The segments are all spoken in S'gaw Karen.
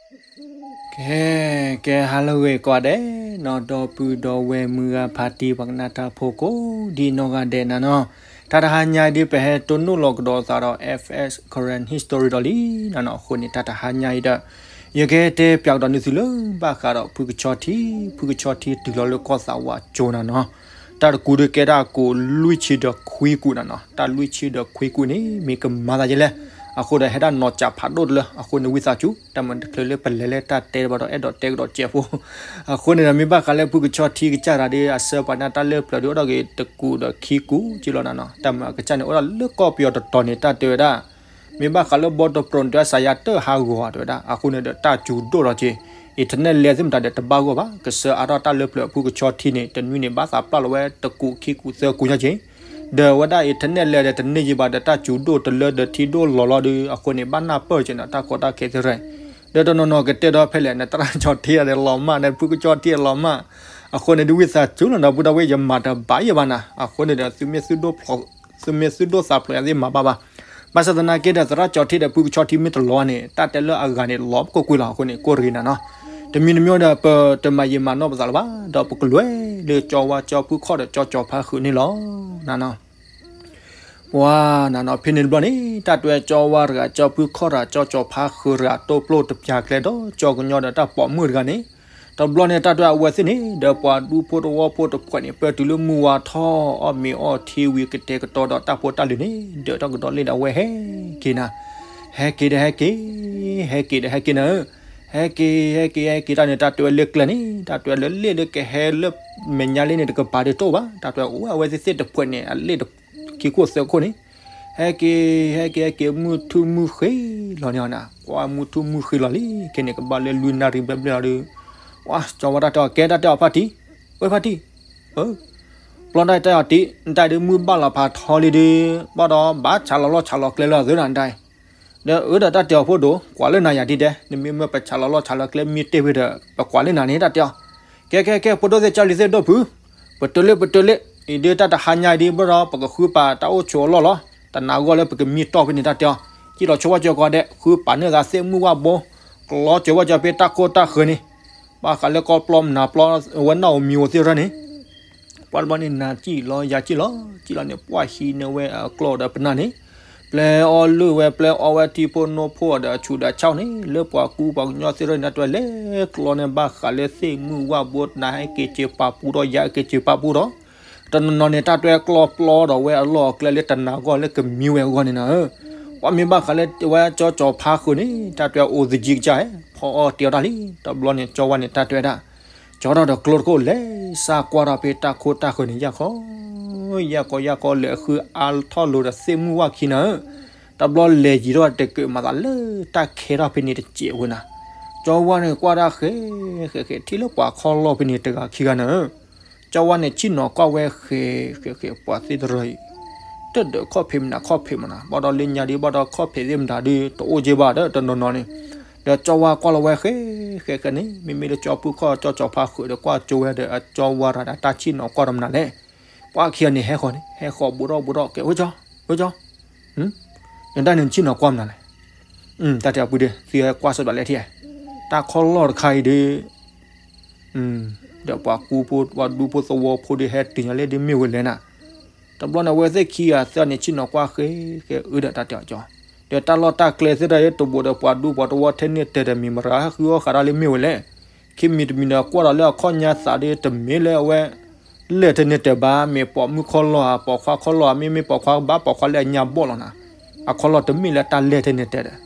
ကဲ, ကဲ ဟါလၢအဂ့ၤကိးဂၤဒဲးနီၤ, ဒီပုၢ်ဒီဝဲၢ်မုၢ်ဂၤဖါတံၢ် ပှၤကနၣ်တၢ်ဖိကိးဒံနီၢ်ဂၤဒဲးနၤနီၤ, တၢ်တဟါညါအံၤဒ်ပဟဲတိၢ်နီၣ်လီၤကဒီးသးဒီး F S Karen History ဒီးလံနၤနီၤ, အဃိန့ၣ် တၢ်တဟါညါအံၤဒီး ယကတဲပၠးကဒီးန့ၢ်သုလၢဘၣ်ဃးဒီးဖုကဆီထံ, ဖုကဆီထံတုၤလီၤလၢကီၢ်သးဝးကၠိနၤနီၤ, တၢ်တကူဒီးကဲတၢ်ကူးလွံၢ်ဆံဒီးခွံကူးနၤနီၤ, တၢ်လွံၢ်ဆံဒီးခွံကူးန့ၣ် မ့ၢ်ကမၤသးဒ်လဲၣ်, အဃိဒီးဟဲဒၣ်နီၤစးဖးဒိၣ်တလၢ အဃိန့ၣ်ဝံသးစူၤ တၢ်မၤတချုးလၢပလဲၤလၢတၢ်တဲတဘျီဒီး အဲၣ်ဒိးတဲကဒီးစဲးဖိ အဃိန့ၣ်ဒီး မ့ၢ်ဘၣ်ဃးလၢဖုကဆီထံကစၢ်တဂၤဒီး အဆၢပှၤန့ၣ်တၢ်လၢပျၢၤဒုးအိၣ်ဒီးဂ့ၤ တကူးဒီးခံကူးက့လီၤနၤနီၤ, တၢ်မၤအကစၢ်န့ၣ်အိၣ်ဒၣ်လၢကီၢ်ပယီၤတတီၤန့ၣ် တၢ်တဲဝဲဒၣ် မ့ၢ်ဘၣ်ဃးလၢဘီတပြိၤန့ၣ် တၢ်စးယၤတၢၢ်ဟးဂီၤတဲဝဲဒၣ်, အဃိန့ၣ်ဒီးတၢ်စူၤဒိၣ်လီၤက့ၤ, internet လဲၤသ့ၣ်မတၤဒီးတဘၣ်ဂီၢ်ဘၣ်, ကစၢ်အါထီၣ်တၢ်လၢပျၢၤဖုကဆီထံန့ၣ် တနွံန့ၣ် ဘၣ်သးပျၢ်လီၤဝဲတကူးခံကူးသၢကူးညါက့ၤ, ဒီးဝဲဒၣ် internet လဲၤဒီးတန့ၢ်ယံၤဘၣ်ဒီး တၢ်စူၤဒိၣ်တလၢဒီးထံဒိၣ်လီၤလီၤဒီး အဃိန့ၣ် ဘၣ်နၢ်ပၢၢ်က့ၤနၤ တၢ်ကီတၢ်ခဲသ့ၣ်တဖၣ်, ဒီးတနီၤနီၤကတဲဒီးဖဲလဲၣ် နသရၣ်ကၠီထံဒီးလီၤမၢ် နဖုကဆီထံဒီးလီၤမၢ်, အဃိန့ၣ် ဒုးဝံသးစူၤလီၤနီၤ ပုၢ်ဒီဝဲၢ် ယမၤတဘၣ်ယံၤဘၣ်နၤ, အဃိန့ၣ်ဒီး သုမ့ၢ်သုဒိၣ်ဖျိး သုမ့ၢ်သုဒိၣ်သးဖျိးယၤသ့ၣ်မၤဘၣ်ဘၣ်, ဘၣ်ဆၣ်သနာ်က့ဒီး သရၣ်ကၠီထံဒီးဖုကဆီထံမ့ၢ်တလီၤန့ၣ် တၢ်တဲလၢအဂၤန့ၣ် လီၤပကိၢ်ကွံာ်လီၤ, အဃိန့ၣ် ကိၢ်တဂ့ၤနၤနီၤ, တမံၤတမံၤဒီး ပတမၤယံာ်မၤနီၢ်ပသးလၢၤဘၣ်, ဒီးပကလဲၤလၢကၠီဝါကၠီဖုခီၣ်ဒီးကၠီကၠီဖါဃုာ်န့ၣ်လီၤ, နၤနီၤ ပှၤနၤနီၤ ဖဲန့ၣ်တဘျီန့ၣ် တၢ်တဲကၠီဝါတဂၤ ကၠီဖုခီၣ်တဂၤ ကၠီကၠီဖါဃုာ်တဂၤ တိာ်ပျိၢ်တပျၢ်ကျဲဒီး ကၠီကညီဒီးတၢ်ပိာ်မုၣ်တဂၤန့ၣ်, တဘျီန့ၣ် တၢ်တဲအဝဲသ့ၣ်န့ၣ် ဒီးပှၤဒူဖိသဝီဖိတဖုန့ၣ် ပၢၢ်တုၤလၢမုၢ်ဝါထီၣ် အီၣ်မ့ၤအီထံဝံၤ ကတဲာ်ကတီၤဒီးတၢ်ဖိတၢ်လံၤန့ၣ် ဒၢးထီၣ်ကဒီးလ့ၣ်ဒီးအဝဲဟဲက့ၤနၤ, ဟဲက့ၤဒီးဟဲက့ၤ, ဟဲက့ၤဒီးဟဲက့ၤနၤဧၢ, ဟဲက့ၤ ဟဲက့ၤ ဟဲက့ၤတၢ်န့ၣ် တၢ်တဲဝဲလၢကျဲန့ၣ် တၢ်တဲဝဲလၢလ့ၣ်လၢကဟဲလၢမဲာ်ညါလံန့ၣ် တကပၤဒ်တအိၣ်ဘၣ်, တၢ်တဲဝဲအိၣ်ဝဲသ့ၣ်သ့ၣ်တဖုန့ၣ် အလ့ၣ်ခံခိၣ်သၢခိၣ်န့ၣ်, ဟဲက့ၤ ဟဲက့ၤ ဟဲက့ၤ မုၢ်ထူၣ်မုၢ်ဃ့လီၤန့ၣ်နၤ, ကွၢ်မုၢ်ထူၣ်မုၢ်ဃ့လီၤလံ ခဲန့ၣ် ကဘၣ်လၢလွံၢ်နၣ်ရံၣ်ဘျဲၣ်ဘျဲၣ်လီၤဒီး, ပှၤကၠီဝါတၢ်တဲအီၤ ကဲတၢ်တဲအီၤဖါတံၢ်, ဝဲဖါတံၢ်, ပျီတၢ်တဲအီၤတံၢ် နတၢ်ဒုးမုၢ်ဘၣ်လီၤဖးထီလံဒီး ဘၣ်ဒီးဘၣ်ဆးလီၤလီၢ်ဆးလီၤကျဲလၢအသုနၤနတၢ် ဒီးအၢဒီးတၢ်တဲအီၤဖိဒိၣ် ကွၢ်လၢနၤယၤဒ်ဒဲး နမ့ၢ်မၢပဆးလီၤလီၢ်ဆးလီၤကျဲမ့ၢ်တ့ၢ်ဖဲဒီး ပကွၢ်လၢနၤန့ၣ်တၢ်တဲအီၤ, ကဲကဲကဲ ဖိဒိၣ်သ့ၣ်ကၢ်လံၤသ့ၣ်ဒိၣ်ဖု, ပတုၤလ့ၣ်ပတုၤလ့ၣ်, အံၤဒ်တၢ်တဟါညါအံၤဒ်ဘၣ်ဒီး ပကဃုပာ်တၢ်အိၣ်ဆိးအလီၢ်လီၤ, တနာ်ဂီၢ်လၢပကမံတီၢ်ဖဲန့ၣ်တၢ်တဲအီၤ, စံၣ်လီၤဆိဝဲကၠီကီးဒဲး ဃုပာ်န့ၢ်သးသ့ၣ်မုၢ်ဝၣ်ဘိ, ကျီကၠီဝဲကၠီဖဲတၢ်ခိၣ်တၢ်ဃၢၤန့ၣ်, ဘၣ်ဃးလၢကီၢ်ပျီမနၤပျီ ဝဲနၢ်အိၣ်မံၤအိၣ်သ့ၣ်ရၢန့ၣ် ပှၤတဘျီန့ၣ် နၤစံၣ်လီၤ ယၤစံၣ်လီၤ စံၣ်လီၤန့ၣ် ပှၤဟံးန့ၢ်ဝဲအကျီဒီးပနၢ်န့ၣ်, ပျဲအီၣ်လုၢ်ဝဲ ပျဲအီၣ်ဝဲထံဖိနိဖိဒီးအဆူၣ်ဒီးအဆၣ်န့ၣ် လၢပှၤကူပှၤကညီသ့ၣ်ရၢန့ၣ် တၢ်တဲလဲၤကျီန့ၣ် ဘၣ်ဃးလၢသ့ၣ်မုၢ်ဝၣ်ဘိ နၤဟဲက့ၤစၢၤပာ်ပူၤဒီး ယၤက့ၤစၢၤပာ်ပူၤဒီး တနီၤနီၤန့ၣ် တၢ်တဲကျီပျီဒီးဝဲအလီၢ်အကျဲလၢတနာ်ဂီၢ်လၢကမံဝဲအဂီၢ်န့ၣ်နၤဧၢ, ပှၤမ့ၢ်ဘၣ်ဃးလၢဝဲကၠီကၠီဖါဃုာ်န့ၣ် တၢ်တဲအိၣ်သယံၤကစၢ်ဧၢ, ဖီအီၣ်တ့ၤအီၣ်တၢ်လံ, တဘျီန့ၣ် ကၠီဝါန့ၣ် တၢ်တဲဝဲဒၣ် ကၠီထီၣ်ဒီးကျိတခိၣ်လဲၤစၢ်ကွၢ်ထီၣ်ဖဲတၢ်ခိၣ်တၢ်ဃၢၤန့ၣ် ယၢ်ခီ, ယၢ်ခီ ယၢ်ခီ လဲၤဃုအါထီၣ်လိၤဒီးသ့ၣ်မုၢ်ဝၣ်ခံနၤဧၢ, တဘျီလဲၤယံၤထီၣ်တကဲးမၤသးလၢတၢ်ခဲထီၣ်ဖဲန့ၣ်တစဲးဝဲနၤ, ကၠီဝါန့ၣ်ကွၢ်တၢ်ဃဲးဃဲးဃဲး ထံၣ်လၢပှၤခီၣ်လီၢ်ဖဲန့ၣ်တဂၤခံဂၤနၤဧၢ, ကၠီဝါန့ၣ်ဆ့ၣ်နီၤကွၢ်ဝဲဃဲးဃဲးဃဲး ပှၤသ့ၣ်တရၢအံၤ တဒၢးခီၣ်ဖံးမနၤခီၣ်ဖံးမနၤ ဘၣ်ဒီးလၢညါဒ်ဘၣ်ဒီးခီၣ်ဖံးသ့ၣ်မတၤဒုးတအိၣ်က့ဘၣ်ဒီးတနီၤနီၤန့ၣ်, ဒီးကၠီဝါကွၢ်လီၤဝဲဃဲးဃဲးဃဲးန့ၣ် မ့မ့ၢ်လၢကၠီဖုခီၣ်ကၠီကၠီဖါဃုာ်ဒီးကွၢ်ကၠိဝဲဒီးအကၠီဝါရၤဒီးတၢ်ဆ့ၣ်နီၤကွၢ်ဒီးမနုၤလဲၣ်, ပှၤခံဂၤန့ၣ်ဟဲဃီၤန့ၣ် ဟဲဃီၤဘူးထီၣ်ဘူးထီၣ်ကဲဝဲကၠီ, ဝဲကၠီ နတၢ်န့ၣ်ဆ့ၣ်နီၤကွၢ်မနုၤလဲၣ်, တၢ်တဲအပူၤဒ့ သုဟဲကွၢ်စ့ၢ်ဘၣ်လဲၣ်ထံၣ်, တၢ်ခီၣ်လီၢ်တခါအံၤဒုး ဒီးပှၤကူဖိ ပှၤဒူဖိသဝီဖိဒုးဟဲတုၤညါလၢဒ်မ့ၢ်ဝဲလဲၣ်နၤ, တဘျီန့ၣ် အဝဲသ့ၣ်ခံဂၤသၢန့ၣ် ဆ့ၣ်နီၤကွၢ်ဃဲဃဲအုဒီးတၢ်တဲအီၤကၠီ, ဒီးတၢ်လီၢ်တၢ်ကျဲသ့ၣ်တဖၣ်တဘိးဒီးပှၤဒူပှၤသဝီထဲန့ၣ်တဲဒီး မ့ၢ်မရၤဟဲဃုအီၣ်ဃးတၢ်လၢမ့ၢ်ဝဲလဲၣ်, ခံမံၤတမံၤန့ၣ် ကွၢ်ဒီးလၢအခီၣ်ညါသးဒ်တမ့ၢ်လၢအဝဲ လဲၣ်ထဲန့ၣ်တဲဘၣ် မ့ၢ်ပိာ်မုၣ်ခီၣ်လီၢ်ဧါ ပိာ်ခွါခီၣ်လီၢ်ဧါ မ့မ့ၢ်ပိာ်ခွါဘၣ် ပိာ်ခွါလၢအညါဘီၣ်လီၤနၤ, အခီၣ်လီၢ်တမ့ၢ်လၢတၢ်လဲၣ်ထဲန့ၣ်တဲဒီး,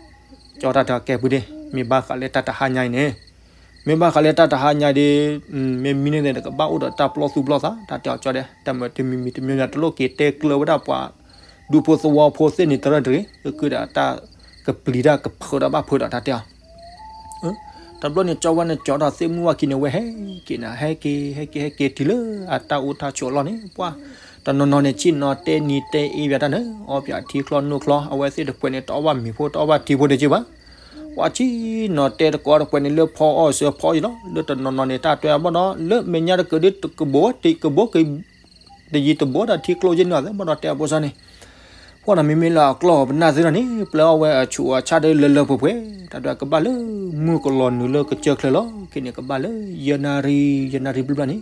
ကၠီတၢ်တဲအီၤကဲပူၤဒ့ မ့ၢ်ဘၣ်ဃးလၢတၢ်တဟါညါအံၤန့ၣ် မ့ၢ်ဘၣ်ဃးလၢတၢ်တဟါညါဒ် မ့ၢ်မံန့ၣ်န့ၣ် တကဘၣ်အိၣ်ဒီးတၢ်ပျီသူၣ်ပျီသး တၢ်တဲအီၤကၠီဒဲး တၢ်မၤတမံၤမံၤတမံၤမံၤ တလိၣ်က့ၤတဲကျၢၤဝဲဒၣ်ပှၤ ဒူဖိသဝီဖိသ့ၣ်န့ၣ်တရၢတဂ့ၤ ကကဒါကပျံၤတၢ်ကဖုးဒီးဘၣ်ဖုးဒီးတၢ်တဲအီၤ တဘျီန့ၣ် ကၠီဝါန့ၣ် ကၠီထီၣ်သ့ၣ်မုၢ်ဝၣ်ခံန့ၣ် ဝဲဟဲက့ၤနၤ ဟဲက့ၤ ဟဲက့ၤ ဟဲက့ၤတုၤလၢအတၢ်အိၣ်တၢ်ဆိးအလီၢ်န့ၣ် ပှၤ တနီၤနီၤန့ၣ် ဆ့ၣ်နီၤတဲနံၤတဲအ့ဘၣ်တၢ်န့ၣ် အီပၠးထံချီနိချီ အဝဲသ့ၣ်တပှဲၤန့ၣ် တအီၣ်ဘၣ်မ့ၤဖိ တအီၣ်ဘၣ်ထံဖိတက့ၢ်ဘၣ် ပှၤဆ့ၣ်နီၤတဲတကိးတပှဲၤန့ၣ် လၢဖီအီၣ်စၢဖီအံၤလီၤ လၢတနီၤနီၤန့ၣ် တၢ်တဲအဘီၣ်ဒီး လၢမဲာ်ညါတကဒုး ကဘိဝဲတံၤကဘိ တယံၤတဘိဒီးထံကျိက့ၤန့ၣ် အသးဘၣ်ဒီးတဲအဖိစၢ်န့ၣ် ကွၢ်နီၤမ့မ့ၢ်လၢအကျီၢ်အပနၢ်သ့ၣ်ဒီးန့ၣ် ပျဲအီၣ်ဝဲအဆူးအဆၣ်ဒီးလၢလၢပှဲၤပှဲၤ တၢ်ဒွဲၣ်ကဘၣ်လၢမုၢ်ကလီၤနုာ်လၢကစၢၢ်ချၢလီၤ. ခဲန့ၣ်ကဘၣ်လၢ ယဲၢ်နၣ်ရံၣ် ယဲၢ်နၣ်ရံၣ်ဘျီဘျီန့ၣ်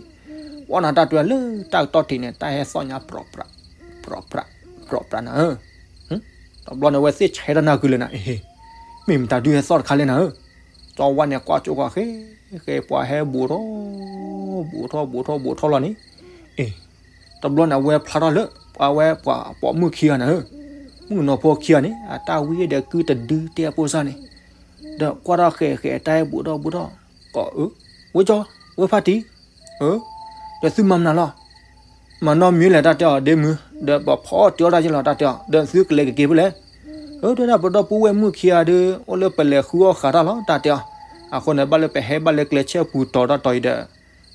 ကွၢ်နီၤတၢ်ဒွဲၣ်လၢတၢ်ကတီၢ်ထံးန့ၣ် တၢ်ဟဲသီၣ်ညါ ပြးပြး ပြးပြး ပြးပြးနၤဧၢ. တဘျီန့ၣ်အဝဲသ့ၣ်ဆဲးတၢ်နၢ်ကုလၢနၤ အ့ မ့ၢ်မတၤဒုးဟဲသီၣ်တခါလဲၣ်နၤဧၢ. ကၠီဝါန့ၣ်ကွၢ်ကၠိဃီၤဃဲ ဃဲပှၤဟဲဘူးထီၣ် ဘူးထီၣ်ဘူးထီၣ်ဘူးထီၣ်လီၤန့ၣ် အ့ တဘျီန့ၣ်အဝဲဖျါထီၣ်လၢ အဝဲပှၤပိာ်မုၣ်ခံဂၤနၤဧၢ, မုၣ်ကနီၤဖိခံဂၤန့ၣ် အတၢ်ဝံဒီးကုတဒုတဲအပိၢ်စၢ်န့ၣ်, ဒီးကွၢ်ထီၣ်ဃဲဃဲတၢ်ဟဲဘူးထီၣ်ဘူးထီၣ်, ကိးအၢ, ဝဲကၠီ, ဝဲဖါတံၢ်, အၢ, ဒီးသုမၤမနုၤလီၤ, မၤနီတမံၤလဲၣ်တၢ်တဲအီၤဒ့မုၣ်, ဒီးပဖီအီၣ်တ့အီၣ်တၢ်ယဲလီၤတၢ်တဲအီၤ, ဒီးသုကလဲၤကက့ၤဖဲလဲၣ်, အၢ တဲဒၣ်ပဒီပုၢ်ဝဲၢ်မုၣ်ခံဂၤဒီး အိၣ်လၢပလဲၤဃုအီၣ်ဃးတၢ်လီၤတၢ်တဲအီၤ, အဃိန့ၣ် ဘၣ်လၢပဟဲဘၣ်လၢကျဲဆဲပူၤတီၤတၢ်တီၤအံၤဒီး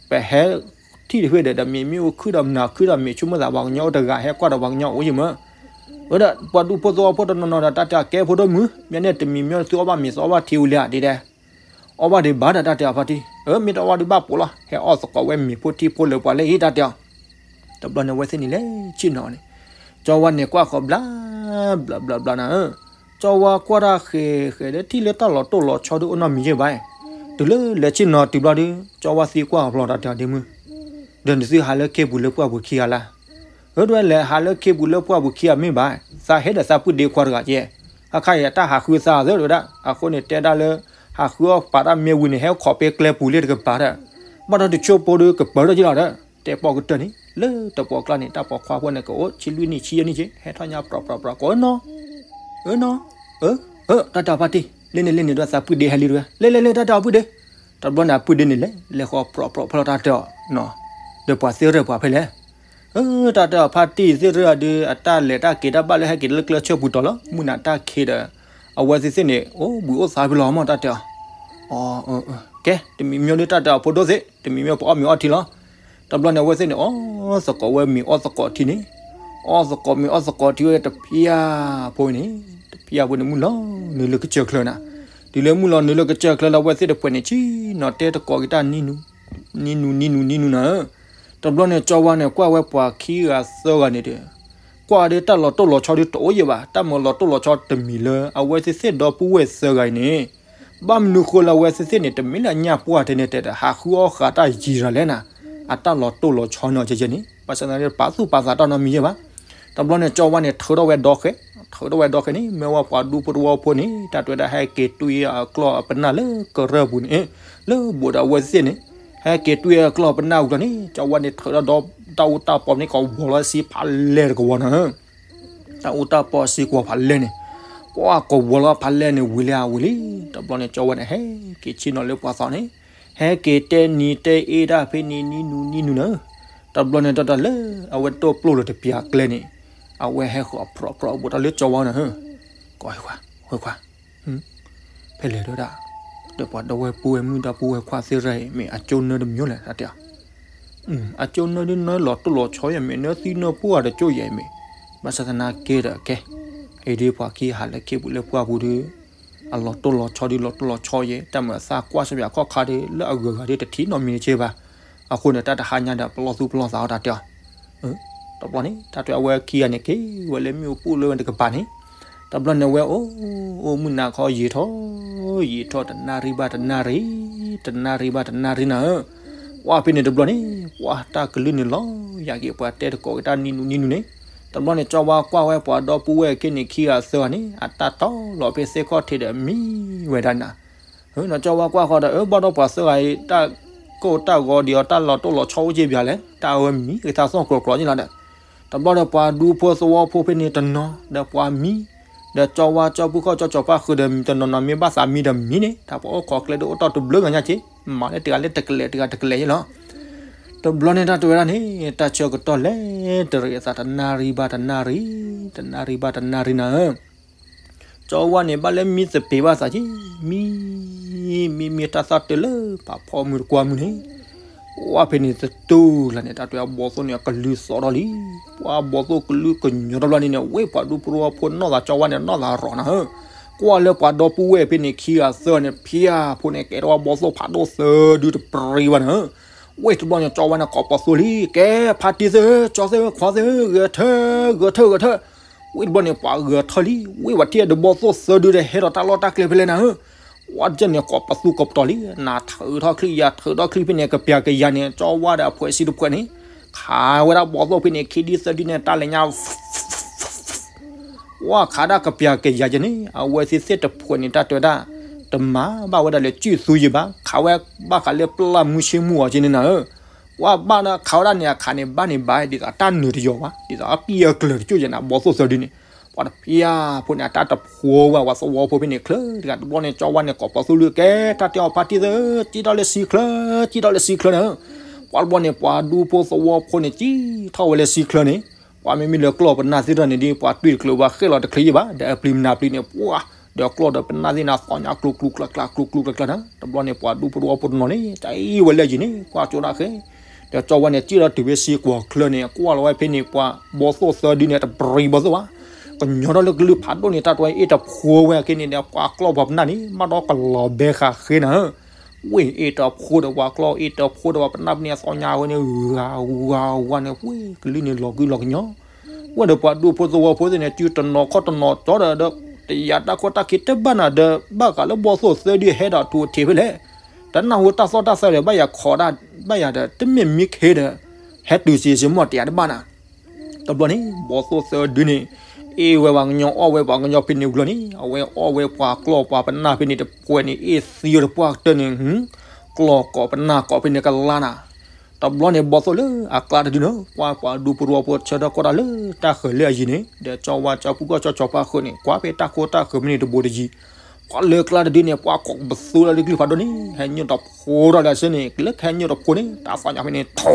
ပဟဲထံၣ်တဖဲဒီး ဒီးမ့ၢ်မ့ၣ်အူခုၣ်ဒီးမနၤခုၣ်ဒီးမ့ၢ်ဆိကမိၣ်သးပှၤကညီအိၣ်တဂၤဟဲကွၢ်ဒီးပှၤကညီအိၣ်ယံၤမၢ်, အၢ ဒီးပှၤဒူဖိသဝီဖိတနီၤနီၤဒီးတၢ်တဲအီၤကဲဖိဒိၣ်မုၣ်, မ့ၢ်န့ၣ်တမံၤမ့ၢ်သုအီၣ်ဘၣ်မ့ၤသုအီၣ်ဘၣ်ထံဝံၤလံဧါဒ်ဒဲး, အီၣ်ဘၣ်ဒံးဘၣ်ဒီးတၢ်တဲအီၤဖါတံၢ်, အၢ မ့ၢ်တအီၣ်ဘၣ်ဒုးဘၣ်ပိာ်လီၤ, ဟဲအီၣ်သကိးဝဲမ့ၤဖိထံဖိလၢပှၤလၢအံၤတၢ်တဲအီၤ, တဘျီန့ၣ်အဝဲသ့ၣ်န့ၣ်လဲၤဆ့ၣ်နီၤန့ၣ်, ကၠီဝါန့ၣ်ကွၢ်ဃီၤဘျါ ဘျါဘျါဘျါနၤဧၢ, ကၠီဝါကွၢ်တၢ်ဃဲဃဲဒီးထံၣ်လၢတၢ်လီၤတိၢ်လီၤဆီဒုးအိၣ်နီတမံၤယဲၢ်ဘၣ်, တုၤလၢလဲၤဆ့ၣ်နီၤတုၤဘျီဒီး ကၠီဝါသံကွၢ်အဖျီတၢ်တဲအီၤဒ့မုၣ်, ဒီးနသုဟးလၢခ့ပူၤလၢပှၢ်ပူၤခံဂၤလၢ အၢဒွဲလဲၤဟးလၢခ့ပူၤလၢပှၢ်ပူၤခံဂၤမ့ၢ်ဘၣ်, သးဟဲဒီးသးပုၢ်ဒ့ခွါတဂၤကဲ, ခါခါအံၤတၢ်ဟးဃုသးအသးတဝဲဒၣ်, အဃိန့ၣ်တဲဒၣ်လၢ ဟးဃုအီၣ်ပာ်တၢ်မ့ၢ်ဝံၤန့ၣ် ဟဲခိးပဲကျဲပူၤလ့တကပၤဒီး, ဘၣ်ဒီးတဆိကမိၣ်ဒီးကပၢၤထီၣ်က့လီၤဒီး, တဲပိာ်ကတၢၢ်န့ၣ် လၢတပိာ်ကျါန့ၣ် တၢ်ပိာ်ခွါဖိန့ၣ် ကအိၣ်ဆံလွံၢ်နံၣ်ဆံယဲၢ်နံၣ်က့ ဟဲထီၣ်ညါပြီပြီပြီကိးနီၤ, အၢနီၤ, အၢ, အၢ တၢ်တၢ်ဖါတံၢ် လ့န့ၣ်လ့န့ၣ်ဒီး သးပုၢ်ဒ့ဟဲလံတဝဲ, လ့လ့လ့ တၢ်တၢ်အပုၢ်ဒ့, တဘျီန့ၣ်အပုၢ်ဒ့န့ၣ်လဲၤ လဲၤဃီၤပြီပြီဖဲလီၤတၢ်တဲအီၤ, ဒီးပှၤသ့ၣ်ရၢၢ်ပှၤဖဲလဲၣ်, အၢ တၢ်တၢ်ဖါတံၢ်သ့ၣ်ရၢၢ်ဒီး အတၢ်လဲၤတၢ်က့ၤတၢ်ဘၣ်လၢဟဲက့ၤလၢကျဲဆၢပူၤတီၤလီၤ, မုၢ်နၤတၢ်ခံးဒီး အဝဲသ့ၣ်သ့ၣ်န့ၣ် အိၣ်ဘှံးအိၣ်သါဖဲလီၤမၢ်တၢ်တဲအီၤ, အၢ, ကဲ တမံၤမ့ၢ်ဒုးတၢ်တဲအီၤဖိဒိၣ်သ့ၣ် တမံၤမ့ၢ်ပအီၣ်မ့ၤအီထံလီၤ, တဘျီန့ၣ်အဝဲသ့ၣ်န့ၣ် အီၣ်သကိးဝဲမ့ၤအီၣ်သကိးထံန့ၣ်, အီၣ်သကိးမ့ၤအီၣ်သကိးထံဝဲတဖျၢၣ်ဖိန့ၣ်, တဖျၢၣ်ဖိန့ၣ်မုၢ်လီၤနုာ်လၢကစၢၢ်ချၢနၤ, တုၤလၢမုၢ်လီၤနုာ်လၢကစၢၢ်ချၢလၢအဝဲသ့ၣ်တဖှဲးန့ၣ် ဆ့ၣ်နီၤတဲသကိးက့ၤတၢ်နံၤနူၤ, နံၤနူၤနံၤနူၤနံၤနူၤနၤဧၢ, တဘျီန့ၣ် ကၠီဝါန့ၣ် ကွၢ်ဝဲပှၤခံဂၤသၢဂၤန့ၣ်ဒီး ကွၢ်ဒီးတၢ်လီၤတိၢ်လီၤဆီဒုးတအိၣ်ယဲၢ်ဘၣ်, တၢ်မၤလီၤတိၢ်လီၤဆီတမံၤလၢ အဝဲသ့ၣ်သ့ၣ်ဒီပုၢ်ဝဲၢ်သၢဂၤအံၤန့ၣ်, ဘၣ်မနုၤဃိလၢအဝဲသ့ၣ်သ့ၣ်န့ၣ် တမ့ၢ်လၢအညၣ်ပှၢ်ထဲန့ၣ်တဲဒီး ဟးဃုအီၣ်ဃာ်တၢ်ယံၤရၤလဲၣ်နၤ, အတၢ်လီၤတိၢ်လီၤဆီန့ၣ်ကဲကဲန့ၣ် ဘၣ်ဆၣ်သနာ်က့ ပာ်သူၣ်ပာ်သးတၢ်နီတမံၤယဲၢ်ဘၣ်, တဘျီန့ၣ် ကၠီဝါန့ၣ် ထုးထီၣ်ဝဲဒီဃဲ, ထုးထီၣ်ဝဲဒီဃဲန့ၣ် မ့ၢ်ဝဲပှၤဒူဖိတဝီဖိန့ၣ် တၢ်တွဲဒၣ်ဟဲက့ၤတွံအကျီၢ်အပနၢ်လၢကရၢၢ်ပူၤန့ၣ်, လၢဘူးဒီးအဝဲသ့ၣ်န့ၣ်, ဟဲက့ၤတွံအကျီၢ်အပနၢ်ဝံၤလီၤန့ၣ် ကၠီဝါန့ၣ် ထုးထီၣ်ဒီတၢ်အူတၢ်ပီန့ၣ် ကဝီၤလီၤစံဖးလဲၢ်တကဝီၤနၤဧၢ တၢ်အူတၢ်ပီစံကွီၤဖးလဲၢ်န့ၣ်, ပှၤကဝီၤလီၤဖးလဲၢ်န့ၣ်ဝံၤလံဧါဝံၤလံ, တဘျီန့ၣ် ကၠီဝါန့ၣ် ဟဲက့ၤဆ့ၣ်နီၤလၢပှၤသီန့ၣ်, ဟဲက့ၤတဲနံၤတဲအ့တၢ်ဖဲန့ၣ် နံၤနူၤနံၤနူၤနၤဧၢ, တဘျီန့ၣ် တၢ်တၢ်လၢ အဝဲတိၢ်ပျိၢ်လီၤတပျၢ်ကျဲန့ၣ်, အဝဲဟဲဃီၤပြီပြီဘူးတၢ်လၢကၠီဝါနၤဧၢ, ကီဝဲခွါ, ဝဲခွါ ဖဲလဲၣ်တဝဲဒၣ်, ဒီးပှၤဒီပုၢ်ဝဲၢ်မုၣ်ဒီပုၢ်ဝဲၢ်ခွါသ့ၣ်ရၢၢ်အံၤ မ့ၢ်အကၠိနၢတမံၤလဲၣ် တၢ်တဲအီၤ, အကၠိနၢဒ်နၢလီၤတိၢ်လီၤဆီယဲၢ်မ့ၢ် နၢသံနၢပှၢ်တကၠိယဲၢ်မ့ၢ်, ဘၣ်ဆၣ်သနာ်က့ဒီးကဲ, အံၤဒ်ပှၤခံဟးလၢခ့ပူၤလၢပှၢ်ပူၤဒီး, အလီၤတိၢ်လီၤဆီဒ်လီၤတိၢ်လီၤဆီယဲၢ် တၢ်မၤသးကွၢ်ဆၢပၠးခီၣ်ခါဒီး လၢအဂုၤအဂၤဒီးတထံၣ်နီတမံၤတက့ၢ်ဘၣ်, အဃိန့ၣ် တၢ်တဟါညါဒီးပလီၢ်သူၣ်ပလီၢ်သးအီၤ တၢ်တဲအီၤ တဘျီန့ၣ် တၢ်တဲအဝဲခံဂၤန့ၣ် က့ၤဝဲလၢမ့ၣ်အူပူၤလၢဝဲတကပၤန့ၣ်, တဘျီန့ၣ်ဝဲအိၣ်, အိၣ်မုၢ်နၤခီယံာ်ထီၣ်, ယံာ်ထီၣ်တနၣ်ရံၣ်ဘၣ်တနၣ်ရံၣ်, တနၣ်ရံၣ်ဘၣ်တနၣ်ရံၣ်နၤဧၢ, ပှၢ်ဖဲန့ၣ်တဘျီန့ၣ်, ပှၢ်တၢ်ကလုၢ်န့ၣ်လီၤ, ယၤက့ၤပှၤတဲတကိးက့ၤတၢ်နံၤနူၤနံၤနူၤန့ၣ်, တဘျီန့ၣ် ကၠီဝါကွၢ်ဝဲပှၤဒီပုၢ်ဝဲၢ်က့န့ၣ်ခံဂၤသၢဂၤန့ၣ် အတၢ်တီလီၤဖဲသ့ၣ်ခီၣ်ထံးဒီးမံဝဲဒၣ်နၤ နီၢ်ကၠီဝါကွၢ်ဃီဒီး အၢ ဘၣ်ဒီးပှၤသၢဂၤအံၤ တၢ်ကိၢ်တၢ်ဂီၤဒံးအီၤ တၢ်လီၤတိၢ်လီၤဆီအိၣ်က့ၤဘၣ်လဲၣ်, တၢ်အၢမံကသးသီၣ်ကျီၤကျီၤန့ၣ်လီၤဒီး, တဘျီဒီးပှၤဒူဖိသဝီဖိဖဲန့ၣ်တနီၤ ဒီးပှၤမံ, ဒီးကၠီဝါကၠီပူၤခီၣ်ကၠီကၠီပၢ်ဃုာ်ဒီးတနီၤနီၤ မ့ၢ်ဘၣ်သးမံဒီးမံန့ၣ် တၢ်ပှၤအိၣ်ခိးကျဲဒီးအိၣ်တ့ၢ်တဘျုးဂၤညါက့, မၤလၢတဂၤလၢတကလဲာ်တဂၤတကလဲာ်ယဲလီၤ တဘျီန့ၣ်တၢ်တဲဝဲဒၣ်န့ၣ် တၢ်ဆၢကတီၢ်လဲၤတရံးအသးတနၣ်ရံၣ်ဘၣ်တနၣ်ရံၣ်, တနၣ်ရံၣ်ဘၣ်တနၣ်ရံၣ်နၤဧၢ, ကၠီဝါန့ၣ် ဘၣ်လၢမံသပ့ၤဘၣ်သးက့, မံ, မံမံတၢ်သၣ်တၢၢ်လၢပာ်ဖီမုၢ်တကွၢ်မုၢ်န့ၣ်, ပှၢ်ဖဲန့ၣ်သတူၢ်လၢန့ၣ် တၢ်တဲအဘီၣ်သိၣ်န့ၣ် အကလုၢ်သီၣ်ထီၣ်လံ, ပှၢ်ဘီၣ်သိၣ်ကလုၢ်ကညီၤတဘျီန့ၣ်န့ၣ် ဝဲပှၤဒူဖိသဝီဖိနီၢ်သးကၠီဝါန့ၣ် နီၢ်သးရီၤနၤဧၢ, ကွၢ်လၢပှၤဒီပုၢ်ဝဲၢ်ဖဲန့ၣ်ခံဂၤသၢဂၤန့ၣ် ဖၠၣ်ဖိန့ၣ် ကဲထီၣ်ဝဲဘီၣ်သိၣ်ဖးဒိၣ်သၢဒုတပြံဘၣ်နၤဧၢ, ဝဲတဘျီန့ၣ် ကၠီဝါန့ၣ် ကိးပှၤသိလံ, ကဲ ဖါတံၢ်သ့ၣ်ဧၢ ကၠီသ့ၣ်ဧၢ ခွါသ့ၣ်ဧၢ ဂဲၤထၢၣ် ဂဲၤထၢၣ် ဂဲၤထၢၣ်, ဝ့ၢ်တဘျီန့ၣ် ပှၤဂဲၤထီၣ်လံ, ဝ့ၢ်ဝဲထံၣ်ဒီးဘီၣ်သိၣ်သၢဒုဒီး ဟဲဒီးတၢ်လီၢ်တၢ်ကျဲဖဲလဲၣ်နၤဧၢ, ဝဲတကၠဲန့ၣ် ကိးပသူကိးပတီၤလံ, နၤထုးထီၣ်ချံယၤထုးထီၣ်ချံဖဲန့ၣ် ကပျၤကယၤန့ၣ် ကၠီဝါဒီးအဖှဲးဆံတဖှဲးန့ၣ် ခးဝဲဒၣ်ဘီၣ်သိၣ်ဖဲန့ၣ် ခံဒုသၢဒုန့ၣ် တၢ်လဲၤညါ ဝဲခးဒၣ်ကပျၤကယၤက့န့ၣ် အဝဲသ့ၣ်သ့ၣ်တဖှဲးန့ၣ် တၢ်တဲဝဲဒၣ် တမၤဘၣ်ဝဲဒၣ်လၢစုၣ်သူယံၤဘၣ်, ခးဝဲဘၣ်ဃးလၢပျၢ်မူဆ့မူအီၤက့န့ၣ်နၤဧၢ, ပှၤဘၣ်ဒီးခးဝဲဒၣ်န့ၣ် အခးန့ၣ်ဘၣ်န့ၣ်ဘၣ် ဒ်သိးအတၢ်နုာ်တယီၤဘၣ် ဒ်သိးအပံၢ်အကျၢၤတကၠိၢ်ယဲနၤ ဘီၣ်သိၣ်သၢဒုန့ၣ်, ပှၤတဖၠၣ်ဖိန့ၣ် အတၢ်တဖှိဝဲ ပှၤသဝီဖိဖဲန့ၣ်ချၢတဂၤ တဘျီန့ၣ် ကၠီဝါန့ၣ် ကိးပသူလံ ကဲတၢ်တဲအီၤဖါတံၢ်သၢ, စံၣ်ထီၣ်လၢဆံချၢ, စံၣ်ထီၣ်လၢဆံချၢနၤဧၢ, ပှၤတဘျီန့ၣ် ပှၤဒူဖိသဝီဖိန့ၣ် စံၣ်ထီၣ်ဝဲလၢဆံချၢန့ၣ်, ပှၤမ့မ့ၢ်လၢကျီၢ်ပနၢ်သ့ၣ်တဖၣ်န့ၣ်ဒ် ပှၤတွံၢ်တချုးဘၣ် ဃဲၣ်လီၤတချုးယံၤဘၣ် ဒီးအပျံၤမနၤပျံၤန့ၣ် ပှၤ ဒီးကျီၢ်ဒီးပနၢ်သ့ၣ်န့ၣ်သီညါကျိၤကျိၤကျၢ်ကျၢ်ကျိၤကျိၤကျၢ်ကျၢ်နၤ, တဘျီန့ၣ် ပှၤဒူဖိသဝီဖိတနီၤန့ၣ် တၢ်အံၤဝဲလၢယံၤန့ၣ် ကွၢ်ကၠိဒၣ်ဃဲ, ဒီးကၠီဝါန့ၣ် စံၣ်ထီၣ်တုၤဖဲစ့ကွီၤချၢန့ၣ် ကွၢ်လီၤဝဲဖဲန့ၣ် ပှၤဘီၣ်သိၣ်သၢဒုန့ၣ် တပရံးဘီၣ်သိၣ်ဘၣ်, ကညီထီၣ်လၢကလုၢ်ဖးဒိၣ်န့ၣ် တၢ်တဝဲအ့ၣ်တဖှိဝဲက့န့ၣ်ဒီး ပှၤကျီၢ်ပှၤပနၢ်န့ၣ် ဘၣ်ဒီးကလီၤဘဲဃာ်ဃဲနၤဧၢ ဝ့ၢ်အ့ၣ်တဖှိဒီးပှၤကျီၢ် အ့ၣ်တဖှိဒီးပှၤပနၢ်ဖဲန့ၣ် အသီညါဝဲန့ၣ် ဂၤဂၤဂၤန့ၣ် ဝ့ၢ်ကလုၢ်န့ၣ်လီၤကုလီၤကညီ, ဝဲဒီးပှၤဒူဖိသဝီဖိသ့ၣ်န့ၣ် စုတနီၤခီၣ်တနီၤကၠီဒီး ဒီးတယာ်တၢ်ခိတၢ်ခံတဘၣ်နၤဒီး ဘၣ်ဃးလၢဘီၣ်သိၣ်သၢဒုဟဲဒီးထူထံးဖဲလဲၣ်, တနၢ်ဟူတၢ်သီၣ်တၢ်သဲဒီး ဘၣ်ယၤခိးဒၣ် ဘၣ်ယၤဒီး တမ့ၢ်မံခ့ဒီး ဟဲတုၤစ့စ့မီၢ်တယာ်တဘၣ်နၤ တဘျီန့ၣ် ဘီၣ်သိၣ်သၢဒုန့ၣ် အ့ၣ်ဝဲပှၤကညီအီၣ်ဝဲပှၤကညီဖဲန့ၣ်ဝံၤလီၤန့ၣ် အဝဲအီၣ်ဝဲပှၤကျီၢ်ပှၤပနၢ်ဖဲန့ၣ်တဖှဲးန့ၣ် အ့ၣ်သံအီၤတပှၢ်ကတၢၢ်န့ၣ် ကျီၢ်ကိးပနၢ်ကိးဖဲန့ၣ်ကလါနၤ, တဘျီန့ၣ် ဘီၣ်သိၣ်လၢအကျါတဒုန့ၣ် ကွၢ်ပှၤဒူဖိသဝီဖိဆၢထၢၣ်ကီၢ်တၢ်လၢတၢ်ဃၢၤလၢအယံၤန့ၣ် ဒီးကၠီဝါကၠီပူၤကီၢ်ကၠီကၠီပှၢ်ဃၢၤန့ၣ် ကွၢ်ဖဲတၢ်ခိတၢ်ဃၢၤဖဲန့ၣ်တဘိတယံၤ, ပှၤလၢကျါတဒုန့ၣ် ပှၤကိးပသူလၢလၢကလုၢ်ဖးဒိၣ်န့ၣ် ဟဲညိၣ်တဖှိထီၣ်လၢအဆၢန့ၣ် လၢကဟဲညိၣ်တဖှိန့ၣ် တၢ်သီၣ်ညါဖဲန့ၣ် ထူ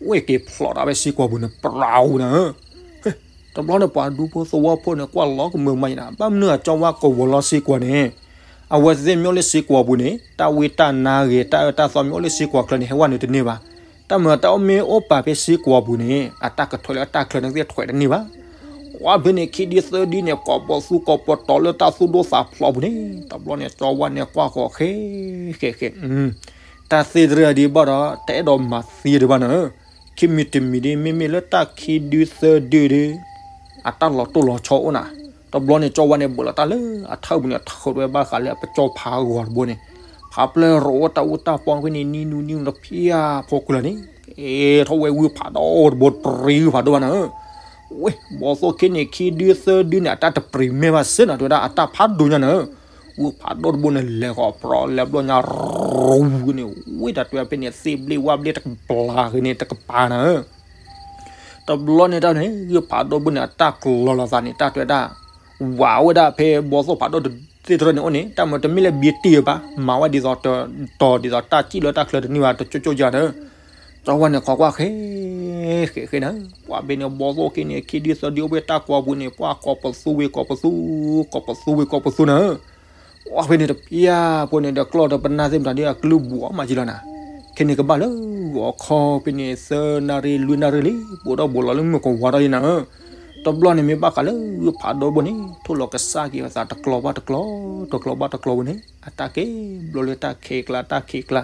ဝ့ၢ်က့ၤဖျိးထီၣ်ဖဲစ့ကွီၤပူၤန့ၣ် ပြးဝူနၤဧၢ, တဘျီန့ၣ် ပှၤဒူဖိသဝီဖိန့ၣ် ကွၢ်လီၤကမၢကမၣ်ယနၤ ဘၣ်မနုၤအကၠီဝါကဝီၤလီၤစ့ကွီၤန့ၣ်, အဝဲသ့ၣ်မ့ၢ်အိၣ်လၢစ့ကွီၤပူၤန့ၣ် တၢ်ဝံတၢ်နါဂ့ၤ တၢ်အၢတၢ်သီမ့ၢ်အိၣ်လၢစ့ကွီၤချၢန့ၣ် ဟဲဝဲနုာ်တန့ၢ်ဘၣ်, တၢ်မၤတၢ်အိၣ်မ့ၢ်အိၣ်ပာ်ဖဲစ့ကွီၤပူၤန့ၣ် အတၢ်ကထွဲလၢအတၢ်ချၢန့ၣ်သ့ၣ်ထွဲတန့ၢ်ဘၣ်, ကွၢ်ဖဲန့ၣ် ခံဒုသၢဒုန့ၣ် ကိးပသူကိးပတီၤလၢတၢ်သူၣ်ဒိၣ်သးဖျိးပူၤန့ၣ် တဘျီန့ၣ် ကၠီဝါန့ၣ်ကွၢ်ဃီၤဃဲ ဃဲ ဃဲ တၢ်သ့ၣ်တရၢဒ်ဘၣ်ဒီး တအဲၣ်ဒိးမၤသံဒံးဘၣ်နၤဧၢ, ခံမံၤတမံၤဒ် မ့မ့ၢ်လၢတၢ်ခံဒုသၢဒုဒ် အတၢ်လီၤတိၢ်လီၤဆီအိၣ်နၤ, တဘျီန့ၣ် ကၠီဝါန့ၣ် ဘၢၣ်လီၤတၢ်လၢအထၢၣ်ပူၤန့ၣ် ထုးဝဲဘၣ်ဃးလၢအပကၠီဖးဂီၤတဘိန့ၣ်, ဖးပျဲၢ်ရိးအိၣ်တၢ်အူတၢ်ပီဖဲန့ၣ် နံၤနူနံၤတဖၠၣ်ဖိကွံာ်လီၤန့ၣ်, ကဲထီၣ်ဝဲဝံဖးဒိၣ်တဘိ တပရံးဝံဖးဒိၣ်ဘၣ်နၤဧၢ ဝ့ၢ် ဘီၣ်သိၣ်ခံန့ၣ် ခံဒုသၢဒုန့ၣ် အတၢ်တပရံးမဲာ်ဘၣ်စ့ၢ်နၤ တဲဝဲဒၣ် အတၢ်ဖးဒိၣ်ညါနၤဧၢ, ဝံဖးဒိၣ်တဘိန့ၣ် လဲၤဃီၤပြီလဲၤဘျီညါ ရူန့ၣ် ဝ့ၢ်တၢ်တဲဖဲန့ၣ် သ့ၣ်ဘျ့ဝၣ်ဘျ့တကပၤဃ့န့ၣ် တကပၤနၤဧၢ, တဘျီန့ၣ်တၢ်န့ၣ် ဝံဖးဒိၣ်တဘိန့ၣ် အတၢ်ကလီၤလီၤသးန့ၣ် တၢ်တဲဝဲဒၣ် ဝးဝဲဒၣ်ဖဲဘီၣ်သိၣ်ဖးဒိၣ်သ့ၣ်တရၢန့ၣ်အိၣ်န့ၣ် တၢ်မၤတမ့ၢ်လၢဘံတံၢ်ဘၣ် မၤဝဲဒ်သိးတတီၤဒ်သိးတၢ်စံၣ်လၢတၢ်ချၢတန့ၢ်ဘၣ် တကၠိကၠိယၤနၤဧၢ, ကၠီဝါန့ၣ် ခိးကွၢ်ဃဲ ဃဲ ဃဲနၤဧၢ, ပှၤဘ့ၣ်န့ၣ် ဘီၣ်သိၣ်ခံန့ၣ် ခံဒုသၢဒုအိၣ်ဖဲတၢ်ကိးပူၤန့ၣ် ပှၤကိးပသူဝံကိးပသူ ကိးပသူဝံကိးပသူနၤဧၢ, ပှၤဖဲန့ၣ်တဖၠၣ်ဖိန့ၣ်ဒီးကျီၢ်ဒီးပနၢ်သ့ၣ်မတၤဒ်အကလုၢ်ဘူးအီၤမးကံလီၤနၤ, ခဲန့ၣ်ကဘၣ်လၢဂီၤခီဖဲန့ၣ် သၢနၣ်ရံၣ်လွံၢ်နၣ်ရံၣ်လံ ဘူးဒီးဘူးလီၤလၢမုၢ်ကဝါထီၣ်ယံၤနၤဧၢ, တဘျီန့ၣ်မ့ၢ်ဘၣ်ဃးလၢဝံဖးဒိၣ်တဘိန့ၣ် ထိၣ်လီၤကစၢ်က့ၤအသးတကျီဘၣ်တကျီ တကျီဘၣ်တကျီဝဲန့ၣ် အတၢ်ကဲဘျီလၢတၢ်ခံးကျါ တၢ်ခံး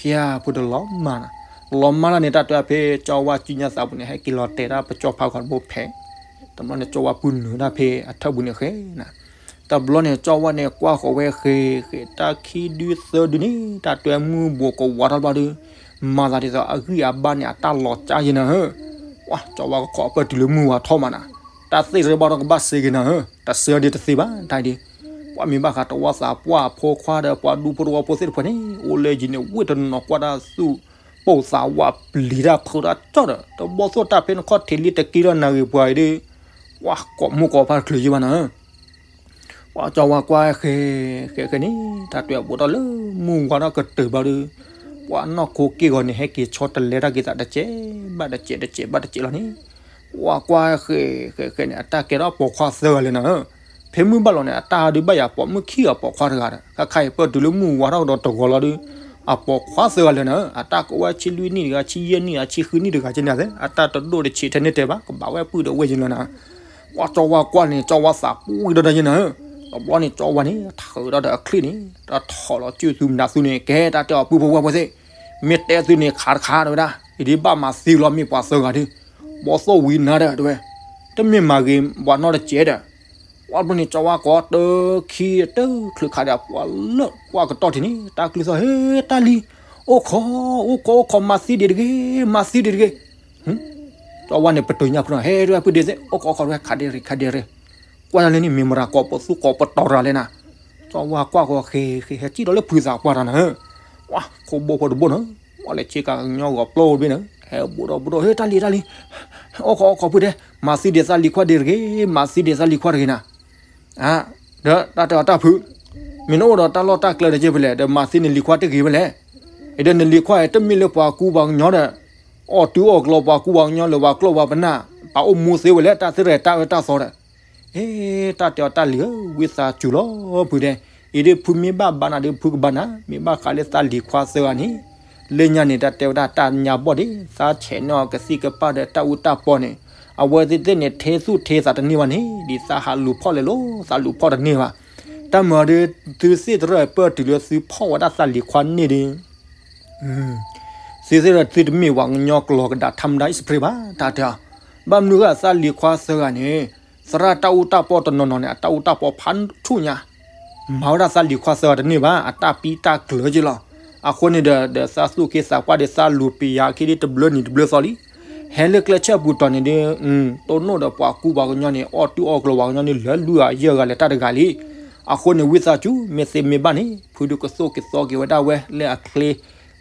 ကျါ ဖၠၣ်ဖိတလီၤမၢ်နၤ, လီၤမၢ်လၢန့ၣ် တၢ်တဲဖဲကၠီဝါစုညါသးပူၤန့ၣ် ဟဲက့ၤလီၤတဲာ်တၢ်ပကၠီဖးဂီၤတဘိဖဲ တဘျီန့ၣ် ကၠီဝါပုၢ်နုာ်ဒၣ်ဖဲအထၢၣ်ပူၤန့ၣ်ဃဲနၤ, တဘျီန့ၣ်ကၠီဝါန့ၣ်ကွၢ်ဃီၤဝဲဃဲ ဃဲတၢ်ခံဒုသၢဒုန့ၣ် တၢ်တဲမုၢ်ဘူးကဝါထီၣ်တဘျီဒီး မၤသးဒ်သိးအဂံၢ်အဘါန့ၣ် အတၢ်လီၤကၢ်ယံၤနၤဧၢ, ပှၤကၠီဝါကခိးအပၢၢ်တုၤလၢမုၢ်ဝါထီၣ်မးနၤ, တၢ်သ့ၣ်တရၢဘၣ်ဒီးကဘၣ်စ့က့ၤနၤဧၢ, တစ့အီၤဒ်တသ့ဘၣ်တၢ်ဒ် ပှၤမ့ၢ်ဘၣ်ဃးတဝၢ်သးပှၢ်အဖိခွါဒီးပှၤဒူဖိတဝၢ်ဖိသ့ၣ်တဖၣ်န့ၣ် အိၣ်လၢယံၤန့ၣ် ဝ့ၢ်တနီၤကွၢ်တၢ်သူၣ်ပိၢ်သးဝးပျံၤတၢ်ဖုးတၢ်ကၠီၣ်ဒီး တဘီၣ်သိၣ်တၢ်ဖဲနခီၣ်ထံးလံတကံထီၣ်နၣ်ဂ့ၤပှၤအံၤဒီး ပှၤကိးမုၢ်ကိးဖးတချုးယံၤဘၣ်နၤဧၢ ပှၤကၠီဝါကွၢ်ဃဲ ဃဲဃဲန့ၣ် တၢ်တဲဘူးထီၣ်လၢမုၢ်ဝါထီၣ်ကတၢၢ်ဘျီဒီး ပှၤနီၢ်ခိက့ၢ်ဂီၤန့ၣ် ဟဲက့ၤဆီတလဲတၢ်က့ၤသးတစဲးဘၣ်တစဲး တစဲးဘၣ်တစဲးလီၤန့ၣ် ပှၤကွၢ်ဃဲ ဃဲဃဲန့ၣ် အတၢ်ကဲထီၣ်ပိာ်ခွါသၢဂၤလၢနၤဧၢ, ဖဲမုၢ်ဘၣ်လီၤန့ၣ် အတၢ်ဒုးဘၣ်ယၤပိာ်မုၣ်ခံဂၤပိာ်ခွါတဂၤဒီး ခါခါအံၤပၢၢ်တုၤလၢမုၢ်ဝါထီၣ်ကဒီးတဂီၤလီၤဒီး အပိာ်ခွါသၢဂၤလၢနၤဧၢ, အတၢ်ကအိၣ်ဝဲဆံလွံၢ်နံၣ်တဂၤ ဆံယဲၢ်နံၣ်တဂၤ ဆံဃုနံၣ်တဂၤကန့ၣ်သ့ အတၢ်တဒိၣ်တဆံးထဲန့ၣ်တဲဘၣ် ကဘၣ်ဝဲပုၢ်ဒီးဝဲယံၤလၢနၤဧၢ ပှၤကၠီဝါကွၢ်န့ၣ် ကၠီဝါသးပူၤဒီးတၢ်ယဲနၤဧၢ, တဘျီန့ၣ် ကၠီဝါန့ၣ် ထုးဒီးအချံၣ်န့ၣ် တထီၣ်လီၤစုၣ်သုမနုၤသုန့ၣ် ကဲတၢ်တဲအီၤပုၢ်ဖိဝဲၢ်ဖိသ့ၣ်, မ့ၢ်တဲသုန့ၣ်ခးတခါတဲဝဲဒၣ်, ယဒ်ဘၣ်မၤသံလီၤမ့ၢ်ပှၤသၢဂၤဒုး, ဘီသိၣ်ဝံၤနၤဒီးတဲဝဲ, ပ တမ့ၢ်မၤဂ့ၤပှၤနီတစဲးဒီး, ဝံၤဘျီန့ၣ် ကၠီဝါကိးတခံတချုးခးဒီး ပှၤလၢပှၤကတီၢ်ထံးန့ၣ် တၢ်ကလုၢ်သီၣ် ဟ့ တၢ်လံၤ, အိၣ်ခိး, အိၣ်ခိး အိၣ်ခိး မၤသံဒံးတဂ့ၤ, မၤသံဒံးတဂ့ၤ. ကၠီဝါန့ၣ် ပတုာ်ညါဖုနီၤ ဟဲဒွဲၣ်ဖုဒ့သ့ၣ် အိၣ်ခိး အိၣ်ခိး ဒွဲၣ်ခးဒ့ရ့ၣ် ခးဒ့ရ့ၣ်, ကွၢ်လၢန့ၣ် မ့ၢ်မရၤကိးပသူကိးပတီၢ်ရၤလဲၣ်နၤ, ကၠီဝါကွၢ်ဃီဃ့ဃ့ ဟဲစံၣ်ဒီးလၢဖုသးပှၢ်တၢ်နၤ, ဝါ ခိၣ်ဘိဖိတဘိနီၤ, ဝါလဲၤဆ့ကၤကညီဂီၤပျီအိၣ်တဘ့ၣ်နီၤ, ဟဲဘူးဒီးဘူးဒီး ဟ့ တၢ်လံၤ တၢ်လံၤ, အိၣ်ခိး အိၣ်ခိး ဖုဒ့, မၤသံဒံးသးလံၤခွါဒ့တဂ့ၤ, မၤသံဒံးသးလံၤခွါတဂ့ၤနၤ ဒီးတၢ်တဲအီၤတၢ်ဖု, မ့ၢ်နအိၣ်ဒီးတၢ်လီၢ်တၢ်ကျဲတက့ၢ်ဖဲလဲၣ်, ဒီးမၤသံနလံၤခွါတဂ့ၤဖဲလဲၣ်, ဒီးနလံၤခွါအံၤ တမ့ၢ်လၢပှၤကူပှၤကညီဒီး, အီၣ်တုၤအီၣ်ကျီၤပှၤကူပှၤကညီလၢပှၤကျီၣ်ပှၤပနၢ်, ပာ်အိၣ်မူသ့ဝဲလဲၣ်, တၢ်သ့ရဲၣ်တၢ်အၢတၢ်သီဒီး, အ့ တၢ်တဲအီၤတၢ်လံၤဧၢ, ဝံသးစူၤလီၤဖုဒဲ, အံၤဒ်ဖုမ့ၢ်ဘၣ်ဘါနၤဒီး ဖုကဘါနၤ, မ့ၢ်ဘၣ်ဃးလၢသးလံၤခွါသၢဂၤန့ၣ်, လၢညါန့ၣ် တၢ်တဲဝဲဒၣ်တၢ်ညါဘီၣ်ဒံး, သးဆဲးန့ၢ်အီၤကသံၣ်ကပၢ်ဒီးတၢ်အူတၢ်ပီန့ၣ်, အဝဲသ့ၣ်သ့ၣ်န့ၣ် ထဲသူၣ်ထဲသးတန့ၢ်ဘၣ်န့ၣ်, ဒ်သးဟးလူၤဖီၣ်လဲၤလိၤ သးလူၤဖီၣ်တန့ၢ်ဘၣ်. တၢ်မၤဒီး သုသ့ၣ်တရၢၣ်ပၢၢ်တုၤလၢသုဖီၣ်ဝဲဒၣ်သးလံၤခွါန့ၣ်ဒီး, သုသ့ၣ်တရၢၣ်သုတမ့ၢ်ပှၤကညီကျိာ်ကဒါ ထါမဒါ အံၣ်စဖရ့ဘၣ် တၢ်တဲအီၤ, ဘၣ်မနုၤအဃိသးလံၤခွါသၢဂၤန့ၣ်, သရၣ်တၢ်အူတၢ်ပီတနီၤနီၤန့ၣ် အတၢ်အူတၢ်ပီဖးဆူၣ်ညါ မၤဝဲဒၣ်သးလံၤခွါသၢဂၤတန့ၢ်ဘၣ်, အတၢ်ပံတၢ်ကျၢၤက့လီၤ. အဃိန့ၣ်ဒီး ဒီးသးသူၣ်က့သးပှၢ်ဒီးသးလူၤပယၤခံဒ်တဘျီနံၤတဘျီသီလံ. ဟဲလၢကျဲဆၢပူၤတီၤန့ၣ်ဒီး, တိၢ်နီၣ်ဒီးပှၤကူပှၤကညီန့ၣ် အီၣ်တုၤအီၣ်ကျီၤပှၤကညီန့ၣ် လၢလွံၢ်ဂၤယဲၢ်ဂၤလဲၤတၢ်တဂၤလံ. အဃိန့ၣ် ဝံသးစူၤ မ့ၢ်သ့မ့ၢ်ဘၣ်န့ၣ် ဖုဒုးကသိၣ်ကသီက့ၤဝဲဒၣ်ဝဲလၢအချ့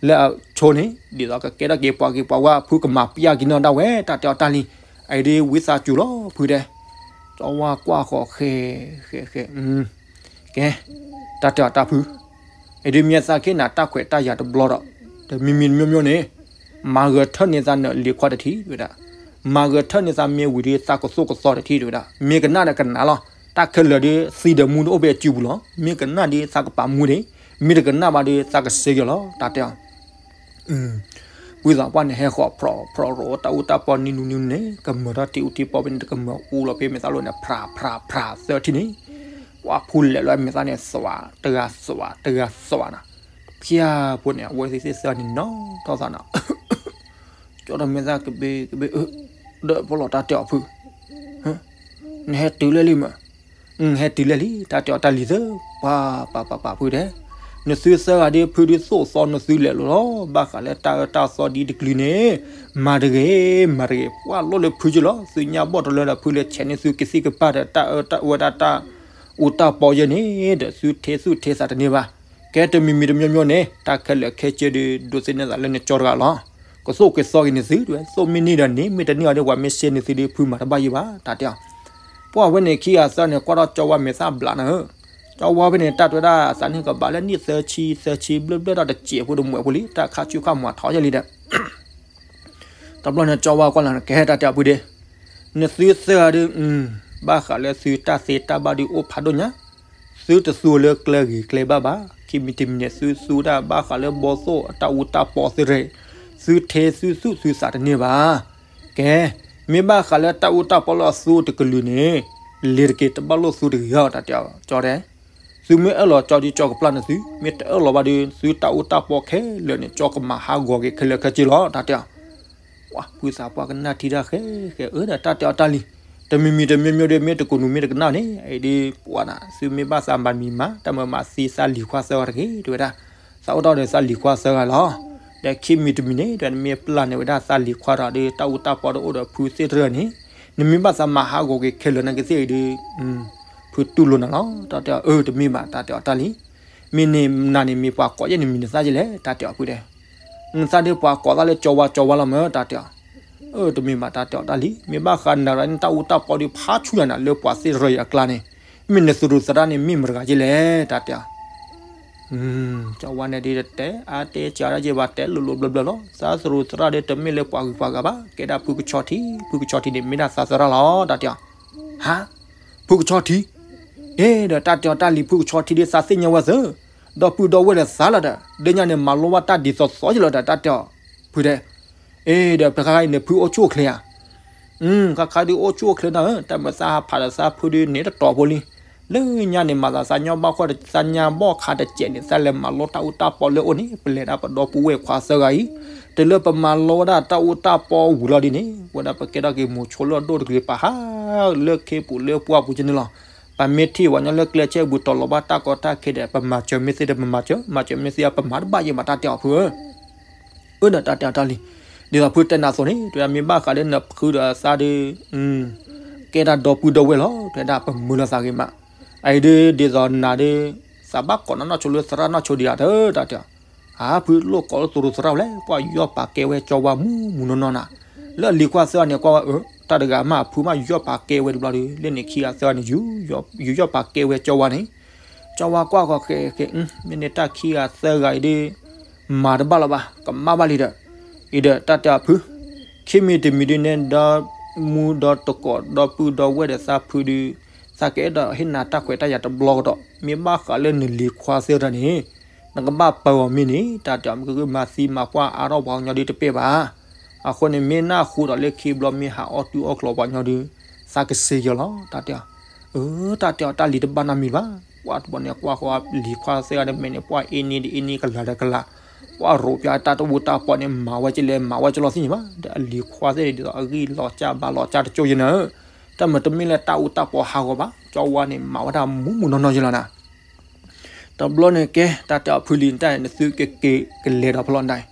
လၢအဆိန့ၣ် ဒ်သိးကကဲထီၣ်က့ၤပှၤဂ့ၤပှၤဝါ ဖုကမၤပျၢ်က့ၤနီၣ်ဒၣ်ဝဲ တၢ်တဲအီၤတၢ်လံ. အအံၤဒ်ဝံသးစူၤလီၤ ဖုတဲ. ကၠီဝါကွၢ်ဃီၤဃဲ ဃဲ ဃဲ, ကဲ, တၢ်တဲအီၤတၢ်ဖု, အံၤဒ်မ့ၢ်သးခ့နၤတၢ်ခွဲးတၢ်ယာ်တဘျီဒီး, တမံၤမံၤတမံၤမံၤန့ၣ်, မၤဂဲၤထၢၣ်န့ၢ်သးနလံၤခွါတထံၣ် တဲဝဲဒၣ်, မၤဂဲၤထၢၣ်န့ၢ်သးမ့ၢ်ဝံၤဒီးသးကသိၣ်ကသီတထံၣ် တဲဝဲဒၣ်, မ့ၢ်ကနၣ်ဒီးကနၣ်လီၤ. တၢ်ခဲလၢာ်ဒီးသံဒီးမူဒီးအိၣ်ဖဲအစုပူၤလီၤ. မ့ၢ်ကနၣ်ဒီးသးကပာ်မူဒံး, မ့ၢ်တကနၣ်ဘၣ်ဒီးသးကစ့က့ၤလီၤ တၢ်တဲအီၤ ဝံသးပှၢ်န့ၣ် ဟဲဃီၤဖျိးဖျိးရိးတၢ်အူတၢ်ပီနံၤနူနံၤန့ၣ် ကမၢၤထီၣ်တံၢ်အူတံၢ်ပီဖဲန့ၣ် တကမၢၤအူလီၤဖဲမဲာ်သၣ်လိၤန့ၣ် ဖြးဖြးဖြးသၢထံၣ်န့ၣ်, ပှၤဖူလဲၤလီၤမဲာ်သၣ်န့ၣ် သွးတဂၤသွးတဂၤသွးနၤ, ဖၠၣ်ဖိန့ၣ် အဝဲသ့ၣ်သ့ၣ်သၢန့ၣ်နီၤထီၣ်သးနၤ ကၠီဒီးမဲာ်သၣ်ကဘ့ကဘ့အၢ, ဒီးပလီၢ်တၢ်တဲအီၤဖု, နဟဲတုၤလဲၣ်လံမး, ဟဲတုၤလဲၣ်လံ တၢ်တဲအီၤတၢ်လံၤသၢ, ပှၤပှၤပှၤပှၤဖုတဲ, နသုသၢဂၤဒ်ဖုဒ်သိၣ်သီနသုလဲၤလိၤလီၤ ဘၣ်ဃးလၢတၢ်အၢတၢ်သီဒ်တကလုာ်န့ၣ်, မၤတဂ့ၤ မၤတဂ့ၤ ပှၤလိၣ်လၢဖုက့လီၤ. သုညါဘီၣ်တလၢဒီးဖုလဲၤဆဲးန့ၢ်သုကသံၣ်ကပၢ်ဒီးတၢ်အၢတၢ်ဝဲဒၣ်တၢ်အူတၢ်ပီယဲန့ၣ် ဒီးသုထဲသူၣ်ထဲသးတန့ၢ်ဘၣ်. ကဲတမံၤမံၤတမံၤမံၤန့ၣ် တၢ်ခဲလၢာ်ခဲဆ့ဒီး ဒိးသန့ၤသးလၢနကၠီတဂၤလီၤ. ကသိၣ်ကသီက့ၤန့ၣ်သု, သိၣ်မ့ၢ်န့ၢ်ဒီးန့ၢ် မ့ၢ်တန့ၢ်အီၤဒီး ပှၤမ့ၢ်စ့န့ၢ်သုဒီးဖုမၤတဘၣ်ယံၤဘၣ် တၢ်တဲအီၤ. ပှၤဝဲန့ၣ်ခံဂၤသၢန့ၣ် ကွၢ်ထီၣ်ကၠီဝါမဲာ်သၣ်ဘျးနၤဧၢ, ကၠီဝါဖဲန့ၣ် တၢ်တဲဝဲဒၣ်သးန့ၣ်ကဘၣ်လၢနံၣ်သၢဆံသၢဆံဘျၢဘျၢထီၣ်တစဲးဖိတမှဲးဖိလံ တၢ်ခးဆူၣ်ခးမၤထီၣ်ယဲလံဒီး တဘျီန့ၣ် ကၠီဝါကွၢ်လၢ်န့ၣ် ကဟဲတၢ်တဲအီၤဖုဒ့, နသုသၢဂၤဒီး, ဘၣ်ဃးလၢသုတၢ်သ့တၢ်ဘၣ်ဒုးအိၣ်ဖးဒိၣ်ညါ, သုတသူလၢကျဲဂ့ၤကျဲဘၣ်ဘၣ်. ခံမံၤတမံၤန့ၣ် သုသူဒၣ်ဘၣ်ဃးလၢဘီသိၣ်အတၢ်အူတၢ်ပီသ့ၣ်ရ့ၣ်, သုထဲသုသူၣ်သုသးတန့ၢ်ဘၣ်. ကဲ, မ့ၢ်ဘၣ်ဃးလၢတၢ်အူတၢ်ပီလၢအသူတကလုာ်န့ၣ်, လ့ၤတက့ၤတဘၣ်လိၣ်သူတဂ့ၤဧါ တၢ်တဲအီၤ ကၠီတဲ သုမ့ၢ်အၢၣ်လီၤကၠီဒုးကၠီကပျၢ်န့ၢ်သု, မ့ၢ်တအၢၣ်လီၤဘၣ်ဒီး သုတၢ်အူတၢ်ပီခဲလၢာ်န့ၣ် ကၠီကမၤဟးဂီၤက့ၤခဲလၢာ်ခဲဆ့လီၤ တၢ်တဲအီၤ. ပှၤဖုသးပှၢ်ကနၣ်ထံတၢ်ဃဲဃဲအၢဒီးတၢ်တဲအီၤတၢ်လံ, တမံၤမံၤတမံၤမံၤဒီး မ့ၢ်တကိးနူာ်မ့ၢ်တကနၣ်န့ၣ် အံၤဒ်ပှၤနၤ သုမ့ၢ်ဘၣ်သးမၤတမံၤမၤ တၢ်မၤမၤသံသးလံၤခွါသၢဂၤတဂ့ၤ တဲဝဲဒၣ်, သးအိၣ်ထီၣ်ဒီးသးလံၤခွါသၢဂၤလီၤ. ဒီးခံမံၤတမံၤန့ၣ် ဒီးနမ့ၢ်ပျၢ်န့ၢ်ဝဲဒၣ်သးလံၤခွါဒီး တၢ်အူတၢ်ပီတအိၣ်ဒီးဖုသ့ၣ်တရၢၣ်န့ၣ်, နမ့ၢ်ဘၣ်သးမၤဟးဂီၤက့ၤခဲလၢာ်နာ်က့သ့ၣ်အံၤဒီး ဖုတူၢ်လိာ်နၤလီၤ တၢ်တဲအီၤ. အၢ တမ့ၢ်ဘၣ် တၢ်တဲအီၤတၢ်လံ, မ့ၢ်န့ၣ်နၤန့ၣ်မ့ၢ်ပှၤကိးယဲၢ်န့ၣ်မံၤနသၣ်ယဲၢ်လဲၣ် တၢ်တဲအီၤဖုတဲ, နသၣ်ဒ်ပှၤကိးသၣ်လၢကၠီဝါကၠီဝါလီၤမၢ် တၢ်တဲအီၤ. အၢ တမ့ၢ်ဘၣ် တၢ်တဲအီၤတၢ်လံ, မ့ၢ်ဘၣ်ဃးနၤရၤန့ၣ် တၢ်အူတၢ်ပီဒီးဖးဆူၣ်ယၤနၤလၢပှၤသ့ၣ်တရၢၣ်အံၤအကျါန့ၣ်, မ့ၢ်နသရူးသရၣ်န့ၣ်မ့ၢ်မတဂၤယဲၢ်လဲၣ် တၢ်တဲအီၤ. ကၠီဝါန့ၣ်ဒ်တဲအါတဲစှၤဒၣ်ယဲၢ်ဘၣ် တဲလိၤလိၤဘျၢဘျၢလီၤ. သးသရူးသရၣ်ဒီးတမ့ၢ်လၢပှၤဂုၤပှၤဂၤဘၣ်, ကဲဒၣ်ဖုကဆီထံ, ဖုကဆီထံန့ၣ် မ့ၢ်ဒၣ်သးသရၣ်လီၤ တၢ်တဲအီၤ. ဟါ, ဖုကဆီထံ, အ့ဒီးတၢ်တဲအီၤတၢ်လံၤ ဖုကဆီထံဒီးသးသ့ၣ်ညါဝဲသၢ, ဒီပုၢ်ဒီဝဲၢ်ဒီးသးလီၤဒီး ဒ်ညါန့ၣ် မၤလိဘၣ်တၢ်ဒ်သိးသိးယဲၢ်လီၤဒီး တၢ်တဲအီၤ, ဖုတဲ. အ့ဒီးဖဲခါခါအံၤန့ၣ် ဖုအိၣ်ဆူၣ်အိၣ်ချ့ဧါ. ခါခါဒုးအိၣ်ဆူၣ်အိၣ်ချ့နၤဧၢ, တၢ်မၤသးဟးဖးဒီးသးဖုဒုးန့ၣ်တတီၤဖိလံ. လၢညါန့ၣ် မၤသးသးညီဘၣ်ခီၣ် သးညါဘီၣ်ခါတစဲးန့ၣ် သးလဲၤမၤလီတၢ်အူတၢ်ပီလၢအအိၣ်န့ၣ် ပလဲၤဒၣ်ပဒီပုၢ်ဝဲၢ်ခွါသၢဂၤအံၤ, တုၤလၢပမၤလီဝဲဒၣ်တၢ်အူတၢ်ပီဝံၤလီၤဒ်န့ၣ် ဝဲဒၣ်ပကဲထီၣ်က့ၤမိၤဆိလၢအဒိၣ်တကလုာ် ပဟးလၢခ့ပူၤလၢပှၢ်ပူၤကန့ၣ်လီၤ. ပမ့ၢ်ထံၣ်ပှၤညီလၢကျဲဆဲပူၤတီၤလီၤဘၣ်တၢ်ကီတၢ်ခဲဒီး ပမၤစၢၤမ့ၢ်သ့ဒီးပမၤစၢၤ, မၤစၢၤမ့ၢ်သ့ ပမၤတဘၣ်ယဲၢ်ဘၣ် တၢ်တဲအီၤဖုဧၢ. အၢ ဒီးတၢ်တဲအီၤတၢ်လံၤ, ဒ်သိးဖုတဲနၤအသိးန့ၣ် တဲဝဲဒၣ် မ့ၢ်ဘၣ်ဃးလၢနဖုဒီးသးဒီး ကဲဒၣ်ဒီပုၢ်ဒီဝဲၢ်လီၤ တဲဝဲဒၣ်ပမုာ်လီၤသးဂ့ၤမး, အအံၤဒ် ဒ်သိးနၤဒီး သးဘၣ်ကိးနီၢ်နီၢ်ဆိလၢသရၣ်နီၢ်ဆိဒံးဧါ တၢ်တဲအီၤ, အၢ ဖုလိၣ်ကိးလၢသရၣ်သရၣ်ဝဲလဲၣ် ပှၤယူးယီၣ်ပာ်ကဲဝဲကၠီဝါမူးမူးနီၢ်နီၢ်နၤ, လၢအလံၤခွါသၢဂၤန့ၣ် ကွၢ်ဝဲ အၢ တၢ်တဂၤမး အဖုမးယူးယီၣ်ပာ်ကဲဝဲတဘျီဒီး လၢန့ၣ်ခံဂၤသၢဂၤန့ၣ် ယူးယီၣ်ပာ်ကဲဝဲကၠီဝါန့ၣ် ကၠီဝါကွၢ်ဃီဃဲဃဲ မ့ၢ်န့ၢ်တၢ်ခံဂၤသၢဂၤအံၤဒီး မၤတဘၣ်လၢၤဘၣ် ကမၣ်ဘၣ်လံဒီး, အံၤဒီးတၢ်တဲအီၤဖု, ခံမံၤတမံၤဒ်န့ၣ် ဒီမူဒီတကိးဒီပုၢ်ဒီဝဲၢ်ဒီးသးဖုဒီး သးကအဲၣ်ဒိးဟ့ၣ်နၤတၢ်ခွဲးတၢ်ယာ်တဘျီကဒီး မ့ၢ်ဘၣ်ဃးလၢနလံၤခွါသၢဂၤန့ၣ် နကဘၣ်ပၢအီၤမ့ၢ်န့ၣ် တၢ်တဲအီၤ မ့ၢ်ကမၤသံမၤပှၢ်အါထီၣ်ပှၤကညီဒ်တပဲဘၣ် အဃိန့ၣ် မ့ၢ်နၢ်ဟူဒီးလၢခံဘျီမ့ၢ်ဟးအီၣ်တုၤအီၣ်ကျိၤပှၤကညီဒီး သးကစ့ယီၤလီၤ တၢ်တဲအီၤ, အၢ တၢ်တဲအီၤတၢ်လံၤတဘၣ်နီတမံၤဘၣ်, ပှၤတဘျီန့ၣ် ကွၢ်ဃီလံၤခွါသၢဂၤန့ၣ် မဲာ်န့ၣ် ပှၤအ့န့ၢ်ဒ်အ့န့ၢ်ကလၤဒီးကလၤ, ပှၤရိးပၠးတၢ်တဝူတၢ်ပီးန့ၣ် မၤဝဲကလဲၤ မၤဝဲကလီသ့ၣ်ညါဘၣ်, ဒီးအလံၤခွါသ့ၣ်န့ၣ် ဒ်သိးအဂံၢ်လီၤကၢ်ဘါလီၤကၢ်တကၠိယဲၢ်နၤ, တၢ်မၤတမ့ၢ်လၢတၢ်အူတၢ်ပီးဟးဂီၤဘၣ်, ကၠီဝါန့ၣ် မၤဝဲဒၣ်မူးမူးနီၢ်နီၢ်ယဲၢ်လီၤနၤ တဘျီန့ၣ်ကဲ တၢ်တဲအီၤဖုလံၤတၢ်န့ၣ် နသုကက့ၤကလဲၤဒီးဖဲလီၤဒၣ်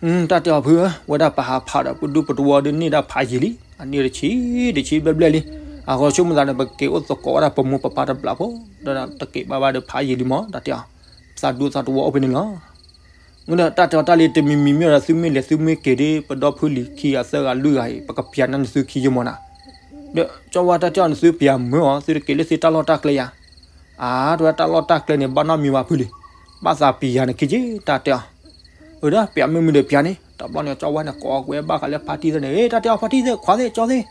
အံၤ, တၢ်တဲအီၤဖုဧၢ, ဝဲဒၣ်ပဟးဖးဒီးပဒူပတဝီဒီးန့ၢ်ဒၣ်ဖးယံာ်လံ, အန့ၢ်တဆံ, တဆံဘျဲၣ်ဘျဲၣ်လံ, အဃိဆိကမိၣ်သးန့ၣ် ပက့ၤအိၣ်သကိးဝဲဒၣ်ပမိၢ်ပပၢ်တဘျီဖိ, ဒီးတက့ၤဘၣ်ဘၣ်ဒီးဖးယံာ်လံမး, တၢ်တဲအီၤ, သးဒူသးတဝီအိၣ်ဖဲန့ၣ်လီၤ ဒီးတၢ်တဲအီၤတၢ်လံၤတမံၤမံၤမ့ၢ်ဒီး သုမ့ၢ်လဲၤသုမ့ၢ်က့ၤဒီး ပဒီဖုလံၤခံဂၤသၢဂၤလွံၢ်ဂၤအံၤ ပကပျးန့ၢ်နသုခံယဲၢ်မးနၤ, ဒီးကၠီဝါတၢ်တဲအီၤ နသုပျးမုာ်အီၤ သုတက့ၤလၢသုတၢ်လီၢ်တၢ်ကျဲယၤ, အါ တဲဝဲတၢ်လီၢ်တၢ်ကျဲန့ၣ် ဘၣ်နီတမံၤဘၣ်ဖုလံၤ, ဘၣ်သးပျးနခံက့ တၢ်တဲအီၤ, အၢ ဒီးပျးမ့ၢ်မုာ်ဒီးပျးန့ၣ်, တဘျီန့ၣ် ကၠီဝါန့ၣ် ကိးကွဲဘၣ်ဃးလၢဖါတံၢ်သ့ၣ်န့ၣ်, အ့ တၢ်တဲအီၤဖါတံၢ်သ့ၣ် ခွါသ့ၣ် ကၠီသ့ၣ်,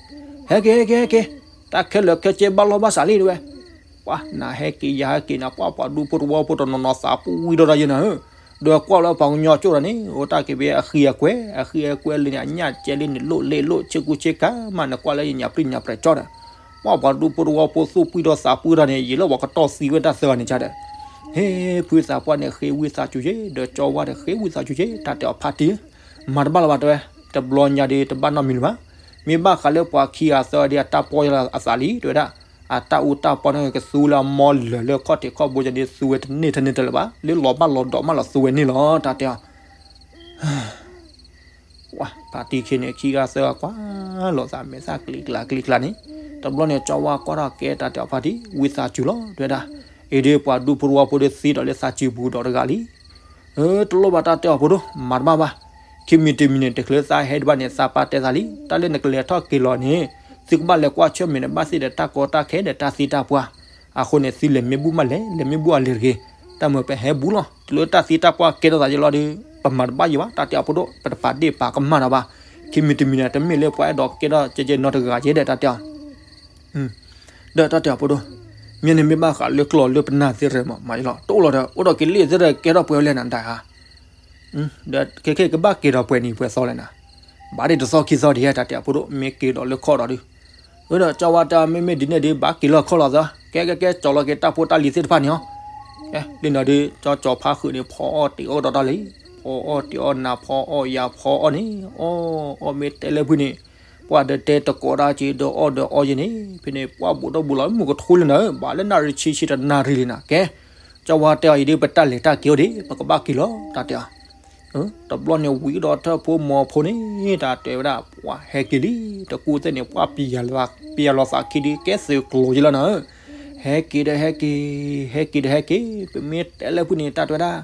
ဟဲက့ၤ ဟဲက့ၤ ဟဲက့ၤ, တၢ်ခဲလၢာ်ခဲဆ့ဘၣ်လီၢ်ဘၣ်စးလံ တဲဝဲ ပှၤနၤဟဲက့ၤယၤဟဲက့ၤနၤ ပှၤပှၤဒူဖိတဝီဖိတနီၤနီၤသးပှံၢ်ထီၣ်တၢ်ယဲၢ်နၤဧၢ, ဒီးကွၢ်လၢပှၤကညီကၠိၣ်ဒီးန့ၣ် အိၣ်တၢ်က့ၤဝဲအဃံအကွဲ, အဃံအကွဲလၢန့ၣ် အညၣ်ကဲလံန့ၣ် လိၣ်လဲၣ်လိၣ်ဆ့ကူဆ့ကၤမး နကွၢ်လၢယညၣ်ပျံၤညၣ်ပြဲးကၠီဒီး, ပှၤပှၤဒူဖိတဝီဖိသူၣ်ပှံၢ်ထီၣ်သးပှံၢ်ထီၣ်န့ၣ် ယံာ်လၢပှၤကတီၢ်သံဝဲတၢ်သၢဂၤန့ၣ်ကဒီး, ဟ့ ဖုသးပှၢ်န့ၣ် ဃ့ဝံသးစူၤယဲၢ် ဒီးကၠီဝါဒီးဃ့ဝံသးစူၤယဲၢ် တၢ်တဲအီၤဖါတံၢ် မၤတဘၣ်လၢၤဘၣ်တဲဝဲ, တဘျီညါဒီးတဘၣ်နီတမံၤလၢၤဘၣ်, မ့ၢ်ဘၣ်ဃးလၢပှၤခံဂၤသၢဂၤဒီးအတၢ်ပီၢ်ယလီၤအသးလံ တဲဝဲဒၣ်, အတၢ်အူတၢ်ပီၢ်န့ၣ်ကသူလၢအမီလၢာ်လၢခီၣ်ထံးခီၣ်ဘိန့ၣ်ဒီးသူဝဲတန့ၢ်ထဲန့ၢ်တလၢၤဘၣ်, လၢလီၤဘၣ်လီၤဒီးမးလီၤသူဝဲန့ၣ်လီၤ တၢ်တဲအီၤ ဝဲ ဖါတံၢ်ခံန့ၣ် ခံဂၤသၢဂၤကွၢ်လိာ်သးမဲာ်သၣ်ကျံးကျါကျံးကျါန့ၣ်, တဘျီန့ၣ် ကၠီဝါကွၢ်ထီၣ်ကဲတၢ်တဲအီၤ ဖါတံၢ် ဝံသးစူၤလီၤ တဲဝဲဒၣ်, အ့ဒီးပှၤဒူဖိတဝီဖိဒီးသံဒီးလၢသးစုပူၤဒီးတဂၤလံ တလိၣ်ဘၣ်တၢ်တဲအီၤဖိဒိၣ် မၤတဘၣ်ဘၣ်, ခံမံၤတမံၤန့ၣ် တချုးသးဟဲဒံးဘၣ်န့ၣ် သးပာ်တဲသးလံ, တၢ်လၢနကလဲၤထီၣ်က့ၤလီၤန့ၣ် သုကဘၣ်လဲၤကွၢ်ဆၢၣ်မဲာ်န့ၣ် ဘၣ်သ့ၣ်ဒီးတၢ်ကီတၢ်ခဲဒီးတၢ်သံတၢ်ပှၢ်, အဃိန့ၣ် သုလဲၤမ့ၢ်ဘူၣ်မးလဲၤ လဲၤမ့ၢ်ဘူၣ်အလဲၤတဂ့ၤ, တၢ်မၤပဟဲဘူးလီၤ တုၤလၢတၢ်သံတၢ်ပှၢ်ကဲထီၣ်သးယဲၢ်လီၤဒီး ပမၤတဘၣ်ယဲၢ်ဘၣ် တၢ်တဲအီၤဖိဒိၣ် ပတပာ်ဒ့ၣ်ပာ်ကမၣ်ဒီးဘၣ်, ခံမံၤတမံၤန့ၣ် တမ့ၢ်လၢပှၤအဲၣ်ဒိးကဲထီၣ်ကဲကဲနီတဂၤယဲၢ်ဒီး တၢ်တဲအီၤ ဒီးတၢ်တဲအီၤဖိဒိၣ်, မ့ၢ်န့ၣ်မ့ၢ်ဘၣ်ဃးလၢကျီၢ်လၢပနၢ်သ့ၣ်ရဲၣ်မး မၤယလီၤ တအိၣ်လီၤဒီး အိၣ်ဒီးက့ၤလံသ့ၣ်ရဲၣ်ကဲထီၣ်ပှဲၤဝဲလဲၣ်နၤဒၣ်ဧါ, ဒီးခဲကဲကဘၣ်က့ၤဒီးပှဲၤနံၤပှဲၤသီလဲၣ်နၤ, ဘၣ်ဒ်တသီခံသီဒံးဧါ တၢ်တဲအီၤဖိဒိၣ် မ့ၢ်က့ၤဒီးလၢခီၣ်ဒီးဒုး, ဒီးကၠီဝါတဲမ့မ့ၢ်ဒ်န့ၣ်ဒီး ဘၣ်က့ၤလၢခီၣ်လီၤသၢ, ကဲကဲကဲ ကၠီလီၤက့ၤတၢ်ဖိတၢ်လံၤသ့ၣ်တဖၣ်န့ၣ်လီၤ, လၢနၤဒီး ကၠီကၠီဖါဃုာ်န့ၣ် ဖီအီၣ်တ့ၤအီၣ်ဒီးတၢ်လံ, ဖီအီၣ်တ့ၤအီၣ်နၤ ဖီအီၣ်ယၤ ဖီအီၣ်န့ၣ် အီၣ်အီၣ်မ့ၢ်တဲလၢဖုန့ၣ် ပှၤဒီးတဲတကိးတၢ်က့ၤဒီးအီၣ်ဒီးအီယဲန့ၣ် ဖဲန့ၣ် ပှၤဘူးဒီးဘူးလီၤမုၢ်ကထိလၢနၤဧၢ ဘၣ်လၢနၣ်ရံၣ်ဆံဆံတနၣ်ရံၣ်လံနၤ ကဲ, ကၠီဝါတဲအီၤအံၤဒီး ပတၢ်လဲၤတၢ်က့ၤအိၣ်ဒံး ပကဘၣ်က့ၤလီၤ တၢ်တဲအီၤ, တဘျီန့ၣ်ဝံၤဒီးထၢၣ်ဖိမီၤဖိန့ၣ် တၢ်တဲဝဲဒၣ် ပှၤဟဲက့ၤလံ, တကူသ့ၣ်န့ၣ် ပှၤပျၢ်လီၤသးခံဒီး ကဲသုးကျိၤယဲၢ်လီၤနၤဧၢ, ဟဲက့ၤဒီးဟဲက့ၤ, ဟဲက့ၤဒီးဟဲက့ၤ, ပမ့ၢ်တဲလၢဖုန့ၣ် တၢ်တဲဝဲဒၣ်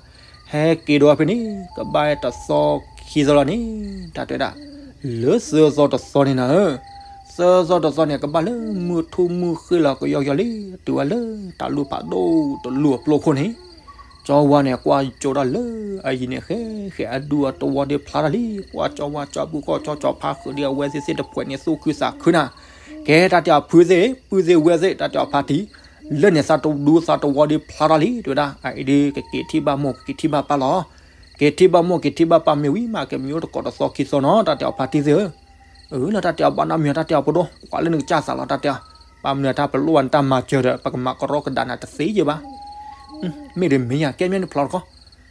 ဟဲက့ၤဒီးဖဲန့ၣ် ကဘၣ်တသီခံသီလီၤန့ၣ် တၢ်တဲဝဲဒၣ်, လၢသၢသီတသီန့ၣ်နၤဧၢ, သၢသီတသီန့ၣ် ကဘၣ်လၢမုၢ်ထူၣ်မုၢ်ဃ့ၢ်လီၤကယီကယီလံ, တုၤဝဲလၢတၢ်လူၢ်ဖးဒိၣ်တလူၢ်အပျိခိၣ်န့ၣ်, ကၠီဝါန့ၣ် ကွၢ်ကၠိတၢ်လၢအယံၤန့ၣ် ဃဲဃဲအဒူအတဝီဒီးဖျါထီၣ်လံ, ပှၤကၠီဝါကၠီပူၤဃီကၠီကၠီဖါဃုာ်ဒီး အဝဲသ့ၣ်သ့ၣ်တဖှဲးန့ၣ် သူၣ်ခုသးခုနၤ, ကဲတၢ်တဲအီၤဖုသ့ၣ် ပုၢ်သ့ၣ်ဝဲၢ်သ့ၣ် တၢ်တဲအီၤဖါတံၢ် လၢန့ၣ်သးတဒူသးတဝီဒီးဖျါထီၣ်လံ တဲဝဲဒၣ်, အအံၤဒီး ကက့ၤထံၣ်ဘၣ်မိၢ် ကက့ၤထံၣ်ဘၣ်ပၢ်လီၤ, က့ၤထံၣ်ဘၣ်မိၢ် က့ၤထံၣ်ဘၣ်ပၢ်မ့ၢ်ဝံၤမး ကမံၤအိၣ်တကိးတသီခံသီနီၤ တၢ်တဲအီၤဖါတံၢ်သ့ၣ်ဧၢ, အၢ လၢတၢ်တဲအီၤဘၣ်နီတမံၤ တၢ်တဲအီၤဖိဒိၣ် ကွၢ်လၢနကစၢ်သးလီၤ တၢ်တဲအီၤ, ဘၣ်မနုၤတၢ်ပလိၣ်ဘၣ်နတၢ်မၤစၢၤဒီး ပကမၤကရီကဒါနၤတသ့ယဲဘၣ်. မ့ၢ်တမ့ၢ်ယၤ ကဲမ့ၢ်န့ၣ်ဖျီတခီ.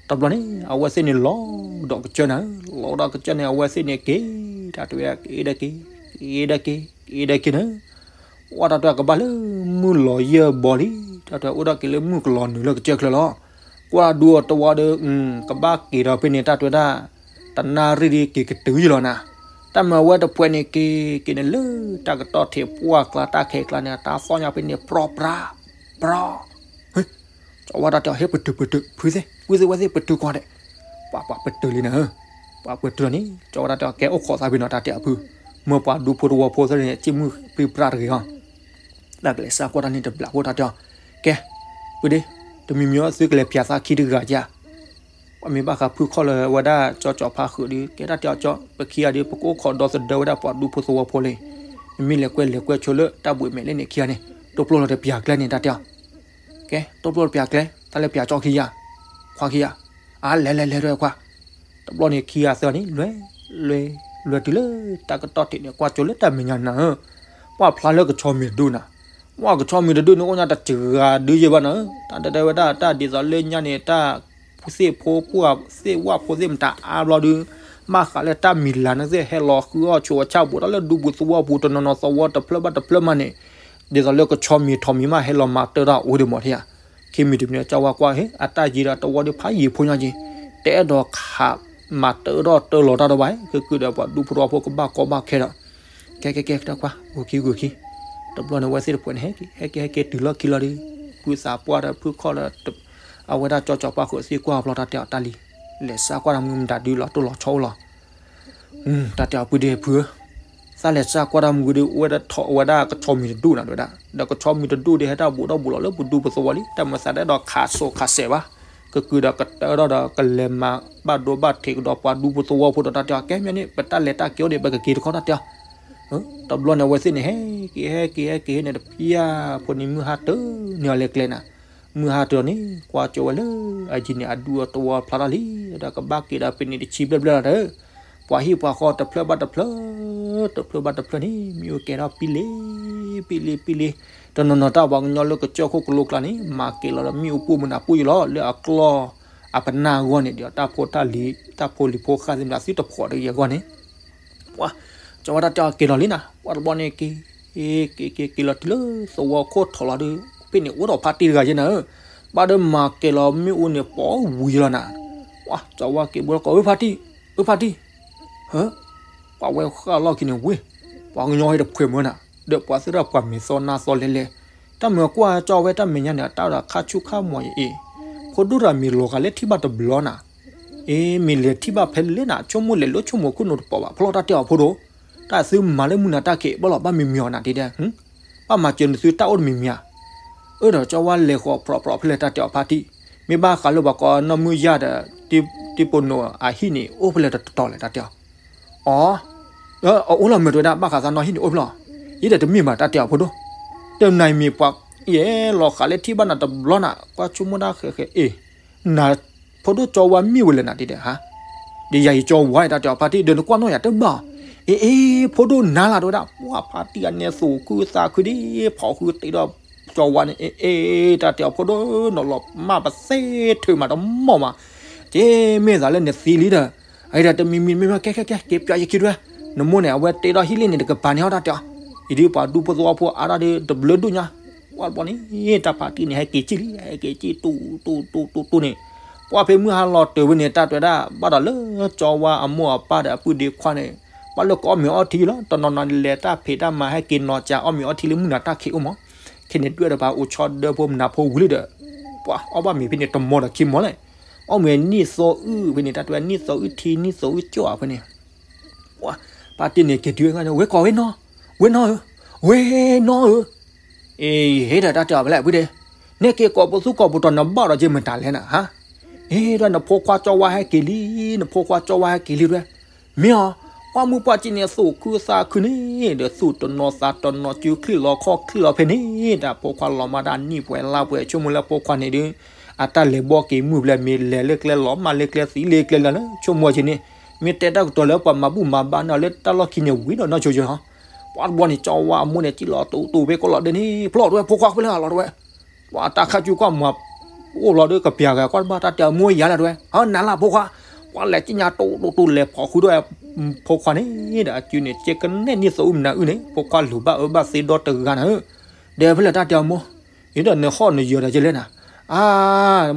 တဘျီန့ၣ် အဝဲသ့ၣ်န့ၣ်လီၤဒီးကစၢၢ်နၤဧၢ, လီၤဒီးကစၢၢ်န့ၣ် အဝဲသ့ၣ်န့ၣ်က့ၤ တၢ်တဲဝဲဒၣ်က့ၤဒီးက့ၤ က့ၤဒီးက့ၤ က့ၤဒီးက့ၤန့ၣ် ဝဲတၢ်တဲကဘၣ်လၢမုၢ်လီၤယဲၢ်ဘီလံ, တၢ်တဲအိၣ်ဒီးက့ၤလၢမုၢ်ကလီၤနုာ်လၢကစၢၢ်ချၢလီၤ. ကွၢ်ဒူအတဝီဒီး ကဘၣ်က့ၤဒီးဖဲန့ၣ် တၢ်တဲဝဲဒၣ် တနၣ်ရံၣ်ဒီးက့ၤကတုၤယလီၤနၤ. တၢ်မၤဝဲတဖှဲးန့ၣ်က့ၤ က့ၤန့ၣ်လၢတၢ်ကတီၢ်ထံးပှၢ်ကျါ တၢ်ခဲကျါန့ၣ် တၢ်သီၣ်ညါဖဲန့ၣ် ပြီပြါ ပြီ ကၠီဝါတၢ်တဲအီၤ ဟဲပတုာ်ပတုာ် ဖုသ့ၣ် ဝံသ့ၣ်ဝဲသ့ၣ် ပတုာ်ကွၢ်ဒဲး. ပှၤပှၤပတုာ်လံနၤဧၢ, ပှၤပတုာ်လီၤန့ၣ် ကၠီဝါတၢ်တဲအီၤ ကဲအိၣ်ခိးသးဖဲနီၤ တၢ်တဲအီၤဖု, မၢပှၤဒူဖိသဝီဖိသ့ၣ်န့ၣ် စံၣ်မုၢ်ပြံပြါတဂ့ၤဟီ, တၢ်ကလဲၤစၢ်ကွၢ်တၢ်န့ၣ်တဘျီဖိတၢ်တဲအီၤ, ကဲ, ဖုဒ့, တမံၤမံၤအီၤသုကလဲၤပၠးသးခံတဂၤဧါ. ပှၤမ့ၢ်ဘၣ်ဃးဖုခီၣ်လၢဝဲဒၣ်ကၠီကၠီဖါဃုာ်ဒီး ကဲတၢ်တဲအီၤကၠီ ပခံဂၤဒီး ပကအိၣ်ခိးဒီသဒၢဝဲဒၣ်ပှၤဒူဖိသဝီဖိလံ, မ့မ့ၢ်လဲၤကွဲလဲၤကွဲဆိလၢတၢ်ဘှံးမဲာ်လဲၣ်န့ၣ်ခံဂၤန့ၣ် တိဖျိလီၤတပၠးကျဲန့ၣ် တၢ်တဲအီၤ, ကဲ တိဖျိတပၠးကျဲ တၢ်လဲၤပၠးကၠီခံဂၤ, ခွါခံဂၤ, အါလဲၤလဲၤလဲၤဒွဲၣ်ခွါ, တဘျီန့ၣ်ခံဂၤသၢဂၤန့ၣ် လဲၤ, လဲၤ, လဲၤတုၤလၢတၢ်ကတီၢ်ထံးန့ၣ် ကွၢ်ကၠိလၢတၢ်မဲာ်ညါနၤဧၢ, ပှၤဖျါလၢကဆီမံၤတဒူၣ်နၤ, ပှၤကဆီမံၤတဒူၣ်န့ၣ် အိၣ်ညါတစှၤဂၤဒုယဲၢ်ဘၣ်နၤဧၢ, တၢ်တဲတဲဝဲဒၣ်တၢ်ဒ်သိးလၢညါန့ၣ် တၢ် သ့ၣ်ဖိပှၢ်သ့ၣ်ဝၣ်ဖိသ့ၣ်မတၤအါဘျီဒုး, ဘၣ်ဃးလၢတၢ်မံၤလၤန့ၣ်သ့ၣ် ဟဲလီၤဃုအီၣ်ဆိးအီၣ်ဆၣ်ဘူးတၢ်လၢဒူပူၤသဝီပူၤ တနီၤနီၤသဝီတဖျၢၣ်ဘၣ်တဖျၢၣ်မးန့ၣ်, ဒ်သိးလၢကဆီမံၤထိးမံၤမး ဟဲလီၤမၤတၢထီၣ်အိၣ်ဒံးမးထံဧါ, ခံမံၤတမံၤကၠီဝါကွၢ်ဟ့ၣ် အတၢ်ယံၤဒီးတဝီဒုးဖးယံၤဖိညါက့ၤ, တအဲၣ်ဒိးခးမၤတၢထီၣ်တၢလီၤတၢ်တဘၣ်, ကကုာ်ဒီးပှၤဒူဖိသဝီဖိကဘၣ်ကီဘၣ်ခဲဒီး ကဲကဲကဲတၢ်ကွၢ် ဂုာ်ခံဂုာ်ခံ, တဘျီန့ၣ် အဝဲသ့ၣ်တဖှဲးန့ၣ် ဟဲက့ၤ ဟဲက့ၤ ဟဲက့ၤတုၤလီၢ်ခံလီၤဒီး, ဖုသးပှၢ်ဒီးဖုခီၣ်ဒီး အဝဲဒၣ်ကၠီကၠီပှၢ်ဃုာ်သ့ၣ်ကွၢ်အဘျီ တၢ်တဲအီၤတၢ်လံ, လဲၤစၢ်ကွၢ်တၢ်မုၢ်မတၤဒုးလီၤတိၢ်လီၤဆီအိၣ်လီၤ, တၢ်တဲအီၤဖုဒ့ဖုဧၢ, သးလဲၤစၢ်ကွၢ်တၢ်မုၢ်ဒုး အိၣ်ဝဲဒၣ်ထီၣ်ဝဲဒၣ်ကဆီမံၤတဒူၣ်နၤတဝဲဒၣ်, ဒီးကဆီမံၤတဒူၣ်ဒီး ဟဲတၢ်ဘူးထီၣ်ဘူးလီၤလၢပဒူပသဝီလံ, တၢ်မၤသးတအဲၣ်ဒိးခးစိးခးစဲးဘၣ်, ကကုာ်ဒီးကတၢထီၣ်ဒီးကလဲၤမၤဘၣ်ဒိဘၣ်ထံးကဒီးပှၤဒူပသဝီဖိဒီး တၢ်တဲအီၤကဲမ့ၢ်န့ၣ် ပတၢ်လဲၤတၢ်က့ၤအိၣ်ဒီး ပကက့ၤတခီ တၢ်တဲအီၤ တဘျီန့ၣ် အဝဲသ့ၣ်န့ၣ် ဟဲက့ၤ ဟဲက့ၤ ဟဲက့ၤန့ၣ် တပျၢ်ဖိန့ၣ် မုၢ်ဟါတၢ်န့ၢ်အီၤလၢကျဲနၤ, မုၢ်ဟါတၢ်န့ၣ် ကွၢ်ကၠိဝဲလၢ အယံၤန့ၣ် အဒူအသဝီဖျါထီၣ်လံ, ဒီးကဘၣ်က့ၤဒီးဖဲန့ၣ်တဆံဘျဲၣ်ဘျဲၣ်လီၤဒီး, ပှၤဟံၣ်ပှၤဃီတဖျၢၣ်ဘၣ်တဖျၢၣ်, တဖျၢၣ်ဘၣ်တဖျၢၣ်န့ၣ် မ့ၣ်အူကဲထီၣ်ပံလ့, ပံလ့ ပံလ့, တနီၤနီၤတၢ်ပှၤကညီလၢကစၢၢ်ခိၣ်ကလိကျါန့ၣ် မၤက့ၤလီၤဒီးမ့ၣ်အူပူၣ်မနုၤပူၣ်ယလီၤ လၢအကျီၢ်အပနၢ်အဂီၢ်န့ၣ် ဒီးတၢ်ဖိတၢ်လံၤ တၢ်ဖိလံၤဖိဃၢ်သ့ၣ်မတၤ သုတဖှီၣ်တဂ့ၤအဂီၢ်န့ၣ် ပှၤ, ကၠီဝါတၢ်တဲအီၤက့ၤလီၤလံနၤ, ပှၤတဘျီန့ၣ်က့ၤ, က့ၤက့ၤက့ၤလီၤတုၤလၢသဝီခိၣ်ထီၣ်လီၤဒီး, ဖဲန့ၣ်အိၣ်ဒီးဖါတံၢ်တဂၤယဲနၤဧၢ, ဘၣ်ဒီးမၤက့ၤလီၤမ့ၣ်အူန့ၣ် ပိာ်ဝံၤလီၤနၤ, ပှၤ ကၠီဝါက့ၤဘိလီၤကိး ဧၢဖါတံၢ်, ဧၢဖါတံၢ်, ဟၢ, ပှၤဝဲဃၣ်လီၢ်ခံန့ၣ်ဝ့ၢ်, ပှၤကညီဟဲတဖှဲးမၢနၤ, ဒီးပှၤသ့ၣ်တဖၣ်ပှၤမဲာ်သီနါသီလဲလဲ, တၢ်မၤကွၢ်ကၠီဝဲတၢ်မဲာ်ညါန့ၣ် အတၢ်ဒီးခါဆူၣ်ခါမီၤယအံၤ, ဖိဒိၣ်တဂၤမ့ၢ်လီၤဂာ်လၢထံၣ်ဘၣ်တဘျီနၤ အ့ မ့ၢ်လဲၤထံၣ်ဘၣ်ဖဲလဲၣ်နၤ ဆိကမိၣ်လဲၤလၢဆိကမိၣ်ခိၣ်နူာ်တပိာ်ဘၣ် ဖျီတၢ်တဲအီၤဖိဒိၣ်, တၢ်သုမၤလၢမုၢ်နၤတၢ်ခံးဘၣ်လီၤ ဘၣ်မံၤမံၤအီၤနၤဒ်ဒဲး, ဘၣ်မၤစၢၤနသုတၢ်အိၣ်တမံၤမံၤဧါ, အၢဒီးကၠီဝါလဲၤဃီၤဖြီဖြီဖဲလဲၣ်တၢ်တဲအီၤဖါတံၢ်, မ့ၢ်ဘၣ်ဃးလၢပှၤကိးနီၢ်မုၢ်ယၢ်ဒီး တံၢ်ပိနိာ်အဟံၣ်န့ၣ် အိၣ်ဖဲလဲၣ်တတီၤလဲၣ်တၢ်တဲအီၤ, အီ အအိၣ်လီၤမ့ၢ်တဝဲဒၣ် ဘၣ်ဃးသးနီၢ်ဟံၣ်န့ၣ်အိၣ်ဖဲလဲၣ်, ယဲဒီးတမ့ၢ်ဘၣ်တၢ်တဲအီၤဖိဒိၣ်, တနၤအံၤမ့ၢ်ပှၤ ယဲလီၤဃာ်လၢထံၣ်ဘၣ်နၤတဘျီနၤ ကွၢ်ဆိကမိၣ်တၢ်ဃဲးဃဲးအ့ၣ် နၤ ဖိဒိၣ်ကၠီဝါမ့ၢ်ဝဲလဲၣ်နၤဒ်ဒဲးဧါ, ဒီးယၤယကၠီဝါတၢ်တဲအီၤဖါတံၢ် ဒီးနကွၢ်နီၣ်ယၤတဘၣ်, အ့ အ့ ဖိဒိၣ်နၤလၢတဝဲဒၣ် ပှၤဖါတံၢ်အနဲသူၣ်ခုသးခုဒ် ဖီၣ်ဃုတ့ဒီးကၠီဝါန့ၣ် အ့ အ့ တၢ်တဲအီၤဖိဒိၣ် နီၤလီၤမၢ်ပသ့ထုးမးတမီၢ်မး, က့မ့ၢ်သးလၢနသံလံဒီး, အံၤဒီးတမံၤမံၤမ့ၢ်မ့ၢ် ကဲ ကဲ ကဲ က့ၤပၠးယခံဒွဲ, နမိၢ်န့ၣ် အဝဲတ့ထီၣ်ဟံၣ်လ့ၣ်န့ၣ် တကပၤန့ၣ်ဟီတၢ်တဲအီၤ, အံၤဒ်ပှၤဒူဖိသဝီဖိအါထီၣ်ဒီး တဘျၢဒိၣ်ညါ, ပှၤတဘျီန့ၣ် တၢ်ဖါတံၢ်န့ၣ် ဟဲက့ၤကံၣ်လံ ဟဲက့ၤကံၣ်တူတူတူတူတူန့ၣ်, ပှၤဖဲမုၢ်ဟါလီၤတၢၤဝဲန့ၣ် တၢ်တဲဝဲဒၣ် ဘၣ်ဒီးလၢကၠီဝါအမိၢ်အပၢ်ဒီးအပုၢ်ဒ့ခွါန့ၣ်, ပှၤလၢကအီၣ်မ့ၤအီထံလီၤ တနီၤနီၤလဲၤတၢ်ဖံးတၢ်မၤဟဲက့ၤနီၤကၠးအီၣ်မ့ၤအီထံလၢမုၢ်နၤတၢ်ခံးအိၣ်မး, ခဲန့ၣ်ဒွဲၣ်ဒီးပှၤအိၣ်ဆီဒၢဖိမနၤဖိဝံၤလံဒီး, ပှၤအီၣ်ဘၣ်မ့ၤဖဲန့ၣ်တမီၤဒီးခံမီၤလဲၣ်, အီၣ်မ့ၤနံၣ်သီအုၣ်ဖဲန့ၣ် တၢ်တဲဝဲနံၣ်သီအုၣ်ထံ နံၣ်သီအုၣ်ကၠီၣ်ဧါဖဲန့ၣ် ပှၤဖါတံၢ်န့ၣ်က့ၤတုၤဝဲ ဝဲကိးဝဲနီၢ်, ဝဲနီၢ်ဧၢ, ဝဲနီၢ်ဧၢ, အ့ ဟ့ၣ်ဒီးတၢ်တဲအီၤဖဲလဲၣ်ဖုဒ့, နဲက့ၤကိးပသူကိးပတီၤနဘၣ်ဒီးက့ၤမတၤလဲၣ်နၤဟါ, အ့ ဒွဲၣ်နဖိခွါကၠီဝါဟဲက့ၤလံ, နဖိခွါကၠီဝါဟဲက့ၤလံဒွဲၣ်, မ့ၢ်အီၤ, ပှၤမုၢ်ပှၢ်ကံန့ၣ်သူၣ်ခုသးခုန့ၣ် ဒီးသူၣ်တနီၤသးတနီၤ စုချံၣ်လီၤခီၣ်ချံၣ်လီၤဖဲန့ၣ် တၢ်ဖိခွါလီၤမၢ်တၢ်နံၣ်ပှဲၤလါပှဲၤ ဆိကမိၣ်လၢဖိခွါန့ၣ်ဒုး အတၢ်လဲၤဘီက့ၤမုၢ်ဖျဲၣ် မ့ၢ်လဲၤလၢကျဲလီၤမၢ်လၢကျဲသံလၢကျဲလၢ်လၢ ဆိကမိၣ်ဆ့န့ၣ်, မ့ၢ်တဲတၢ်ကတိၤလၢပှၤမၤဘူၣ်မၤဘါန့ၢ်အီၤလၢတၢ်လီၢ်ခံန့ၣ်ဝံၤဒီးနီၢ်ဆိဆိဟီ, ပှၤတဘျီန့ၣ် ကၠီဝါအမိၢ်န့ၣ် စံၣ်လီၤတူာ်တူာ်ဝဲကိးလီၤဒဲန့ၣ် ဖျီၣ်တဝဲ ဖိခွါဖဲလဲၣ်လီၤတဝဲ, ပှၤတၢ်ခါကၠူကွၢ်မၤ အိၣ်လီၤဒီးကပျၢ်ဂၤ ကွၢ်တဘၣ်တၢ်တဲအမိၢ်ယၤလၢတဝဲ ဟါ နၤလၢဖိခွါ, ပှၤလဲၤကၠံၣ်ညါတူာ်တူာ်တူာ် လဲၤဖီၣ်ဃုာ်ဒီး ဖိခွါန့ၣ်ဒီး အစုန့ၣ် ကဲကနဲၣ်န့ၢ်သးအုးမနုၤအုၣ်န့ၣ် ဖိခွါလူၤဘၣ်အၢဘၣ်သီဒီတဂၤနၤဧၢ, ဒီးဖဲလဲၣ်တၢ်တဲအမိၢ်, အံၤဒီးနဟီၣ်နယၢၤဒီးယလဲၣ်နၤ, အါ,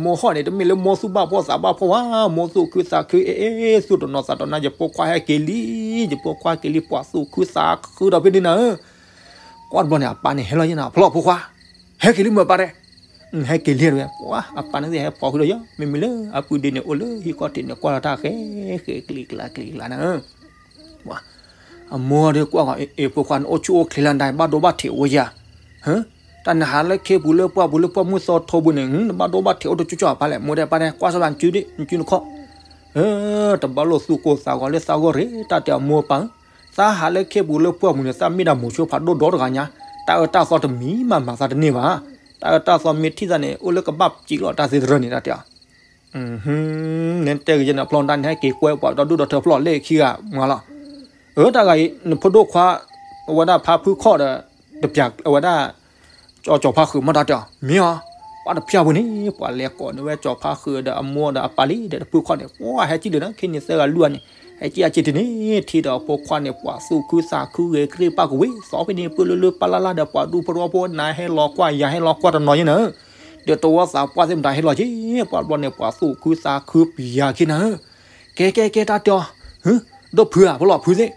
မိၢ်ဟီၣ်န့ၣ် တမ့ၢ်လၢမိၢ်သူၣ်ဘၣ်ဖှီၣ်သးဘၣ်ဖှီၣ်ဘၣ်, မိၢ်သူၣ်ခုသးခု အ့ အ့ သူၣ်တနီၤသးတနီၤ ယဖိခွါဟဲက့ၤလံ, ယဖိခွါက့ၤလံ ပှၤသူၣ်ခုသးခုဒီးဖဲန့ၣ်နၤဧၢ, ကွၢ်တဘျီန့ၣ် အပၢ်န့ၣ်ဟဲလီၤယဲနၤ ဖျီၣ်ဖိခွါ, ဟဲက့ၤလံမ့ၢ်ပၢ်တဲ, ဟဲက့ၤလံတဝဲ, ပှၤအပၢ်န့ၣ်ဟဲဖီၣ်ဃုာ်ဒီးယၤ မ့မ့ၢ်လၢအပုၢ်ဒ့န့ၣ် အိၣ်လၢဟံၣ်ခီၣ်ထံးန့ၣ် ကွၢ်လီၤတၢ်ဃဲဃဲ ကျံၤကျါကျံၤကျါနၤဧၢ အမိၢ်ဒီးကွၢ်ဂီၤ အ့ ဖိခွါ နအိၣ်ဆူၣ်အိၣ်ချ့လၢနဒါ ဘၣ်ဒိဘၣ်ထံးအိၣ်ယၤ, တၢ်နဟးလၢခ့ပူၤလၢပှၢ်ပူၤလၢပှၢ်မုၢ်သီထိပူၤန့ၣ် နဘၣ်ဒိဘၣ်ထံးအိၣ်တကၠီကၠီအပၢ်လဲၣ်, မိၢ်ဒီးပၢ်တဲ ကွၢ်စၢ်ဘၣ်နစုဒီး နစုနခီၣ်, တဘၣ်လိာ်သူၣ်ကိၢ်သးဂီၤလၢသးဂီၢ်ရ့ၣ် တၢ်တဲအမိၢ်ပၢ်ဧၢ, သးဟးလၢခ့ပူၤလၢပှၢ်ပူၤန့ၣ် သးမ့ၢ်ဒၣ်မိၤဆိဖးဒိၣ်ဒီတဂၤညါ, တၢ်အၢတၢ်သီတမံၤမးမၤသးတန့ၢ်ဘၣ်, တၢ်အၢတၢ်သီမ့ၢ်ထံၣ်သးန့ၣ် အိၣ်လၢကဘၣ်စံးလီၤတၢ်သ့တရၢန့ၣ် တၢ်တဲ နတဲဂ့ၤယဲန့ၣ်ဖျီၣ်တၢ်န့ၣ် ဟဲက့ၤကွဲပှၤဒီဒူၣ်ဒီထၢဖျီၣ်လဲၣ်ခံဂၤမးလီၤ, အၢ တၢ်ဂၤအံၤ နဖိဒိၣ်ခွါ အဝဲဒၣ်ဖါဖုခီၣ်ဒီး တပျၢ်အဝဲဒၣ် ကၠီကၠီဖါဃုာ်မ့ၢ်တၢ်တဲအီၤ မ့ၢ်အီၤ, ပှၤတပျၢ်ပူၤန့ၣ် ပှၤလဲၤကိးန့ၢ်ဝဲကၠီဖါဃုာ်ဒီးအမိၢ်ဒီးအပၢ်လံဒီးတဖုခီၣ်န့ၣ် ပှၤဟဲကံၣ်လၢာ်န့ၣ် ခ့န့ၣ်သၢဂၤလွံၢ်ဂၤန့ၣ် ဟဲကံၣ်အက့ၤတန့ၣ် ထံၣ်ဒီးအဖိခွါန့ၣ် ပှၤသူၣ်ခုသးခုဂ့ၤကရ့ၣ်ပၢ်ကဝ့ၤ သီဖဲန့ၣ် ပၢၢ်လၢလၢပၢ်လၢ်လၢ်ဒီးပှၤဒူဖိသဝီဖိ နၤဟဲလီၤကွၢ်ယၤဟဲလီၤကွၢ်တနီၤယဲနၤဧၢ ဒီးတဝီသးပှၢ်သ့ၣ်မတၤဟဲလီၤက့ၤ ပှၤဘျီန့ၣ် ပှၤသူၣ်ခုသးခုပျၢ်က့ၤနၤဧၢ, ကဲကဲကဲတၢ်တဲအီၤ, ဒိၣ်ဖုဧါ ဖျီၣ်ဖုသ့ၣ်,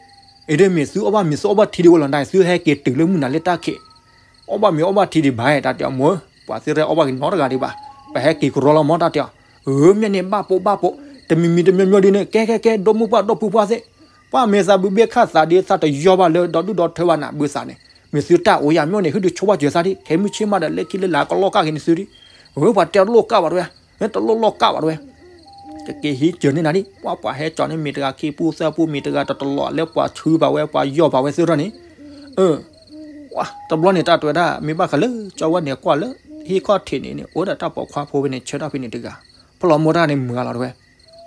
အံၤဒ်မ့ၢ်သုအီၣ်ဘၣ်မ့ၤသုအီၣ်ဘၣ်ထံဒံးဝဲလီၤ နၤသုဟဲက့ၤတုၤလၢမုၢ်နၤလၢတၢ်ခံး, အီၣ်ဘၣ်မ့ၤအီၣ်ဘၣ်ထံဒံးဘၣ် တၢ်တဲအီၤမိၢ်ဧၢ, ပှၤသ့ၣ်ရဲၣ်အီၣ်ဘၣ်က့ၤနီတဂၤဒံးဘၣ်, ပဟဲက့ၤကရီလီၤမ့ၢ်တၢ်တဲအီၤ, အၢ မ့ၢ်န့ၣ်ဘၣ်ပိာ်ဘၣ်ပိာ်, တမံၤမံၤတမံၤမံၤဒ်န့ၣ် ကဲကဲကဲ ဒိၣ်မုၢ်ပှၢ်ဒိၣ်ဖုပှၢ်သ့ၣ်, ပှၤမ့ၢ်သးဘုဘ့ၣ်ခၣ်သးဒ်သးတယီၢ်ဘၣ်လၢ ဒီဒူၣ်ဒီထၢဘၣ်နၤဘုသးန့ၣ်, မ့ၢ်သုတၢ်အိၣ်ယၤမ့ၢ်န့ၣ် ဟုဒုးဆိဘၣ်စၢၤသးဒ် ခဲမုၢ်ဆ့ၣ်မးဒီး လၢခံလၢလာကလီၢ်ကၢ်က့ၤန့ၣ်သုဒ်, အဝဲပှၤတဲတလိၣ်ကၢ်ဘၣ်တဝဲ, တလိၣ်လီၢ်ကၢ်ဘၣ်တဝဲ ကက့ၤဟံးစၢၤန့ၢ်နၤဒ် ပှၤပှၤဟဲကၠီန့ၣ်မ့ၢ်တဂၤခံပူသၢပူမ့ၢ်တဂၤတတလီၤလၢပှၤထုဘၣ်ဝဲ ပှၤယီၢ်ဘၣ်ဝဲသ့ၣ်ထီၣ်န့ၣ်, အၢ, ပှၤတဘျီန့ၣ်တၢ်တဲဝဲဒၣ် မ့ၢ်ဘၣ်ဃးလၢ ကၠီဝဲန့ၣ်ကွၢ်လၢ ဟံၣ်ခီၣ်ထံးန့ၣ်န့ၣ် အိၣ်ဒီးတၢ်ပိာ်ခွါဖိဖဲန့ၣ် ဆၢထၢၣ်ဖဲန့ၣ်တဂၤ, ဖျီၣ်မိၢ်တၢ်န့ၣ်မုာ်ဂၤလီၤတဝဲ,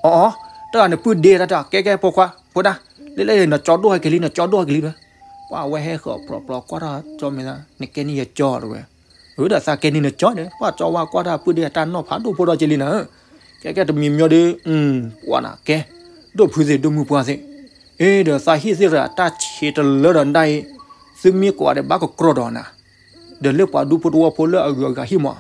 အီအီ, တဂၤန့ၣ်ပုၢ်ဒ့တၢ်တဲ ကဲကဲဖိခွါ ဖိဒၣ်, လၢလၢနကၠီဒိၣ်ဟဲက့ၤလံ နကၠီဒိၣ်ဟဲက့ၤလံတဝဲ, ပှၤဝဲဟဲဃီၤဖျီၣ်ဖျီၣ်ကွၢ်ထီၣ်ကၠီမ့ၢ်သး နကဲန့ၢ်ယကၠီတဝဲ အၢ ဒီးသးကဲန့ၢ်နကၠီဒီး ပှၤကၠီဝါကွၢ်တၢ်ပုၢ်ဒ့တၢ်နီၢ်ဖးဒိၣ်ဖိဒီးက့ၤလံနၤဧၢ, ကဲကဲတမံၤမံၤဒီး, ပှၤနၤကဲ, ဒိၣ်ဖုသ့ၣ်ဒိၣ်မုၢ်ပှၢ်သ့ၣ်, အ့ ဒီးသးဟံၣ်သ့ၣ်ရၣ်တၢ်ဆံးတလၢဒီးဒၣ်အံၤ, သုမ့ၢ်ကိးဂၤဒဲးဘၣ်ကကြီဒီးနၤ, ဒီးလၢပှၤဒူဖိသဝီဖိလၢအဂုၤအဂၤဟံၣ်မး,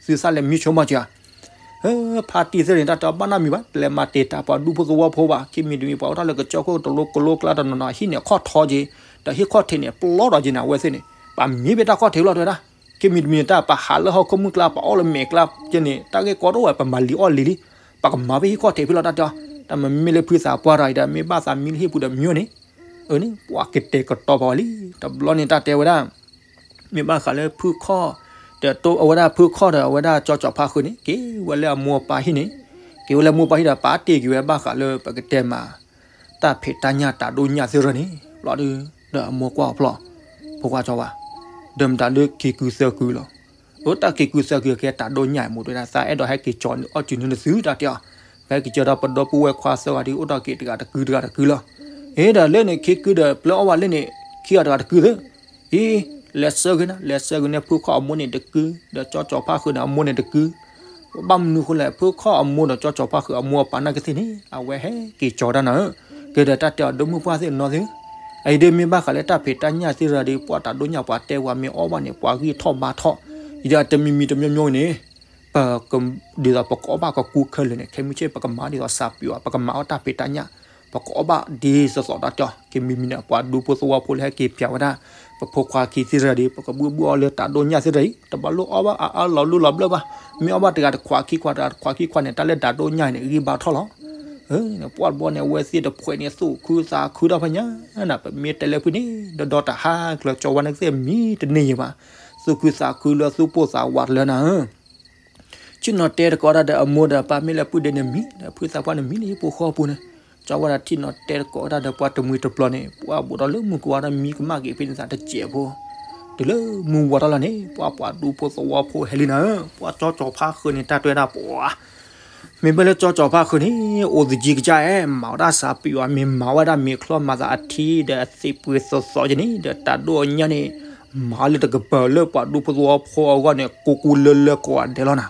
သုသးလဲၤမံဆိမးကၢ ဖါတံၢ်သ့ၣ်န့ၣ် တၢ်တဘၣ်နီတမံၤဘၣ် တလဲၤမၤတ့ၢ်တၢ်ပှၤဒူဖိသဝီဖိဘၣ် ခံမံၤတမံၤပှၤအိၣ်တၢ်လၢကစၢၢ်ခိၣ်တလိကလိကျါတနီၤနီၤ ဟံၣ်န့ၣ်ခီၣ်ထီက့ၤ, ဒီးဟံၣ်ခီၣ်ထံးန့ၣ် ပျီဒီးက့ၤနၤဝဲသ့ၣ်န့ၣ် ပှၤမံဖဲတၢ်ခီၣ်ထံးလီၤတဲဝဲဒၣ်, ခံမံၤတမံၤန့ၣ် တၢ်ပဟးလၢဟီၣ်ခိၣ်မုၢ်ကျါ ပှၤအီၣ်လၢမဲာ်ကျါက့ၤန့ၣ် တၢ်ဂ့ၢ်ကီတအိၣ်ဝဲ ပမၤလံာ်အီၣ်လံၤလံ, ပကမၤဖဲဟံၣ်ခီၣ်ထံးဖဲလီၤတၢ်တဲအီၤ, တၢ်မ့မ့ၢ်လၢဖုသးပှၢ်တဂၤအံၤဒီး မ့ၢ်ဘၣ်သးမံလၢဟံၣ်ပူၤဒီးမံဝဲန့ၣ်, အၢန့ၣ် ပှၤကတဲာ်ကတီၤပှၤဝဲလံ, တဘျီန့ၣ်တၢ်တဲဝဲဒၣ် မ့ၢ်ဘၣ်ဃးလၢဖုခီၣ်, ဒီးအဝဲဒၣ်ဖုခီၣ်ဒီးအဝဲဒၣ်ကၠီကၠီဖါဃုာ်န့ၣ် က့ၤဝဲလၢအမိၢ်အပၢ်ဟံၣ်န့ၣ်, က့ၤဝဲလၢမိၢ်ပၢ်ဟံၣ်ဒီး ပာ်တ့ၢ်က့ၤဝဲဘၣ်ဃးလၢပကတဲမး တၢ်ဖံးတၢ်ညၣ်တၢ်ဒိၣ်ညၣ်သ့ၣ်ရၢန့ၣ်, ဘျီဒုး ဒီးအမိၢ်ကွၢ်အဖျီၣ်, ဖိခွါကၠီဝါ, ဒီးမတၤလၢခံကုသၢကုလီၤ, အတၢ်ခံကုသၢကုကဲတၢ်ဒိၣ်ညၣ်အမိၢ်တဲဝဲဒၣ် သးအဲၣ်ဒိးဟဲက့ၤကၠီအီၣ်စုၤနုၤနသုတၢ်တဲအီၤ, ပဟဲက့ၤကၠီဒီးပဒီပုၢ်ဝဲၢ်ခွါသၢဂၤဒ်အိၣ်ထီၣ်က့ၤတဂၤတကုတဂၤတကုလီၤ, အ့ဒီးလၢန့ၣ်ခံကုဒီးပျၢၤအီၣ်ဝဲလၢန့ၣ် ခံဂၤတဂၤတကုသ့ၣ် အံၤ, လဲၤဆှၢက့ၤနၤ လဲၤဆှၢက့ၤန့ၣ် ဖုခီၣ်အမိၢ်န့ၣ်တကု, ဒီးကၠီကၠီဖါဃုာ်န့ၣ် အမိၢ်န့ၣ်တကု, ဘၣ်မနုၤဃိလဲၣ် ဖုခီၣ်အမိၢ်ဒီးကၠီကၠီဖါဃုာ်အမိၢ်အပၢ်နာ်က့သ့ၣ်န့ၣ် အဝဲဟဲက့ၤကၠီတၢ်နၤဧၢ, ကဲဒီးတၢ်တဲအီၤဒိၣ်မုၢ်ပှၢ်သ့ၣ်နီၤသ့ၣ်, အအံၤဒ်မ့ၢ်ဘၣ်ဃးလၢတၢ်ဖံးတၢ်ညၣ်သ့ၣ်ရၢဒီး ပှၤတၢ်ဒိၣ်ညၣ်ပှၤတဲဝဲမ့ၢ်အီၣ်ဘၣ်န့ၣ် ပှၤဂံၢ်ထီၣ်ဘါထီၣ်, ယဒီးတမံၤမံၤတမံၤမံၤန့ၣ် ပက, ဒ်သိးပကအီၣ်ဘၣ်ကကူခဲလၢာ်န့ၣ် ခဲမုၢ်ဆ့ၣ် ပကမၤဒ်သိးစးပၠီၤ ပကမၤအီၣ်တၢ်ဖံးတၢ်ညၣ်, ပကအီၣ်ဘၣ်ဒ်သိးသိးတၢ်တဲအီၤ, ကမံၤမံၤန့ၣ် ပှၤဒူဖိသဝီဖိလၢဟဲက့ၤပၠးဝဲဒၣ် ပဖိခွါခံသ့ၣ်တဖၣ်ဒီး ပကဘုၣ်ဘုၣ်အီၤလၢတၢ်ဒိၣ်ညၣ်သ့ၣ်တဖၣ်အံၤ တဘၣ်လိၣ်အီၣ်ဘၣ်အါအါလီၤလိၣ်လီၤဘျၢဘၣ်, မ့ၢ်အီၣ်ဘၣ်တဂၤတခွးခံခွး တဂၤတခွးခံခွးန့ၣ် တၢ်လၢတၢ်ဒိၣ်ညၣ်အံၤန့ၣ် ဂံၢ်ဘါထီၣ်လီၤ. ပှၢ်တဘျီန့ၣ် အဝဲသ့ၣ်တဖှဲးန့ၣ် သူၣ်ခုသးခုဒီးဖဲညါနၤ, ပမ့ၢ်တဲလၢဖုန့ၣ် ဒီဒီတဟါကျၢၤကၠီဝါန့ၣ်ကသ့ၣ်မံတန့ၢ်ယံၤဘၣ်, သူၣ်ခုသးခုလၢသူၣ်ပိၢ်သးဝးတလၢနၤဧၢ ဆ့ၣ်နီၤတဲတကိးတၢ်ဒီးအမိၢ်ဒီးပၢ်မ့ၢ်လၢပုၢ်ဒ့န့ၣ်မံ, ဒီးဖုသးပှၢ်န့ၣ်မံလၢဟံၣ်ဖိဃီပူၤန့ၣ်, ကၠီဝဲဒၣ်ထံၣ်နီၤတဲတကိးတၢ်ဒီးပှၤတမှံၤတပျီၤန့ၣ် ပှၢ်ဘူးဒီးလၢမုၢ်ကဝါဒီးမံကမၣ်က့ၤဖဲန့ၣ်သးတစဲးဖိ, တုၤလၢမုၢ်ဝါထီၣ်လီၤန့ၣ် ပှၤပှၤဒူဖိသဝီဖိဟဲလံနၤ, ပှၤကၠီကၠီဖါဃုာ်န့ၣ် တၢ်တဲဝဲဒၣ်ပှၤ မ့မ့ၢ်လၢကၠီကၠီဖါဃုာ်န့ၣ် အိၣ်သယံၤကစၢ်ဧၢ, မၤဝဲဒၣ်စးပံးအီၤ မ့ၢ်မၤဝဲဒၣ်မ့ၤချီမၤသးအထံဒီးအသံးပှ့ၤသီသီကန့ၣ် ဒီးတၢ်ဒိၣ်အညၣ်န့ၣ် မၤလၢတကပၤလၢပှၤဒူဖိသဝီဖိအဂီၢ်န့ၣ် ကူကူလၢလၢကိးဂၤဒဲးလီၤနၤ.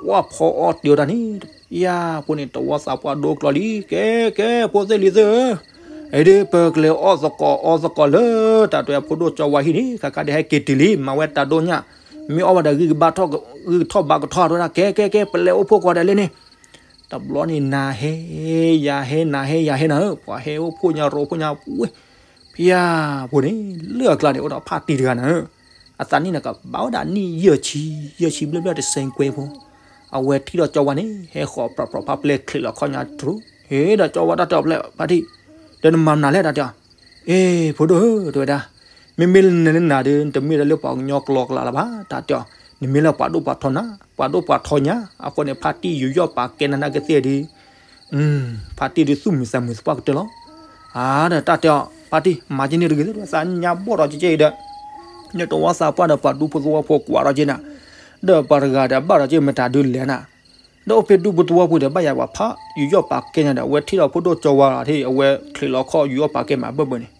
ပှၤဖီအီၣ်တ့ၢ်တၢ်န့ၣ် ပယၢ်ဖိန့ၣ် တဝီသးပှၢ်ဒိကျီလံ, ကဲကဲ ဖိသ့ၣ်လံၤသ့ၣ်ဧၢ, အဒုးပကလဲၤအီၣ်သကိးအီသကိးလၢ တၢ်တဲအဖိဒိၣ်ကၠီဝါဟံၣ်န့ၣ် ခါခါဒ်ဟဲက့ၤတုၤလံ မၤဝဲတၢ်ဒိၣ်ညၣ်, မ့ၢ်အီၣ်ဝဲဒီးဂံၢ်ကဘၣ်ထီၣ် ဂံၢ်ထီၣ်ဘါကထီၣ်တဝဲဒၣ် ကဲကဲကဲ ပလဲၤအိၣ်ဖှိၣ်ကိးဂၤဒဲးလံန့ၣ်, တဘျီန့ၣ် နၤဟဲယၤဟဲ နၤဟဲယၤဟဲနၤဧၢ, ပှၤဟဲအိၣ်ဖှိၣ်ညါရိဖှိၣ်ညါပှဲၤ, ဖယၢ်ဖိန့ၣ် လၢအကျါန့ၣ် အိၣ်ဒီးဖါတံၢ်တဂၤနၤဧၢ, အသးနံၣ်န့ၣ်ကဘၣ်ဝဲဒၣ်နံၣ်ယဲၢ်ဆံ, ယဲၢ်ဆံဘျဲၣ်ဘျဲၣ်တစဲးကွဲဖိ, အဝဲထံၣ်ဒီးကၠီဝါန့ၣ် ဟဲဃီၤပြီၤပြီၤဖးပျဲၢ်ချံးလီၤခီၣ်ညါတြူး, ဟ့ၣ်ဒီးကၠီဝါတၢ်တဲအီၤဖျဲၣ်ဖါတံၢ်, ဒီးနမၤမနုၤလဲၣ်တၢ်တဲအီၤ, အ့ ဖိဒိၣ်ဧၢ တဲဝဲဒၣ်, မ့မ့ၢ်လၢနလဲၤလၢနၤဒီး နတမ့ၢ်ဒီးလၢပှၤကညီကျီကျါလၢၤဘၣ် တၢ်တဲအီၤ, နမ့ၢ်လၢပှၤဒိၣ်ပှၤထီနၤ, ပှၤဒိၣ်ပှၤထီညါ, အဃိန့ၣ် ဖါတံၢ်ယူးယီၣ်ပာ်ကဲနၤနာ်က့သ့ၣ်ဒီး ဖါတံၢ်ဒုးသူၣ်မုာ်သးမုာ်သပှၢ်ကတၢၢ်လီၤ. အါ ဒီးတၢ်တဲအီၤ ဖါတံၢ် မၤကန့ၢ်တဂ့ၤ သးညါဘီၣ်ဒီးကကဲအံၤဒီး နတဝီသးပှၢ်ဒီးပှၤဒူဖိသဝီဖိကွၢ်ထီၣ်က့နၤ, ဒီးပှၤတဂၤဒီးဘၣ်ဒီးက့မတၤဒုးလဲၤနၤ, ဒီးအိၣ်ဖဲဒူဖိသဝီဖိဒီးဘၣ်ယၤပှၤဖးယူးယီၣ်ပာ်ကဲညါဒီး အဝဲထံၣ်ဒီးဖိဒိၣ်ကၠီဝါလီၤ အဝဲချံးလီၤခီၣ်ယူးယီၣ်ပာ်ကဲမၤဘၢၣ်ဘၢၣ်န့ၣ်,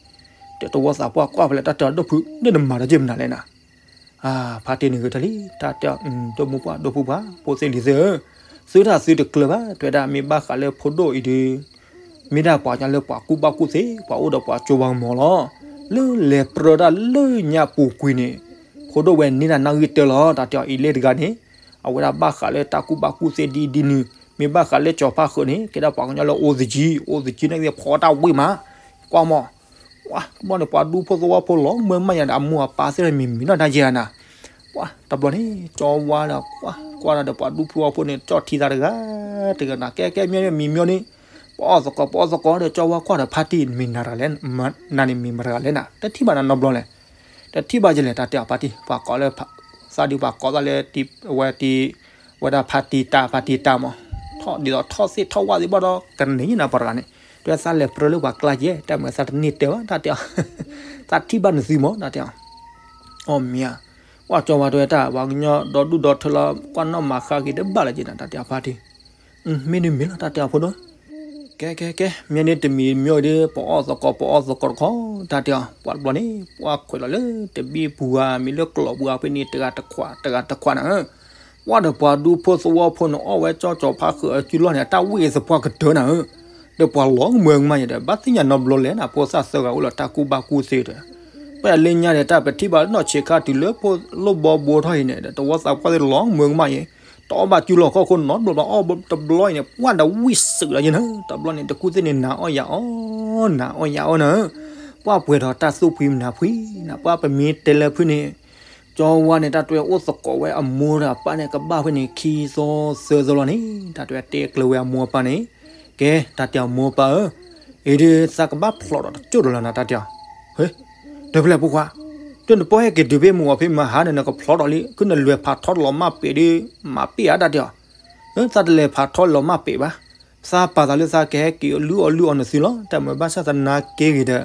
ဒီးတဝီသးပှၢ်ကွၢ်ဖဲလဲၣ် တၢ်တဲအီၤ ဒိၣ်ဖု နတမၤဒီးက့မနုၤလဲၣ်နၤ ဖါတံၢ်န့ၣ်ဂ့ၤတၢ်လံ တၢ်တဲအီၤ ဒိၣ်မိၢ်ပှၢ်ဒိၣ်ဖုပှၢ် ဖိသ့ၣ်လံၤသ့ၣ်ဧၢ, သုတၢ်သုတကျၢၤဘၣ် တဲဝဲဒၣ် မ့ၢ်ဘၣ်ဃးလၢဖိဒိၣ်အံၤဒီး မ့ၢ်ဒၣ်ပှၤကညီလၢပှၤကူၣ်ဘၣ်ကူၣ်သ့ ပှၤအိၣ်ဒီးပှၤကၠီဝါကမီၤလီၤ. လၢလဲၤပြၢတၢ်လၢညါပူၤကွံာ်န့ၣ် ဖိဒိၣ်ဝဲန့ၢ်ဒၣ်နၣ်ဂံၢ်တၢလီၤ တၢ်တဲအီၤ အံၤလ့ၣ်တဂၤန့ၣ် အဝဲဒၣ်ဘၣ်ဃးလၢတၢ်ကူၣ်ဘၣ်ကူၣ်သ့ဒ်ဒ်နုၤ, မ့ၢ်ဘၣ်ဃးလၢကၠီဖါဃုာ်န့ၣ် ကဲဒၣ်ပှၤကညီလၢအိၣ်သယံၤ အိၣ်သယံၤန့ၣ်ဖီတၢ်ဝံၣ်မး, ကွၢ်မး ပှၤတဘျီန့ၣ် ပှၤဒူဖိသဝီဖိလီၤမၢ်မးယၤဒီး အမိၢ်အပၢ်သ့ၣ်မံၤမံၤနီၢ်တၢ်ယဲၢ်နၤ, ပှၤတဘျီန့ၣ် ကၠီဝါဒီး ကွၢ်ကွၢ်ဒီးပှၤဒူဖိသဝီဖိန့ၣ် ကၠီၣ်ထံသးတဂၤ တဂၤနၤ ကဲကဲမ့ၢ်မံၤမ့ၢ်န့ၣ် ပအီၣ်သကိး ပအီၣ်သကိးဒီး ကၠီဝါကွၢ်ဒီးဖါတံၢ် နမံၤနၤတဂၤလဲၣ် နၤန့ၣ်မံၤမတဂၤလဲၣ်နၤ တထံၣ်ဘၣ်နၤနီတဘျီလဲၣ်, တထံၣ်ဘၣ်ယလဲၣ် တၢ်တဲအီၤဖါတံၢ် ပှၤကိးလၢ သးဒုးပှၤကိးသးလၢ ဝဲတံ ဝဲဒၣ်ဖါတံၢ်တၢ် ဖါတံၢ်တၢ်မး, ထီၣ်ဒ်သိးထီၣ်သ့ၣ်ထီၣ်ဝၣ်သ့ၣ်ဘၣ်ဒီး ကန့ၢ်နၤပှၤတဂၤန့ၣ် တဲသးလဲၤပြၢလၢပှၤကျါယဲၢ် တၢ်မၤသးတန့ၢ်တဲဘၣ် တၢ်တဲအီၤ, သးထံၣ်ဘၣ်နသုမး တၢ်တဲအီၤ, အီၣ်မ့ၢ်ဧါ, ပှၤကၠီဝါတဲဝဲတၢ် ပှၤကညီဒီဒူၣ်ဒီထၢလီၤ ကွၢ်နီၣ်မၤဃါက့ၤတဘၣ်လၢက့နၤ တၢ်တဲအီၤဖါတံၢ်, မ့ၢ်ဒ်မ့ၢ်လီၤ တၢ်တဲအီၤဖိဒိၣ်, ကဲကဲကဲ မ့ၢ်န့ၣ်တမံၤမ့ၢ်ဒီး ပအီၣ်သကိး ပအီၣ်သကိးတခီ တၢ်တဲအီၤ ပှၤတဘျီန့ၣ် ပှၤခွဲးလီၤလၢတဘ့ၣ်ပူၤဧါ မ့ၢ်လၢကျိးပူၤဧါ ဖဲန့ၣ် တဂၤတခွး တဂၤတခွးနၤဧၢ, ပှၤဒီးပှၤဒူဖိသဝီဖိန့ၣ် အီၣ်ဝဲကၠီကၠီဖါဃုာ်အစုလီၢ်န့ၣ် အတၢ်ဝံၣ်သပှၢ်ကတၢၢ်နၤဧၢ, ဒီးပှၤလီၤကမၢကမၣ်ယဲဒီး ဘၣ်သ့ၣ်ညါနီတဘျီလဲၣ်နၤ ဖိသၣ်သၢဂၤအိၣ်လၢတၢ်ကူၣ်ဘၣ်ကူၣ်သ့ဒီး ပှၤလၢညါဒီး တၢ်ပထံၣ်ဘၣ်လၢနီၢ်ဆံးခါတုၤလၢဖိလိၣ်ဘီဘိထီၣ်အံၤန့ၣ်ဒီး တဝီသးပှၢ်သ့ၣ်လီၤမၢကမၣ်ယဲ, တအီၣ်ဘၣ်ကၠူလီၤခီၣ်ခိၣ်နီတဘျီဘၣ် အီၣ်တဘျီအံၤန့ၣ် ပှၤဒီးဝံၣ်စုာ်လီၤယဲနၤ, တဘျီန့ၣ် တကူၣ်သ့ၣ်န့ၣ် နၤအီၣ်ယၤအီၣ် နၤအီၣ်ယၤအီၣ်နၤဧၢ, ပှၤပှဲၤဒီးတၢ်သူၣ်ဖှံနၤဖှံနၤ ပှၤပမ့ၢ်တဲလၢဖုန့ၣ် ကၠီဝါန့ၣ် တၢ်တွဲအိၣ်သကိးဝဲအမိၢ်ဒီးအပၢ်န့ၣ် ကဘၣ်ဖဲန့ၣ် ခံသီသၢသီလီၤန့ၣ် တၢ်တွဲတဲကျၢၤဝဲအမိၢ်အပၢ်န့ၣ်, ကဲ တၢ်တဲအမိၢ်အပၢ်ဧၢ, အံၤဒုး သးကဘၣ်ဖျိးဒီးတကၠိၢ်ဒီးလီၤနၤ တၢ်တဲအီၤ, ဟ့ ဒီးဖဲလဲၣ်ဖိခွါ, ဒီးနပီၢ်ဟဲက့ၤတုၤဖဲမုၢ်အီၤဖဲမဟါန့ၣ် နကဖျိးဒီးလံ ခုနလဲၤဖးထီလီၤမၢ်ပ့းဒီး မၤပ့းဧါ တၢ်တဲအီၤ, သးတလဲၤဖးထီလီၤမၢ်ပ့းဘၣ် သးပာ်သးလၢသးကဟဲက့ၤလုၢ်အီၣ်လုၢ်အီနသုလီၤ တၢ်မၤဘၣ်ဆၣ်သနာ်က့ဂ့ၤဒီး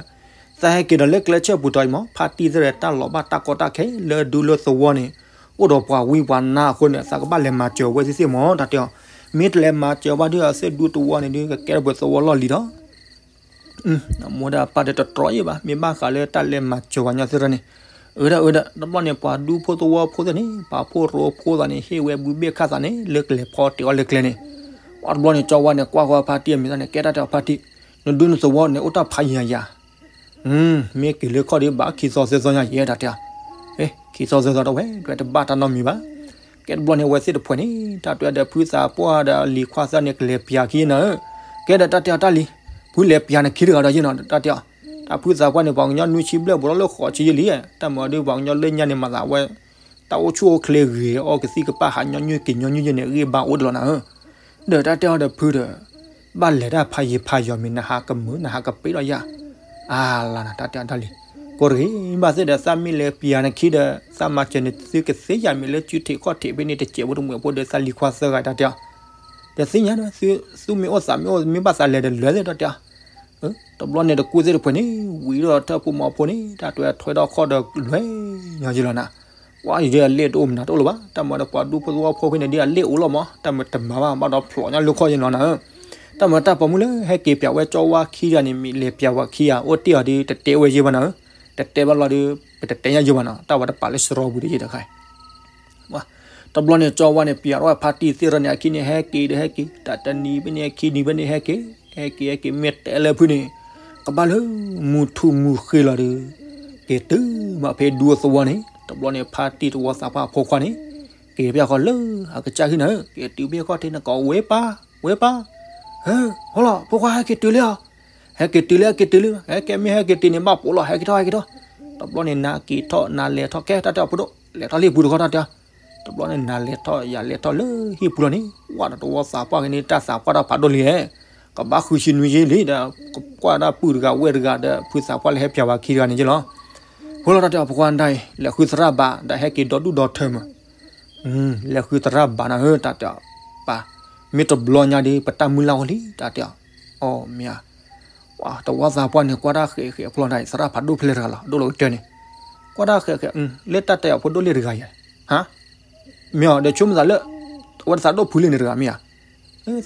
သးဟဲက့ၤဒီးလၢကျဲဆၢပူၤတီၤအံၤမး ဖါတံၢ်သ့ၣ်ဒီးတၢ်လီၤဘၣ်တၢ်ကီတၢ်ခဲ လၢဒူလၢသဝီန့ၣ် အိၣ်ဒီးပှၤဝံပှၤနါအဃိန့ၣ် သးကဘၣ်လဲၤမၤစၢၤဝဲသ့ၣ်သ့ၣ်မး တၢ်တဲအီၤ, မ့ၢ်တလဲၤမၤစၢၤဘၣ်ဒီး အသ့ၣ်ဒူသဝီန့ၣ်ဒုး ကကဲထီၣ်ပှဲၤသဝီလီၢ်လံဒီး အမိၢ်ဒီးအပၢ်ဒီးတတြီယံာ်ဘၣ် မ့ၢ်ဘၣ်ဃးလၢတၢ်လဲၤမၤစၢၤပှၤကညီသ့ၣ်တဖၣ်န့ၣ်, အၢဒၣ်အၢဒၣ် တဘျီန့ၣ် ပှၤဒူဖိသဝီဖိသ့ၣ်န့ၣ် ပာ်ဖှိၣ်ရိဖှိၣ်သးန့ၣ် ဟ့ၣ်ဝဲဘုဘ့ၣ်ခၣ်သးန့ၣ် လၢကလဲၤဖီတ့ၢ်အီၣ်လၢကျဲန့ၣ်, ပှၤတဘျီန့ၣ် ကၠီဝါန့ၣ် ကွၢ်ဃီဖါတံၢ်အမံၤသးန့ၣ် ကဲတၢ်တဲအီၤဖါတံၢ်, နဒူနသဝီန့ၣ် အိၣ်တၢ်ဖးယံာ်ယံာ် မ့ၢ်က့ၤလၢခီၣ်ဒီး ဘၣ်ခံသီသၢသီညါယဲ တၢ်တဲအီၤ, ခံသီသၢသီတဝဲ တဝဲတဘၣ်တၢ်နီတမံၤဘၣ် ကဲတဘျီန့ၣ် အဝဲသ့ၣ်တဖှဲးန့ၣ် တၢ်တဲအီၤဒီး ဖုသးပှၢ်ဒီးလံၤခွါသၢန့ၣ် ကလဲၤပျၤခံနၤဧၢ, ကဲဒီးတၢ်တဲအီၤတၢ်လံၤ, ဖုလဲၤပျၤနခံတဂၤဒီးယဲနီၤ တၢ်တဲအီၤ, တၢ်ဖုသးပှၢ်န့ၣ် ပှၤကညီနွံဆံဘျဲၣ်ဘူးထီၣ်လၢဃိးဆံယဲလံ, တၢ်မၤဒုးပှၤကညီလၢညါန့ၣ် မၤသးဝဲ တၢ်အိၣ်ဆူၣ်အိၣ်ချ့ဂ့ၤ အီၣ်ကသံၣ်ကပၣ်ဟးညီနုၢ်က့ၤညီနုၢ်ယဲန့ၣ် ဂံၢ်ဘါအိၣ်တလီၤနၤဧၢ ဒီးတၢ်တဲအီၤဒီးဖုဒီး ဘၣ်လဲၤတၢ်ဖးယံာ်ဖးယီၤမ့ၢ်နဟးကမုာ် နဟးကပ့ၤဒီးယၤ, အါလါနၤ တၢ်တဲအီၤတၢ်လံၤ, ကိးတဂ့ၤ ဘၣ်သ့ၣ်ဒီးသးမ့ၢ်လဲၤပျၤနခံဒီး သးမၤစၢၤန့ၣ် သုကသ့ယၤမ့ၢ်လၢစုထံးခီၣ်ထံးဖဲန့ၣ် တစဲးဖိတမှဲးဖိဒီးသးလံၤခွါသၢဂၤတၢ်တဲအီၤ, ဒီးသ့ၣ်ညါဒီး သုမ့ၢ်အိၣ်သးမ့ၢ်အိၣ် မ့ၢ်ဘၣ်သးလဲၤဒီးလဲၤသ့ၣ်တၢ်တဲအီၤ တဘျီန့ၣ် တကူၣ်သ့ၣ်တဖှဲးန့ၣ် ဝံၤဒီးထၢၣ်ဖိမီၤဖိန့ၣ် တၢ်တွဲထွဲထီၣ်ခီၣ်ဒီးလွဲၢ်ညီယဲလီၤနၤ, ပ ပှၤယဒ်အလ့ၣ်တအိၣ်မနုၤတအိၣ်လၢၤဘၣ်, တၢ်မၤဒီးပှၤဒူဖိသဝီဖိဖဲန့ၣ်ဒ်အလ့ၣ်အိၣ်လီၤမး, တၢ်မၤတမၤဘၣ် ဘၣ်ဒီးဖျိးညါလၢခီၣ်ယနီၤနၤဧၢ. တၢ်မၤတၢ်ပိာ်မုၣ်လၢဟဲက့ၤပၠးဝဲကၠီဝါခံဂၤန့ၣ် မ့ၢ်လဲၤပၠးဝဲခံဂၤ အိၣ်တ့ၢ်အီၤဒီး တတဲဝဲယဲၢ်ဘၣ်နၤဧၢ, တတဲဘၣ်လီၤဒီး ပတတဲညါယဲၢ်ဘၣ်နၤ, တၢ်ဝဲတပာ်လၢစရီပူၤတယဲၢ်တခါ တဘျီန့ၣ် ကၠီဝါန့ၣ် ပၠးထီၣ်ဝဲဖါတံၢ်သ့ၣ်ရၢန့ၣ် အခံန့ၣ် ဟဲက့ၤဒီးဟဲက့ၤ, တၢ်တနံၤဖဲန့ၣ် ခံနံၤဖဲန့ၣ် ဟဲက့ၤ ဟဲက့ၤ ဟဲက့ၤ မ့ၢ်တဲလၢဖုန့ၣ် ကဘၣ်လၢ မုၢ်ထူၣ်မုၢ်ဃ့လီၤဒီး က့ၤတုၤမးဖဲဒူသဝီန့ၣ်, တဘျီန့ၣ် ဖါတံၢ်သဝီသးပှၢ်ဖိခွါန့ၣ် က့ၤဖဲဃီလၢအကစၢ်ဟံၣ်နၤဧၢ, က့ၤတုၤဖဲဃီထံးန့ၣ် ကဝဲပၢ် ဝဲပၢ်, ဟဲ ဟီလီၤ ဖိခွါဟဲက့ၤတုၤလံဧါ, ဟဲက့ၤတုၤလံ ဟဲက့ၤတုၤလံ, ဟဲက့ၤမ့ၢ်ဟဲက့ၤတုၤန့ၣ် ဘၣ်ပိာ်လီၤ ဟဲက့ၤထီၣ် ဟဲက့ၤထီၣ်, တဘျီန့ၣ် နၤက့ၤထီၣ် နၤလဲၤထီၣ် ကဲတၢ်တဲအီၤဖိဒိၣ် လဲၤထီၣ်လံပူၤတခီတၢ်တဲအီၤ, တဘျီန့ၣ် နၤလဲၤထီၣ် ယၤလဲၤထီၣ်လၢဟံၣ်ပူၤလီၤန့ၣ် ဝဲဒီးသဝီသးပှၢ်က့ၤန့ၣ် တၢ်သးပှၢ်တၢ်ဖးဒိၣ်လံဧါ, ကဘၣ်ဃုဆံနွံယ့ၢ်လံဒီး ကကွၢ်ဒၣ်ပုၢ်တဂၤဝဲၢ်တဂၤဒီး ဖုသးပှၢ်လၢဟဲပၠးဝဲခံတဂၤန့ၣ်ယ့ၢ်လီၤ, ဖိလီၤတၢ်တဲအီၤ ဖိခွါဒၣ်အံၤ လဲၤဃုသရၣ်ဘၣ်ဒီးဟဲက့ၤဒီဒူၣ်ဒီထၢမး လဲၤဃုသရၣ်ဘၣ်နၤဧၢ တၢ်တဲအီၤ, ပၢ်, မ့ၢ်တဘျီညါဒီး ပတၢ်မုၢ်လၢ်အိၣ်လံ တၢ်တဲအီၤ, အီ မ့ၢ်ဧါ, သဝီသးပှၢ်န့ၣ် ကွၢ်တၢ်ဃဲးဃဲးဖိလီၤဒၣ်အံၤ သရၣ်ဖးဒိၣ်ဖဲလဲၣ်တဂၤလီၤ ဒိၣ်လီၤကတၢၢ်န့ၣ်, ကွၢ်တၢ်ဃဲးဃဲး လၢတၢ်တဲအီၤဖိဒိၣ်လံတဂၤယၤ, ဟါ, မ့ၢ်ဧါ ဒီးဆိကမိၣ်သးလၢ အဝဲဒၣ်သးဒိၣ်ဖုလံန့ၣ်တဂၤမ့ၢ်ဧါ,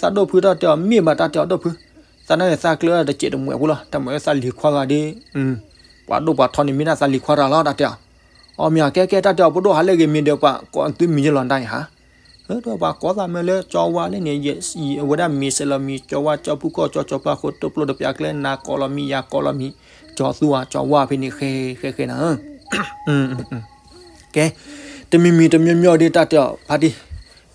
သးဒိၣ်ဖုတၢ်တဲအီၤ မ့ၢ်ဘၣ်တၢ်တဲအီၤဒိၣ်ဖု, သးန့ၣ်သးကျၢတစဲးတမှဲးဖိလီၤ တၢ်မၤလၢသးလံၤခွါဂၤဒီး, ပှၤဒိၣ်ပှၤထီန့ၣ် မ့ၢ်ဒၣ်သးလံၤခွါတဂၤလီၤ တၢ်တဲအီၤ, အီ မ့ၢ်ဧါ ကဲကဲ တၢ်တဲအီၤ ပဒိၣ်ဟးလၢဂ့ၤမံၤဒီး ပှၤကိးသုမံၤယ့ၢ်လီၤဒၣ်အံၤဟါ, ဒီးပှၤကိးသးမ့ၢ်လၢကၠီဝါလၢန့ၣ် အဝဲဒၣ်မံၤစဲးလီၤမံၤ ကၠီဝါ ကၠီဖုကီၢ် ကၠီကၠီဖုအဃိ တိၢ်ပျိတပျးကျဲ နၤကိးလီၤမံၤ ယၤကိးလီၤမံၤ, ကၠီသူဧါ ကၠီဝါဖဲန့ၣ် ဃဲဃဲဃဲနၤ ကဲ, တမံၤမံၤတမံၤမံၤဒီး တၢ်တဲအီၤ ဖါတံၢ်,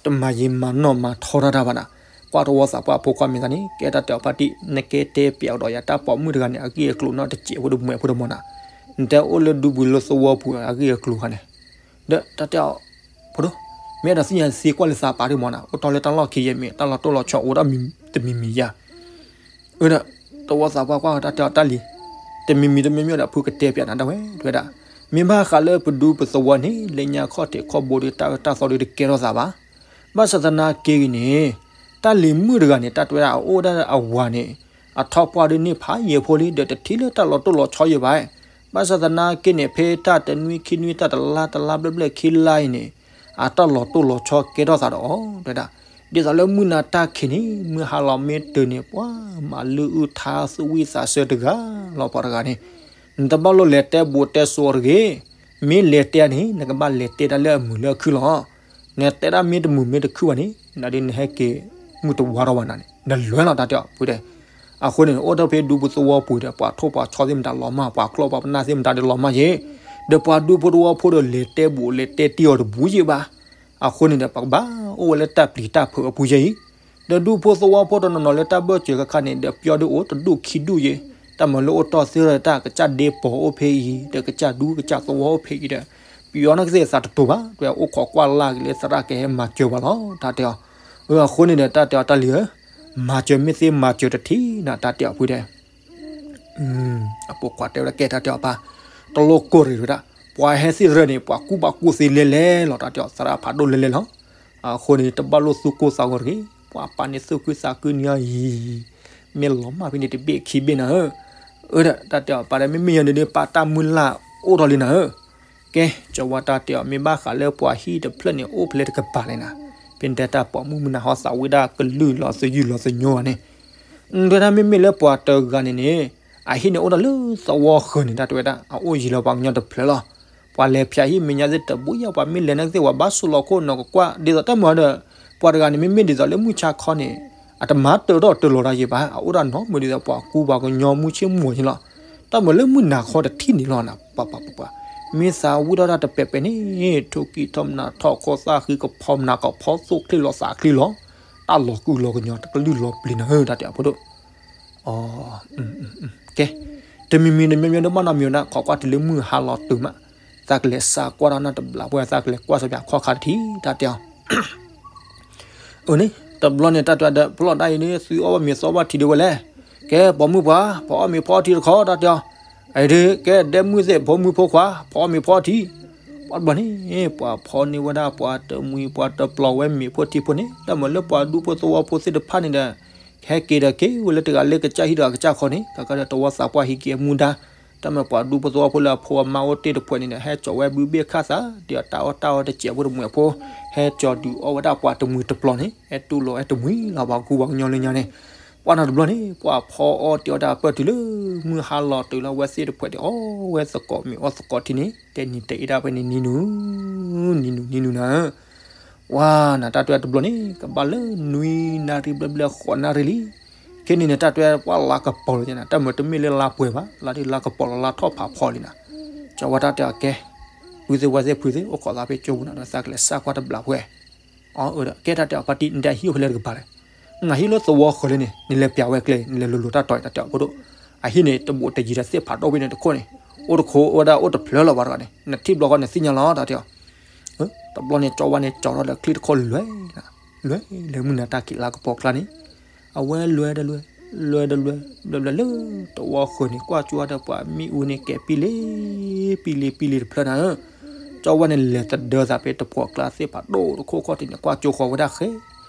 တမၤယံာ်မၤနီၢ်မၤထီတၢ်တၢ်ဘၣ်နၤ, ကွၢ်သဝီသးပှၢ်ဖိခွါမ့ၢ်သးန့ၣ် ကဲတၢ်တဲအီၤ ဖါတံၢ် နကဲတဲပၠးကဒီးယၤ တၢ်ပိာ်မုၣ်တဂၤန့ၣ် အဂ့ၢ်အကျိၤနီတစဲးဖိဒီးမှဲးဖိဒီးမးနၤ, နတဲအိၣ်လၢဒူပူၤလၢသဝီပူၤအဂ့ၢ်အကျိၤခါန့ၣ်, ဒီးတၢ်တဲအီၤ, ဖိဒိၣ်, မ့ၢ်အဲၣ်ဒိးသ့ၣ်ညါသ့ကွၢ်လၢသးပာ်ဒ်မးနၤ အိၣ်တီၢ်လၢတၢ်လီၢ်ခံယဲၢ်မ့ၢ် တၢ်လီၤတိၢ်လီၤဆီအိၣ်ဒီးတမံၤမံၤယါ အၢဒီး သဝီသးပှၢ်ကွၢ်တၢ်တဲအီၤတၢ်လံၤ, တမံၤမံၤတမံၤမံၤဒီး ဖုကတဲပၠးနၤဒၣ်ဝဲ တဲဝဲဒၣ်, မ့ၢ်ဘၣ်ဃးလၢပဒူပသဝီန့ၣ် လၢညါခီၣ်ထံးခီၣ်ဘိဒီး တၢ်အၢတၢ်သီဒီးတကဲထီၣ်သးဘၣ်, ဘၣ်ဆၣ်သနာ်က့ဂ့ၤန့ၣ်, တၢ်လံၤမုၣ်တဂၤန့ၣ် တၢ်တဲဝဲဒၣ်အအိၣ်ဒၣ်အဝၤန့ၣ်, အထီၣ်ပှၢ်ဒ်န့ၣ်ဖးယံာ်ဖိလံ ဒီးတထံၣ်လၢတၢ်လီၤတိၢ်လီၤဆီယံာ်ဘၣ်, ဘၣ်ဆၣ်သနာ်က့န့ၣ် ဖဲတၢ်တနွံခံနွံတၢ်တလါတလါဘျဲၣ်ဘျဲၣ်ခံလါအံၤန့ၣ် အတၢ်လီၤတိၢ်လီၤဆီကဲထီၣ်သးဒီးအီၤ တဲဝဲဒၣ်, ဒ်သိးလၢမုၢ်နၤတၢ်ခံးန့ၣ် မုၢ်ဟါလီၤမ့ၢ်တုၤန့ၣ် ပှၤမၤလုၢ်အုၣ်ထါသူၣ်ဝံၣ်သးဆၢတဂၤလီၤ ပှၤတဂၤန့ၣ်, နတဘၣ်လိၣ်လဲၤတဲဘူးတဲစိးတဂ့ၤ, မ့ၢ်လဲၤတဲန့ၣ် နကဘၣ်လဲၤတဲတၢ်လၢအမုာ်လၢအခုၣ်လီၤ, နတဲဒၣ်မ့ၢ်တမုာ်မ့ၢ်တခုဘၣ်န့ၣ် နဒ်နဟဲက့ၤမုၢ်တဝါထီၣ်ဘၣ်နၤန့ၣ် နလဲၤလီၤတၢ်တဲအီၤဖုတဲ အဃိန့ၣ် အိၣ်ဒီးဖဲဒူပူၤသဝီပူၤဒီး ပှၤထိၣ်ပှၤဆီသ့ၣ်မတၤလီၤမၢ် ပှၤကျီၢ်ပှၤပနၢ်သ့ၣ်မတၤဒီးလီၤမၢ်ယဲ, ဒီးပှၤဒူဖိသဝီဖိဒီးလဲၤတဲဘူးလဲၤတဲတ့ၢ်အီၤတဘူးယဲဘၣ်, အဃိန့ၣ်ဒီး ပကဘၣ်အိၣ်ဝဲလၢတၢ်ပျံၤတၢ်ဖုးအပူၤယဲအံၤ, ဒီးဒူဖိသဝီဖိတနီၤနီၤလၢတၢ်ဘၢၣ်စၢၤခါခါန့ၣ် ဒီးပျီဒုးအိၣ်တဒူၣ်ခံဒူၣ်ယဲ, တၢ်မၤလိအိၣ်တီၢ်သ့ၣ်ဒီးတၢ်ကစၢ်ဒ့ပီၤအိၣ်ဖဲအံၤ ဒီးကစၢ်ဒူကစၢ်သဝီအိၣ်ဖဲအံၤဒီး ပျီန့ၣ်ကသ့ၣ်သးတတိၤဘၣ် ဒီးအိၣ်ခိးကွၢ်လၢ်က့ၤလၢသရၣ်ကဟဲမၤစၢၤပှၤလီၤ တၢ်တဲအီၤ, အဃိန့ၣ်ဒီး တၢ်တဲအီၤတၢ်လံၤဧၢ, မၤစၢၤမ့ၢ်သ့မၤစၢၤတထံၣ်နၤ တၢ်တဲအီၤဖုတဲ အပိာ်ခွါတဲဝဲဒၣ်ကဲတၢ်တဲအီၤပၢ်, တလိၣ်ကိၢ်ရံၤဝဲဒၣ်, ပှၤဟဲသ့ၣ်ရၢန့ၣ် ပှၤကူၣ်ဘၣ်ကူၣ်သ့လဲၤလဲၤလီၤ တၢ်တဲအီၤသရၣ်ဖးဒိၣ်လဲၤလဲၤလီၤ, အဃိန့ၣ် တဘၣ်လိၣ်သူၣ်ကိၢ်သးဂီၤတဂ့ၤ, ပှၤပာ်န့ၢ်သူၣ်ခုသးခုန့ၢ်အီၤယံၤ, မ့ၢ်လီၤမၢ်ဖဲန့ၣ်တဘ့ၣ်ခံဘ့ၣ်နၤဧၢ, အၢဒီး တၢ်တဲအီၤပၢ်ဒီး မ့မ့ၢ်ယၤဒ်န့ၣ် ပာ်တၢ်မုၢ်လၢ်အိၣ်ထီၣ်လံနၤဧၢ ကဲ, ကၠီဝါတၢ်တဲအီၤ မ့ၢ်ဘၣ်ဃးလၢပှၤဟံၣ်တဖျၢၣ်န့ၣ် အိၣ်ဖဲလဲၣ်တကပၤလဲၣ်နၤ, ဖဲန့ၣ်တဲတၢ်ပိာ်မုၣ်မုၢ်နၤဟီသးဝံၣ်ဒၣ်ကလုၢ်လီၤသယုၢ်လီၤသညိဘၣ်န့ၣ်, တဲဒၣ်မ့မ့ၢ်လၢပှၤတဂၤန့ၣ်န့ၣ်, အဟံၣ်န့ၣ်အိၣ်ဒီးလၢသဝီဃၢၤန့ၣ် တၢ်တဲဝဲဒၣ် အအိၣ်ယံၤလီၤပှၤကညီတဖျၢၣ်လီၤ, ပှၤလဲၤဖၠးဟံၣ်မဲာ်ညါသ့ၣ်တဘိယါ ပှၤမ့ၢ်လဲၤန့ၣ်သ့ၣ် ပှၤဘၣ်ဆိၣ်လီၤခိၣ်နီၤကကွၢ် ဒ်သိးတၢ်မၤဒီး, ပှၤတဂၤန့ၣ် မ့မ့ၢ်ဒ်သိးလၢမုၢ်ဆါခီန့ၣ်, အတမၤတၢၢ်ထီၣ်တၢၢ်လီၤတၢ်ယံၤဘၣ် အအိၣ်ဒၣ်နီတမံၤဒ်သိးပှၤကူပှၤကညီမူဆ့ၣ်မိၢ်န့ၣ်လီၤ, တၢ်မၤလၢမုၢ်နၤခီတထံၣ်န့ၣ်လီၤနၤ, ပှၤပှၤပှၤပှၤ, မ့ၢ်သးဝံၣ်ထီၣ်တၢ်တပဲာ်ပဲာ်န့ၣ်, ထိၣ်ကံၢ်ထီၣ်မနၤထီၣ်ခိၣ်သၣ်ဃံကဖီမနၤကဖီသိၣ်ချ့လီၤသးချ့လီၤ, တၢ်လီၤကုၢ်လီၤကညီတကလုၢ်လီၤပျံၤနၤဧၢ တၢ်တဲအီၤဖိဒိၣ် ကဲ, တမံၤမံၤတမံၤမံၤဒီးဘၣ်နီတမံၤဝဲဒၣ် ခိးကွၢ်တုၤလၢမုၢ်ဟါလီၤတုၤမး, သးကလဲၤစးကွၢ်တၢ်နီတဘျီ ပှၤသးကလဲၤကွၢ်စၢၤပၠးခီၣ်ခါတထံၣ် တၢ်တဲအီၤ, အန့ၣ် တဘျီန့ၣ် တၢ်တဲအီၤဒီး ဖျီၣ်ဒၣ်အံၤန့ၣ် သုအီၣ်ဘၣ်မ့ၤသီဘၣ်ထံးဒံးဝဲလဲၣ်, ကဲ ပိာ်မုၣ်ပှၤ ပှၤအီၣ်မ့ၤဖီထံးတခီ တၢ်တဲအီၤ, အံၤဒုး ကဲ ဒဲမုၣ်သ့ၣ် ပိာ်မုၣ်ဖိခွါ ပှၤအီၣ်မ့ၤဖီထံး, ပှၤတဘျီန့ၣ် ပှၤဖီန့ၢ်ဝဲဒၣ် ပှၤတမှံၤ ပှၤတပျီၤဝဲမ့ၤဖိထံဖိန့ၣ် တၢ်မၤလၢပှၤဒူဖိသဝီဖိသ့ၣ်တဖၣ်န့ၣ်ဒီး ဟဲက့ၤဒီးက့ၤဝဲလၢတဂၤလၢကစၢ်ဟံၣ်ဒီးအကစၢ်ခီန့ၣ် ကကဒီးသဝီသးပှၢ်ဟံးက့ၤအမူဒါ, တၢ် တၢ်မ့ၢ်ပှၤဒူဖိသဝီဖိလၢအဖိအမါအိၣ်တ့ၢ်တဖှဲးန့ၣ်ဒီး ဟဲကၠီၤဝဲဘုဘ့ၣ်ခၣ်သး ဒ်အတၢ်အီၣ်တၢ်အီတစဲးဖိတမှဲးဖိ ဟဲကၠီၤဒုးအီၣ်ဝဲဒၣ်ပှၤတမှံၤတပျီၤန့ၣ် ဟဲတူၢ်လိာ်ဝဲတမှံၤလီၤပှၤကူပှၤကညီလၢညါန့ၣ် ပှၤနီတဘျီန့ၣ် ပှၤဖီအီၣ်တ့ၢ်အီၣ်တၢ်ပၢၢ်တုၤလၢ မုၢ်ဟါလီၤတုၤလၢအဝဲသ့ၣ်တဖှဲးန့ၣ် အီၣ်ဝဲသကိးမ့ၤအီၣ်သကိးထံန့ၣ် တဲနံၤတဲအ့ၣ်ဒၣ်ဖဲန့ၣ် နံၤနူၤ နံၤနူၤ နံၤနူၤနၤဧၢ ဝါနၤ တၢ်တဲတဘျီန့ၣ် ကဘၣ်လၢနွံနၣ်ရံၣ်ဘျဲၣ်ဘျဲၣ်ဃိးနၣ်ရံၣ်လံ. ခဲန့ၣ်န့ၣ် တၢ်တဲပှၤလါကပီၤလီၤန့ၣ် တၢ်မ့ၢ်တမ့ၢ်လၢလါပှဲၤဘၣ် လါဒ်လါကပီၤလီၤ လါထီၣ်ဖးဖီလံနၤ. ကၠီဝါတၢ်တဲအီၤကဲ ပုၢ်သ့ၣ်ဝဲၢ်သ့ၣ်ဖုသ့ၣ် အိၣ်ခိးသးဖဲကၠိပူၤနၤဒီး သးကလဲၤစၢ်ကွၢ်တဘျီပှဲၤ အီၤအၢဒီး ကဲတၢ်တဲအီၤ ပၢ်တံၢ် နတဲဟံၣ်အိၣ်ဖဲလဲၣ်တကပၤလဲၣ်. နဟံၣ်လၢသဝီဃၢၤလံန့ၣ် နလဲၤပျးဝဲကျဲ နလဲၤလိၤလိၤတၢ်တီၤအံၤ တၢ်တဲအီၤဖိဒိၣ်. အဟံၣ်န့ၣ် တဘူးတယံၤဒီးသ့ၣ်ဖးဒိၣ်ဖဲန့ၣ်တခိၣ်န့ၣ် အိၣ်တခိၣ်အိၣ်ဝဲဒၣ်အိၣ်တဖျၢၣ်လီၤဘၣ်တဂၤန့ၣ် နထံၣ်ဘျီဃီနသ့ၣ်ညါလီၤ တၢ်တဲအီၤ. တဘျီန့ၣ် ကၠီဝါန့ၣ် ကၠီထီၣ်ဒီးချံတခိၣ်လွဲ လွဲလၢမုၢ်နၤတၢ်ခံးလါကပီၤကျါန့ၣ် အဝဲလွဲဒီးလွဲ လွဲဒီးလွဲ လွဲဘျဲလၢ တဝီဃၢၤန့ၣ်ကွၢ်ကၠိဒီးပှၤမ့ၣ်အူန့ၣ်ကဲၤပံလ့ ပံလ့ ပံလ့တဖျၢၣ်နၤဧၢ. ကၠီဝါန့ၣ်လဲၤတဒၢသးဖဲတပှီၤကျါသ့ၣ်ဖးဒိၣ်တခိၣ်ခီၣ်ထံးန့ၣ် ကွၢ်ကၠိဃီၤဝဲဒၣ်ဃဲ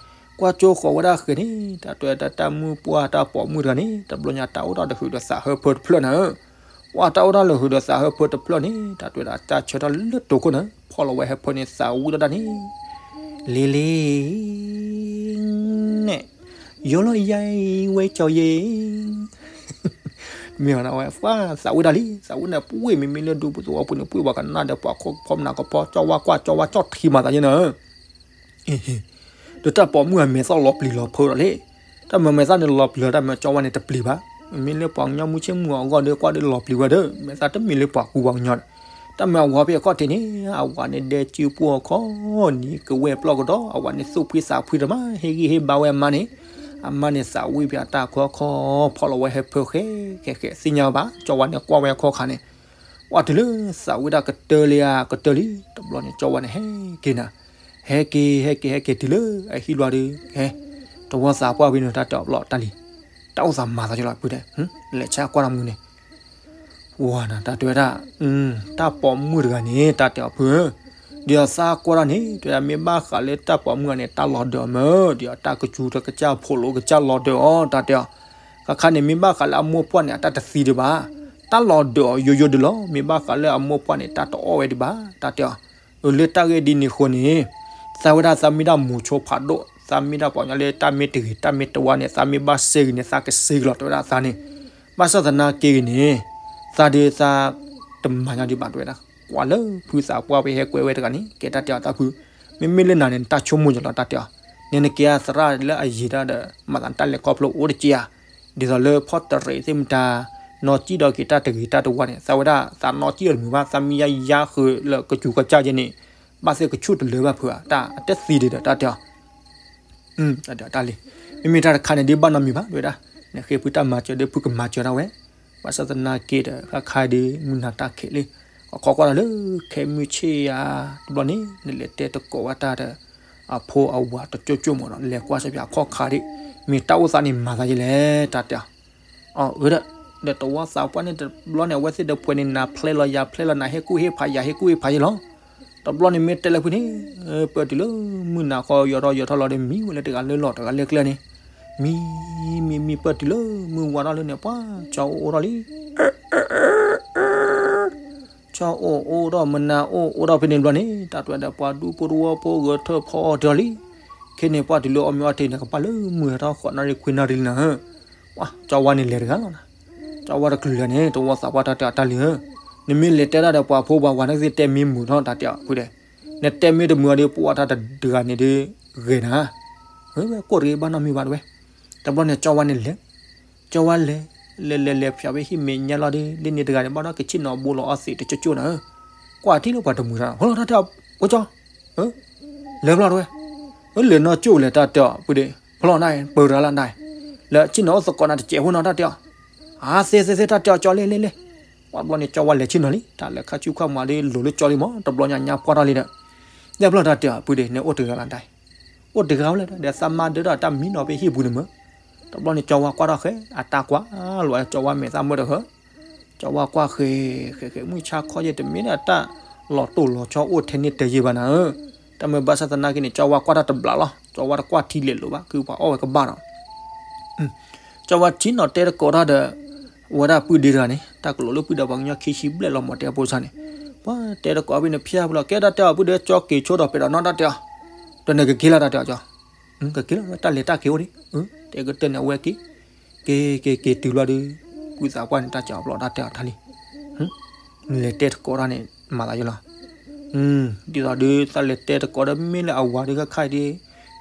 ကွၢ်ကၠိဃီၤဝဲဒၣ်ဃဲန့ၣ် တၢ်တဲတၢ်တၢ်မုၢ်ပှၢ်တၢ်ပိာ်မုၣ်တဂၤန့ၣ် တဘျီညါတၢ်အိၣ်ထီၣ်ဒီးဟုးဒီးသးဟၢဖၢတဖျၢၣ်နၤဧၢ. ပှၤတၢ်အိၣ်ထီၣ်လၢဟုးဒီးသးဟၢဖၢတဖျၢၣ်န့ၣ် တၢ်တဲဒၣ်တၢ်ဆၢထၢၣ်လၢတိခိၣ်နၤ ဖီၣ်လီၤဝဲဟၢဖၢန့ၣ် သးဝံၣ်တဒၣ်န့ၣ် လ့လ့ နဲၣ် ယိလီၤယဲအံၤ ဝဲကၠီယဲ မ့ၢ်ဝဲ သးဝံၣ်ဒၣ်လံ သးဝံၣ်န့ၣ် ပှ့ၢ်မ့မ့ၢ်လၢဒူပူၤသဝီပူၤန့ၣ် ပှ့ၢ်ပှၤကနၣ်ဒီးပှၤခိၣ်ဖီမနၤကဖီ ကၠီဝါကွၢ် ကၠီဝါကၠီထံမၤသးယဲနၤဧၢ ဒီးတၢ်ပိာ်မုၣ်အမဲာ်သီၣ်လီၤပျံၤလီၤဖုးဒီးလံ. တၢ်မ့ၢ်မဲာ်သီၣ်န့ၣ်လီၤပျံၤလီၤ တၢ်မ့ၢ်ကၠီဝါန့ၣ်တပျံၤဘၣ်. မ့မ့ၢ်လၢပှၤကညီမုၢ်ဆ့ၣ်မုၢ်အဂီၢ်ဒီးကွၢ်ဒီးလီၤပျံၤဝဲဒီး မဲာ်သီၣ်တမ့ၢ်လၢပှၤကူပှၤကညီန့ၣ်. တၢ်မ့ၢ်အဝၤဖဲအခီၣ်ထံးန့ၣ် အဝၤန့ၣ်ဒဲကၠူပှိၢ်အခီၣ်နံၤကဝဲၢ်ပျီၢ်ကဒီး အဝၤန့ၣ်သူၣ်ဖှံသးဖှံတမး ဟ့ၣ်ဂံၢ်ဟ့ၣ်ဘါဝဲအမါန့ၣ်. အမါန့ၣ်သးဝံၣ်ဖဲအတၢ်ခီခီ ဖီၣ်လီၤဝဲဟၢဖၢဃဲဃဲဃဲ သ့ၣ်ညါဘၣ် ကၠီဝါန့ၣ်ကွၢ်ဝဲအခီၣ်ခါန့ၣ် ပှၤတုၤလၢသးဝံၣ်ဒၣ်ကတၢၢ်လံဧါ ကတၢၢ်လံ. တဘျီန့ၣ် ကၠီဝါန့ၣ်ဟဲက့ၤနၤ ဟဲက့ၤ ဟဲက့ၤ ဟဲက့ၤတုၤလၢအဟံၣ်လွါဒီး ဟဲ တဝီသးပှၢ်ဝံၤန့ၣ် တၢ်တဲအီၤဘျီတၢ်လံ. တၢ်အိၣ်သးမၤသးကလီၤဖုတဲ လဲၤဆါကွၢ်တၢ်မူန့ၣ် ဝၤနၤ တၢ်တဲဝဲဒၣ် တၢ်ပိာ်မုၣ်တဂၤန့ၣ် တၢ်တဲအီၤဖုဧၢ, ဒီးသးကွၢ်တၢ်န့ၣ် တဲဝဲဒၣ်မ့ၢ်ဘၣ်ဃးလၢတၢ်ပိာ်မုၣ်တဂၤန့ၣ် တၢ်လီၤဒၢးအီၤမၢ်, ဒီးတၢ်ကစူၤတကစၢ်ဖိးလိကစၢ်လီၤဒၢးအီၤ တၢ်တဲအီၤ, ခါခါန့ၣ် မ့ၢ်ဘၣ်ဃးလၢအမိၢ်ပှၢ်န့ၣ် အတၢ်တသံဒံးဘၣ်, တၢ်လီၤဒၢးအီၤယိယိဒံးလီၤ. မ့ၢ်ဘၣ်ဃးလၢအမိၢ်ပှၢ်န့ၣ် တၢ်တအီၣ်ဝဲဒံးဘၣ် တၢ်တဲအီၤ. အၢ လၢတၢ်ဂ့ၢ်ဒ်န့ၣ်အဃိန့ၣ် သးဝဲဒၣ်သးမ့ၢ်ဒၣ်မိၤဆိဖးဒိၣ်, သးမ့ၢ်ဒၣ်ပှၤကညီလၢတၢ်မ့ၢ်တဂ့ၤတၢ်မ့ၢ်တဝါန့ၣ် သးမ့ၢ်ဘၣ်စ့ဂ့ၤန့ၣ် သးကစ့ကလီၤ တဲဝဲဒၣ်သးန့ၣ်. ဘၣ်ဆၣ်သနာ်က့ဂ့ၤန့ၣ် သးဒုးသးတမၤညီဒံးဘၣ် တဲဝဲဒၣ်. ကွၢ်လၢဖုသးပှၢ်ဖဲဟဲကွဲဝဲတဂၤန့ၣ် ကဲတၢ်တဲအီၤတၢ်ဖု, မ့မ့ၢ်လၢနၤန့ၣ် နတၢ်ဆိကမိၣ်ယလီၤ တၢ်တဲအီၤ. နနကဲအသရၣ်လၢအယံာ်တၢ်ဒီး မၤသးနတၢ်လဲၤခီဖျိအိၣ်တက့ၢ်ဧါ. ဒ်သိးလၢဖီတရံးသ့ၣ်မတၤ နီၢ်ကံၣ်ဒီးက့ၤတၢ်တဂ့ၤတၢ်တဝါန့ၣ် သးဝဲဒၣ်သးနီၢ်ကံၣ်အီၤတမုာ်ဘၣ်, သးမ့ၢ်ယါယါဃုာ်လၢကစူၤကစၢ်ယဲန့ၣ် ဘၣ်သ့ၣ်ကဆူၣ်တလၢဘၣ်ဖုဧါ, တၢ်အတသံဒံးဒီး တၢ်တဲအီၤ. တၢ်တဲအီၤတၢ်လံ, မ့မ့ၢ်တၢ်တခါန့ၣ်ဒ်ဘၣ်နီတမံၤဘၣ် တဲဝဲဒၣ်. နဃ့ဖုတၢ်မၤစၢၤဒီးဖုကမၤစၢၤဒၣ်ဝဲ. ဘၣ်ဆၣ်သနာ်က့ဒီး ခါခါဒီး မုၢ်နၤတၢ်ခဲးလံ, အခီကွၢ်ဒီးလၢခဲမုၢ်ဆ့ၣ်ဧါ တဘျီန့ၣ် နလဲၤတဲတကိးဝဲတၢ်ဒီး အဖိအဝၤတကၠိၣ်ကၠိၣ်မးဒီး လဲၤကွၢ်စၢ်ဖဲအခီၣ်ခါဒံး, မ့ၢ်တၢ်အိၣ်သးန့ၣ်မၤသးယလဲၣ် တၢ်တဲအီၤ. အၢ အၢဒီး ဒီးတဝီသးပှၢ်န့ၣ်တဘျီန့ၣ် အဝဲသ့ၣ်တဖှဲးန့ၣ် နၤဖျဲလီၤယၤဖျဲလီၤ နၤဟ့ၣ်ကူၣ်ဟ့ၣ်ဖးယၤဟ့ၣ်ကူၣ်ဟ့ၣ်ဖးယဲလီၤ. တဘျီန့ၣ်မ့ၢ်တဲလၢဖုန့ၣ် ပၢၢ်တုၤလၢမုၢ်နၤဃီယီၤထီၣ်ယီၤထီၣ်လီၤဒီး မံဝဲလၢတဂၤလၢလီၢ်တဂၤလၢကျဲန့ၣ်, မံ မံ မံ ပၢၢ်တုၤလၢမုၢ်ဝါထီၣ်လၢန့ၣ် ပှၤ ကၠီအိၣ်အိၣ်ထီၣ်လံ ကၠီအိၣ်အိၣ်ထီၣ် မနၤအိၣ်အိၣ်ထီၣ်ဖဲန့ၣ်တဘျီန့ၣ် တၢ်တဲဝဲဒၣ်ပှၤဒူဖိတဝီဖိဂဲၤထၢၣ်ဖီအီၣ်တ့ၢ်လံ. ခဲန့ၣ်ပှၤတုၤလၢအီၣ်မ့ၤအီၣ်တ့ၢ်န့ၣ် ကဘၣ်လၢမုၢ်ဟဲထီၣ်ဃိးနၣ်ရံၣ်ခွံနၣ်ရံၣ်လံနၤဧၢ. ပှၤ ကၠီဝါန့ၣ်လဲၤတဂၤလီၤနၤ. ကၠီဝါတကလုာ်လၢာ်န့ၣ် တဝီသးပှၢ်တၢ်တဲအီၤတၢ်လံဧၢ, နမ့ၢ်လဲၤတဲဒၣ်ဒီးပှၤဖိပှၤဝၤန့ၣ် ကသ့တဲမ့ၢ်မုာ်ထီၣ် တၢ်တဲအီၤဖုဒီး, နတဲမ့ၢ်တမုာ်အီၤဒီး ပှၤတၢ်တဂၤန့ၣ်ဒီး ဂဲၤနၤ ဝဲကိၣ်တဂ့ၤဘၣ်နီတမံၤဘၣ်တဝဲ. တဘျီန့ၣ် ကၠီဝါန့ၣ်လဲၤ, ကၠီဝါလဲၤ, လဲၤလဲၤလဲၤဖျါဝဲဟံၣ်မဲာ်ညါလီၤဒီး လၢန့ၣ်တဂၤန့ၣ် ဘၣ်ဒီးကဆ့ၣ်နီၤဘိလီၤအီၣ်သံးတကၠိၣ်ကၠိၣ်နၤဧၢ. ကွၢ်ထံၣ်လၢပှၤတမုာ်တၢ် ဟိလီၤတၢ်တဲအီၤ, အိၣ်ကၠီ, လဲၤဖျီတဝဲ, လဲၤနီၢ်ကၠိၣ်လဲၤတၢ်တဲအီၤဖုဒီး ဖျီနၤ ပၢၤတဂၤလၢနၤ, လဲၤဆ့ၣ်နီၤအိၣ်သကိးနၤတစဲးဖိနီၤ တၢ်တဲအီၤ. အါ သ့သ့သ့ တၢ်တဲအီၤကၠီလံလံလံ. ပှၤတဘျီန့ၣ် ကၠီဝါလဲၤဆ့ၣ်နီၤလံ တၢ်လဲၤခါဆူၣ်ခါမးဒီး လိၤလၢကၠီလံမး တဘျီညါညါပှၢ်ထီၣ်လံဒီး, လဲၤဖျီတၢ်တဲအီၤဖုဒီး နအိၣ်တဂၤလၢနၤ အိၣ်တဂၤဝဲလၢဒီး သးမါဒၢထီၣ်တၢ်မံနီၤဖဲဟံၣ်ပူၤန့ၣ်မၢ်. တဘျီန့ၣ် ကၠီဝါကွၢ်ထီၣ်ဃဲ အတၢ်ကွၢ်လီၤ ကၠီဝါမဲာ်သၣ်မၢတဃၢ, ကၠီဝါကွၢ်ဃဲ ဃဲဃဲ မုၢ်ဆါခီယဲၢ်တမ့ၢ်ဒၣ်တၢ်လီၤတိၢ်လီၤဆီအိၣ်ထဲန့ၣ်တဲယဲၢ်ဘၣ်နၤဧၢ. တၢ်မ့ၢ်ဘၣ်ဆၣ်သနာ်က့န့ၣ် ကၠီဝါကွၢ်တၢ်တဘျီလီၤ ကၠီဝါတကွၢ်ထံလဲၤလိၤဘၣ် ကုပှၤအီၣ်ဝဲကဘၣ်ဒီး ကၠီဝါဆ့ၣ်နီၤတဲတကိးတၢ်ဒီး ဝဲဒၣ်ပုၢ်ဒ့တဂၤန့ၣ် တၢ်ကလိးလၢပုၢ်ဒီးပှၤကညီခံဆံဘျဲၣ်လီၤမး တဲဖိစၢ်န့ၣ်, ပှၤတဲတကိးဖဲန့ၣ် ဖျါဖျါလီၤ ကဲတၢ်တဲအီၤ ပုၢ်ဒ့ ကၠီက့ၤဆိဒီးပဲာ်ဒီးနီၢ်တၢ်တဲအီၤ, ဒီးနကက့ၤလၢတၢ်တဲအီၤကၠီ, ကက့ၤလီၤ တၢ်လဲၤတၢ်က့ၤအိၣ်ဒံး, တဲကတၢၢ်န့ၣ် အဝဲက့ၤ, က့ၤက့ၤက့ၤတုၤဘျီဒီး ပုၢ်သးပှၢ်န့ၣ် တၢ်ကၠီအဘျီတၢ်တဲအီၤတၢ်လံ, နလဲၤတဲတကိးတၢ်န့ၣ် မၤသးယလီၤ ဒ်သိးဒီး သးလဲၤတဲတကိးဒီး မ့မ့ၢ်လၢအဝၤဒီးခါခါအံၤဒီး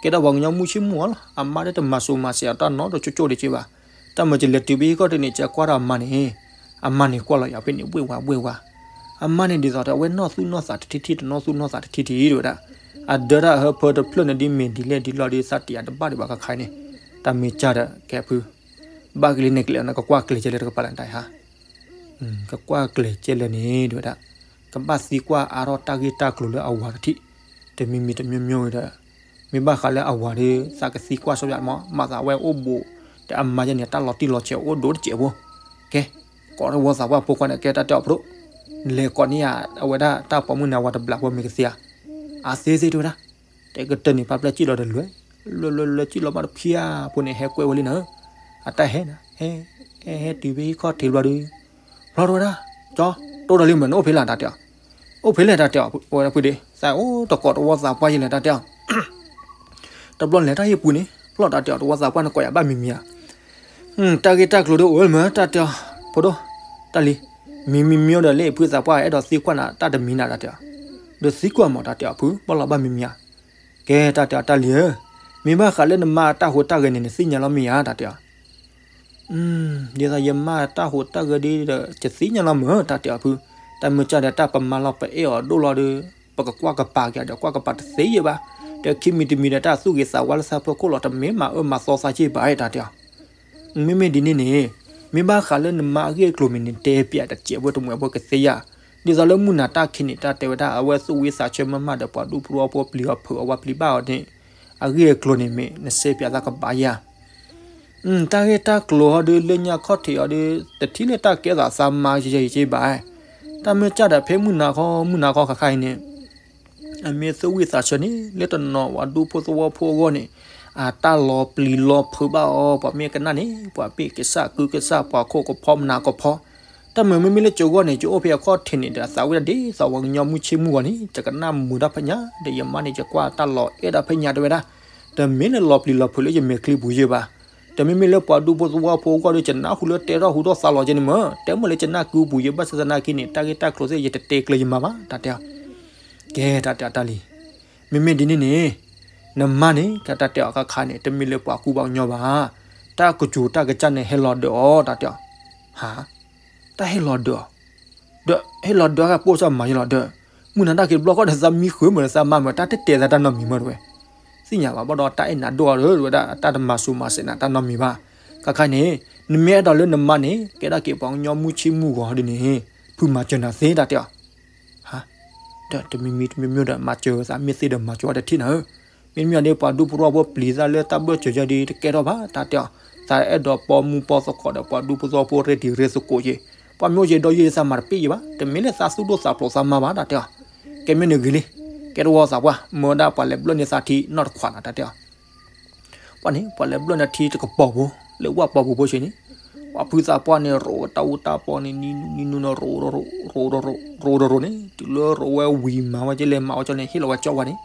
ကဲထီၣ်ပှၤကညီမုၢ်ဆ့ၣ်မုၢ်ဂီၤလီၤ. အမါဒီးတမၤစိၤမၤစဲးအတၢ်နီတကၠိကၠိဒံးက့ဘၣ်. တၢ်မၤစၢၤလဲၤတုၤဖဲဟံၣ်ခီၣ်ထံးန့ၣ် ကကွၢ်ထီၣ်အမါန့ၣ်, အမါန့ၣ်ကွၢ်လီၤယၤဖဲန့ၣ် ဘှ့ၣ်ဝါဘှ့ၣ်ဝါ, အမါန့ၣ်ဒ်သိးဒီး အဝဲနီၢ်သူၣ်နီၢ်သးတထံၣ်ထံၣ် တနီၢ်သူၣ်နီၢ်သးတထံၣ်ထံၣ် တဲဝဲဒၣ်, အဒၢတၢ်အဟၢဖၢတဖျၢၣ်န့ၣ် ဒ်မ့ၢ်ဒ်လဲၣ်ဒ်လဲၣ်ဒ်သးတယၤတဘၣ်ဒံးဘၣ်ခါခါအံၤန့ၣ်, တၢ်မ့ၢ်ကၢ်ဒီး ကဲဖု ဘၣ်ကလံၤန့ၣ်ကလဲၤအီၤန့ၣ် ကကွၢ်ကျဲၤကဲလဲၣ်တကပၤလဲၣ်တၢ်အံၤဟါ ကကွၢ်ကျဲၤကဲလဲၣ်န့ၣ် တဲဝဲဒၣ်, ကဘၣ်သံကွၢ်အါထီၣ်တၢ်ဂ့ၢ်တၢ်ကျိၤလၢအဝၤတထံၣ်, တမံၤမံၤတမံၤမံၤဒီး, မ့ၢ်ဘၣ်ဃးလၢအဝၤဒီး သးကသံကွၢ်စီဖျိမး မၤသးဝဲအိၣ်ဘူး, ဒီးအမါယဲန့ၣ် တၢ်လီၤတံၢ်လီၤဆဲးအိၣ်ဒိၣ်တစဲးဖိ, ကဲ, ကိးတဝီသးပှၢ်ဖိခွါန့ၣ် ကဲတၢ်တဲအီၤဖဒိၣ်, လဲၤကိးန့ၢ်ယၤ အဝဲဒၣ်တၢ်ပိာ်မုၣ်န့ၣ် အဝၤတဘျးဖိမ့ၢ်ကသ့ဧါ, အသ့သ့တဲဝဲဒၣ်, တဲကတၢၢ်န့ၣ် ပာ်ဖျါစံၣ်လီၤဒီးလဲၤ, လဲၤလဲၤလဲၤစံၣ်လီၤမးတဖျၢၣ်ဖိန့ၣ် ဟဲကွဲဝဲလံနၤ, အတၢ်ဟဲနၤ, ဟဲ, ဟဲဟဲတုၤဖဲဟံၣ်ခီၣ်ထံးဘျီဒီး, ဖျီတဲဝဲဒၣ်, ကၠီ, တိၢ်ဒီးလံမး နအိၣ်ဖဲလဲၣ်တၢ်တဲအီၤ, အိၣ်ဖဲလဲၣ်တၢ်တဲအီၤ, ဝဲဒၣ်ဖုဒ့, သးအိၣ်တကိးတဝီသးပှၢ်ယလဲၣ်တၢ်တဲအီၤ တဘျီလဲၤတၢ်ဟ့ၣ်ပူၤန့ၣ် ဖျီၣ်တၢ်တဲအီၤ တဝီသးပှၢ်န့ၣ်ကိးယၤဘၣ်မံၤမံၤဧါ, တၢ်ဂ့ၢ်တၢ်ကျိၤဒီးအိၣ်လၢမး တၢ်တဲအီၤ, ဖိဒိၣ်, တၢ်လံၤ, မံၤမံၤမံၤဒီးလၢဖုသးပှၢ်အဲၣ်ဒိးသံကွၢ်နၤတၢ်တမံၤနၤတၢ်တဲအီၤ, ဒီးသံကွၢ်မးတၢ်တဲအီၤဖု ဘၣ်လီၤဘၣ်မံၤမံၤဧါ, ကဲတၢ်တဲအီၤတၢ်လံၤဧၢ, မ့ၢ်ဘၣ်ဃးလၢနမါအတၢ်ဟူးတၢ်ဂဲၤန့ၣ် နသ့ၣ်ညါလီၤမ့ၢ်ဧါတၢ်တဲအီၤ ဒ်သိးယမါတၢ်ဟူးတၢ်ဂဲၤဒီး ယသ့ၣ်ညါလီၤမး တၢ်တဲအီၤဖု, တၢ်မ့ၢ်ကၢ်ဒီးတၢ်ပမါလီၤပအဲၣ်အီၤဒိၣ်လီၤဒီး ပကကွၢ်ကပၤက့ၤဒီးကွၢ်ကပၤတသ့ယဲၢ်ဘၣ်, ဒီးခံမံၤတမံၤဒီးတၢ်သူၣ်ဂ့ၤသးဝါလၢသးဖၢခိၣ်လီၤ တမ့ၢ်မၤအၢမၤသီသးက့ၢ်ဘၣ်တၢ်တဲအီၤ, မ့မ့ၢ်ဒ်န့ၣ်န့ၣ်, မ့ၢ်ဘၣ်ဃးလၢနမါအဂ့ၢ်အကျိၤမ့ၢ်နတဲပျးတစဲးဖိတမှဲးဖိကသ့ယၤ, ဒ်သိးလၢမုၢ်နၤတၢ်ခံးန့ၣ် တၢ်တဲဝဲဒၣ် အဝဲသူၣ်ဝံသးဆၢမးမးဒီးပှၤဒူဖိသဝီဖိပျံၤအီၤဖုးအီၤဝဲပျံၤဘၣ်အီၤန့ၣ်, အဂ့ၢ်အကျိၤန့ၣ်မ့ၢ်နတဲပျးသးကဘၣ်ယၤ တၢ်ဂ့ၢ်တၢ်ကျိၤဟီဒီး လၢညါခီၣ်ထံးအီၤဒီး တထံၣ်လၢတၢ်ကဲသးသးမါယဲယဲဘၣ်, တၢ်မ့ၢ်ကၢ်ဒီးဖဲမုၢ်နၤခီ မုၢ်နၤခီခါခါအံၤန့ၣ်, အမ့ၢ်သူၣ်ဝံသးဆၢန့ၣ် လၢတနီၤပှၤဒူဖိသဝီဖိအဂီၢ်န့ၣ်, အတၢ်လီၤပျံၤလီၤဖုးဘၣ်အီၤ ပှၤမ့ၢ်ကနၣ်န့ၣ် ပှၤပ့ၢ်ကစၢ်ကုကစၢ် ပှၤခိၣ်ကဖီမနၤကဖီ တၢ်မုာ်မ့မ့ၢ်လၢကၠိဂီၢ်န့ၣ် ယအိၣ်ဖဲအခီၣ်ထံးန့ၣ်ဒီး သးဝံၣ်ဒၣ်ဒ်သိးပှၤကညီမုၢ်ဆ့ၣ်မုၢ်ဂီၤန့ၣ် ယကနၣ်မုာ်တၢ်ဖဲညါ ဒီးယမါန့ၣ် ယကွၢ်တၢ်လီၤအဲၣ်ဒၣ်ဖဲညါတဲဝဲဒၣ်, တမ့ၢ်လၢလီၤပျံၤလီၤဖုးလၢယမဲာ်ချံပူၤယဲဘၣ်, တမ့မ့ၢ်လၢပှၤဒူဖိသဝီဖိအဂီၢ်ဒီး ယနၢ်ဟူလၢတဲထီၣ်ဟူထီၣ်သးလီၤကဲန့ၣ်မး, တဲမ့ၢ်လၢယနၢ်ကုပူၤယဲဘၣ်ဆၣ်သနာ်က့န့ၣ် တၢ်ဂ့ၢ်တၢ်ကျိၤသ့ၣ် ယတတဲကျၢၤယမါဘၣ် တၢ်တဲအီၤ ကဲတၢ်တဲအီၤတၢ်လံၤ, မ့မ့ၢ်ဒ်န့ၣ်န့ၣ်, နမါန့ၣ် ကတၢ်တဲအီၤခါခါန့ၣ် တမ့ၢ်လၢပှၤကူပှၤကညီဘၣ်, တၢ်ကစူၤတၢ်ကစၢ်န့ၣ် ဟဲလီၤဒၢးအီၤ တၢ်တဲအီၤ, ဟါ, တၢ်ဟဲလီၤဒၢးအီၤ, ဒီးဟဲလီၤဒၢးအီၤ ပိၢ်စၢ်မၤယလီၤဒၢး, မုၢ်နၤတၢ်ခံးတဘျီဃီဒီးသးမံဃုာ်မးဒီးသးမါမး တၢ်တတဲသးတၢ်နီတမံၤမးတဝဲ သ့ၣ်ညါဘၣ်ဘၣ်ဒီးတၢ်အဲၣ်နၤဒိၣ်အီၤဒီးဝဲဒၣ် တၢ်တမၤစူၤမၤစဲးနၤတၢ်နီတမံၤဘၣ်, ခါခါန့ၣ်, နမ့ၢ်အဲၣ်ဒိးလၢနမါန့ၣ် ကဲဒၣ်က့ၤပှၤကညီမုၢ်ဆ့ၣ်မုၢ်ဂီၤဒ်န့ၣ်, ဖုမၤစၢၤနၤသ့တၢ်တဲအီၤ, ဟါ, ဒီးတမံၤမံၤတမံၤမံၤဒီးမၤစၢၤသးမ့ၢ်သ့ဒီးမၤစၢၤအီၤတထံၣ်နၤဧၢ, မ့တမ့ၢ်ဒီးပှၤဒူဖိသဝီဖိပျံၤသးလၢတၢ်ဘၢၣ်စၢၤယဲဒီးတကဲထီၣ်ဘၣ်တၢ်တဲအီၤ, သးအဲၣ်ဒိးပိာ်မုၣ်ပိာ်သကိးဒီးပှၤဒူဖိသဝီဖိရ့တံၤရ့သကိးက့ၤ, ပှၤမ့ၢ်အိၣ်က့ၤဒီးယဲသးမၤတပ့ၢ်ယဲဘၣ်, တမ့ၢ်လၢသးသူၣ်ဒိၣ်သးဖျိးသးမါဘၣ်တၢ်တဲအီၤ, ကဲမ့ၢ်န့ၣ်ဂ့ၤလံ, ကဲတဝီသးပှၢ် မၢဒၣ်ပှၤလဲၤဘျၢၣ်န့ၢ်သးထံနီတခွးနၤတၢ်တဲအီၤ ပှၤန့ၣ် ပှၤလဲၤဘျၢၣ်န့ၢ်ထံတကပီၤဖိ, လၢဝၣ်ပီပူၤဖိဆ့န့ၣ်, ပှၤဖုသးပှၢ်န့ၣ် ရိးတၢ်အူတၢ်ပီန့ၣ် နံၤနူနံၤနူန့ၣ် ရိးရိးရိးရိးရိးန့ၣ် တုၤလၢရိးဝဲဝံၤမၤဝဲကလဲၤမၤဝဲကၠီန့ၣ် ဟ့ၣ်လီၤဝဲကၠီဝါန့ၣ်,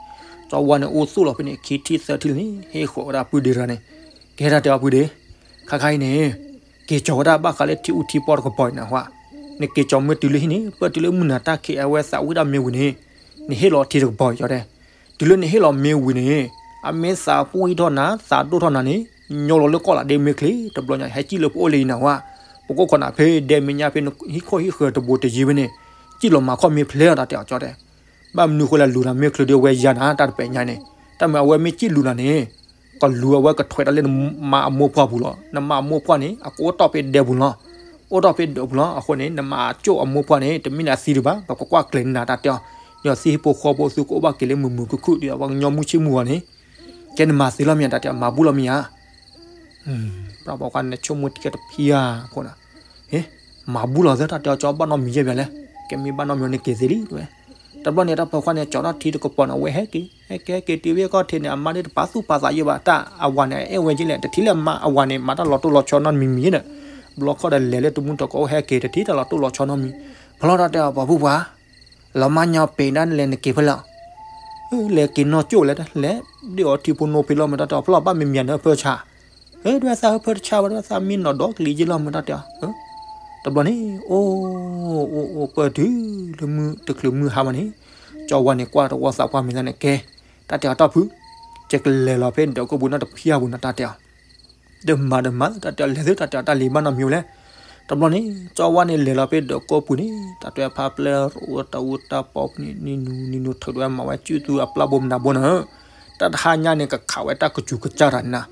ကၠီဝါန့ၣ် အိၣ်သူၣ်လီၤဖဲန့ၣ် ခံထံၣ်သၢထံၣ်လံန့ၣ် ဟ့ၣ်ဃီၤဝဲဒၣ်ပုၢ်ဒ့တဂၤန့ၣ်, ကဲတၢ်တဲအီၤပုၢ်ဒ့, ခါခါအံၤန့ၣ်, က့ၤကၠီၤဝဲဒၣ်ဘၣ်ဃးလၢထံအူထံပီတကပီၤအံၤနၢ်ဟူဧါ, နက့ၤကၠီၤမ့ၢ်တုၤလၢဟံၣ်န့ၣ် ပၢၢ်တုၤလၢမုၢ်နၤတၢ်ခံးအဝဲသးဝံၣ်ဒၣ်မ့ၢ်ဝံၤန့ၣ်, နဟ့ၣ်လီၤထံတကပီၤအံၤကၠီတဲ တုၤလၢနဟ့ၣ်လီၤမ့ၢ်ဝံၤန့ၣ်, အမ့ၢ်သးပှံၢ်ထီၣ်နၤ သးဒိၣ်ထီၣ်နၤန့ၣ်, ညိလီၤလၢကီၢ်လးဒ့မ့ၢ်ချ့ တဘျီညါ ဟဲစံၣ်လၢပအိၣ်လၢအံၤနၢ်ဟူဧါ, ပကအိၣ်ခိးနၤဖဲဒဲမဲာ်ညါဖဲနဟံၣ်ခိၣ်ဟံၣ်ဃၢၤတဘိတယံၤဖဲန့ၣ်, စံၣ်လီၤမၤခီၣ်မ့ၢ်ဖျဲးတၢ်တဲအီၤကၠီတဲ ဘၣ်မနုၤဃိလဲၣ်လူၤနၤမ့ၢ်ချုးဒ်အဝဲယၤနၤတၢ်တပဲာ်ညါန့ၣ်, တၢ်မ့ၢ်အဝဲမ့ၢ်စံၣ်လူၤနၤန့ၣ်, ကလူၤအဝဲကထွဲးတၢ်လၢနမါအမိၢ်ပှၢ်ပူၤလီၤ, နမါအမိၢ်ပှၢ်န့ၣ် အကအိၣ်တီၢ်ဖဲဒဲပူၤလီၤ, အိၣ်တီၢ်ဖဲဒဲပူၤလီၤ, အဃိန့ၣ် နမါအကၠိၣ်အမိၢ်ပှၢ်န့ၣ် တမ့ၢ်လၢအသံဒံးဘၣ်, ပကကွၢ်ကျဲၤနၤတၢ်တဲအီၤ, ယသံဟံၣ်ဖိဃီဖိသုကအိၣ်ဘၣ်က့ၤလၢမုာ်မုာ်ခုၣ်ခုၣ်ဒီးပှၤကညီမုၢ်ဆ့ၣ်မုၢ်ဂီၤန့ၣ်, ကဲနမၤသ့လီၤမ့ၢ်ဧါတၢ်တဲအီၤ မၤဘူၣ်လီၤမ့ၢ်ဧါ ပှၤပိာ်ခွါန့ၣ်ဆိကမိၣ်တကဲတဖံဧါအဃိန့ၣ်, မၤဘူၣ်လီၤသၢတၢ်တဲအီၤကၠီဘၣ်နီတမံၤယဲၢ်ဘၣ်လဲၣ်, ကဲမ့ၢ်ဘၣ်နီတမံၤန့ၣ်က့ၤသ့လံတဲဝဲ, တဘျီန့ၣ်တၢ်ပိာ်ခွါန့ၣ် ကၠီထီၣ်ထံတကပီၤန့ၣ် အဝဲဟဲက့ၤ ဟဲက့ၤဟဲက့ၤတုၤဖဲကီၢ်ထံးန့ၣ် အမါဒ်တပာ်သူၣ်ပာ်သးယဲၢ်ဘၣ် တၢ်အဝၤန့ၣ် အအဲၣ်ဝဲက့ၤလဲၣ် တထံၣ်လၢအမါအဝၤန့ၣ် မၤတၢ်လီၤတိၢ်လီၤဆီနီတမံၤမံၤဒီး, ဘျီခီဒီးလဲၤလၢတမူတကိးအိၣ် ဟဲက့ၤတထံၣ်တၢ်လီၤတိၢ်လီၤဆီနီတမံၤ, ဖဲလီၤတၢ်တဲအီၤ ပှၤဖုပှၢ်, လီၤမါညီပ့ၤဒၣ်လဲၤနက့ၤဖဲလဲၣ်, လဲၤက့ၤနီၢ်ကၠိၣ်လဲၣ်, လဲၤဒ့ၣ်အီၤထံဖိနိဖံလီၤ မ့ၢ်တၢ်တဲအီၤ ဖဲလီၤဘၣ်မ့ၢ်မံၤနၢ်ဖၢဆါ, ဒွဲသးဟၢဖၢတဆါဘၣ် ဒွဲသးမံနီၢ်ဒီကလံၤယ့လီၤ မ့ၢ်တၢ်တဲအီၤ, တဘျီန့ၣ် အိၣ် အိၣ် အိၣ်ပၢၢ်တုၤ လၢမုၢ်တချုးမုၢ်ဟါဘၣ်န့ၣ်, ကၠီဝါန့ၣ်ကွၢ်တဝီသးပှၢ်မံၤသးန့ၣ် ကဲ, တၢ်တဲအီၤတီၢ်ဖု, ယကလဲၤလီၤဖဲဒၣ်ကိၢ်ပူၤနီတဖျၢၣ်ပူၤနီၤ တၢ်တဲအီၤ တမၤတမၤ တၢ်တဲအီၤ လဲၤသု တၢ်တဲအီၤ တၢ်လံၤဘၣ်နီတမံၤလဲၣ်, တဘျီန့ၣ် ကၠီဝါန့ၣ်လဲၤလီၤဖဲဒၣ်ကိၢ်ပူၤန့ၣ် တၢ်တဲဖးပျဲၢ်ရိၣ်တၢ်အူတၢ်ပီပူၤန့ၣ် နံၤနူၤနံၤနူၤထုးဒွဲမၤဝဲစုသူအပျၢ်ဘိမနၤဘိနီၤ, တၢ်တဟါညါန့ၣ် ကခးဝဲတၢ်ကစူၤကစၢ်တၢ်န့ၣ်နၤ,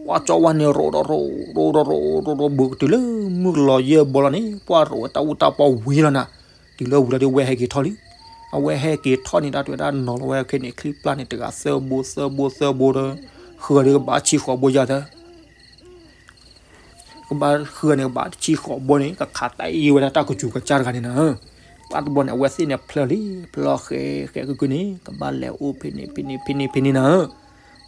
ပှၤကၠီဝါန့ၣ် ရိၣ်ဒီးရိၣ် ရိၣ်ဒီးရိၣ် ရိၣ်ဒီးဘၣ်ကတုၤလၢမုၢ်လီၤယဲၢ်ဘီလီၤန့ၣ် ပှၤရိၣ်ဝဲတၢ်အူတၢ်ပီဝံၤလီၤနၤ, တုၤလၢဝံၤလီၤဒီးဝဲဟဲက့ၤထီၣ်လံ, အဝဲဟဲက့ၤထီၣ်န့ၣ် တၢ်တဲဝဲဒၣ်နီၤလီၤဝဲခဲန့ၣ် ချံပျၢ်န့ၣ် တဂၤသၢဘိသၢဘိသၢဘိဒီး ဃၢၤဒီးကဘၣ်ဆံဃိးဘိယၤသၢ ကဘၣ်ဃၢၤန့ၣ် ကဘၣ်ဆံဃိးဘိန့ၣ် ကခးတၢ်အံၤဝဲဒၣ်တၢ်ကစူၤကစၢ်တဂၤန့ၣ်နၤ, ပှၤတဘျီန့ၣ် အဝဲသ့ၣ်န့ၣ်ဖျၢၣ်လံ ဖျၢၣ်ဃဲဃဲကုၢ်ကုၢ်န့ၣ် ကဘၣ်လဲၤအိၣ်ဖဲန့ၣ် ဖဲန့ၣ် ဖဲန့ၣ် ဖဲန့ၣ်နၤ,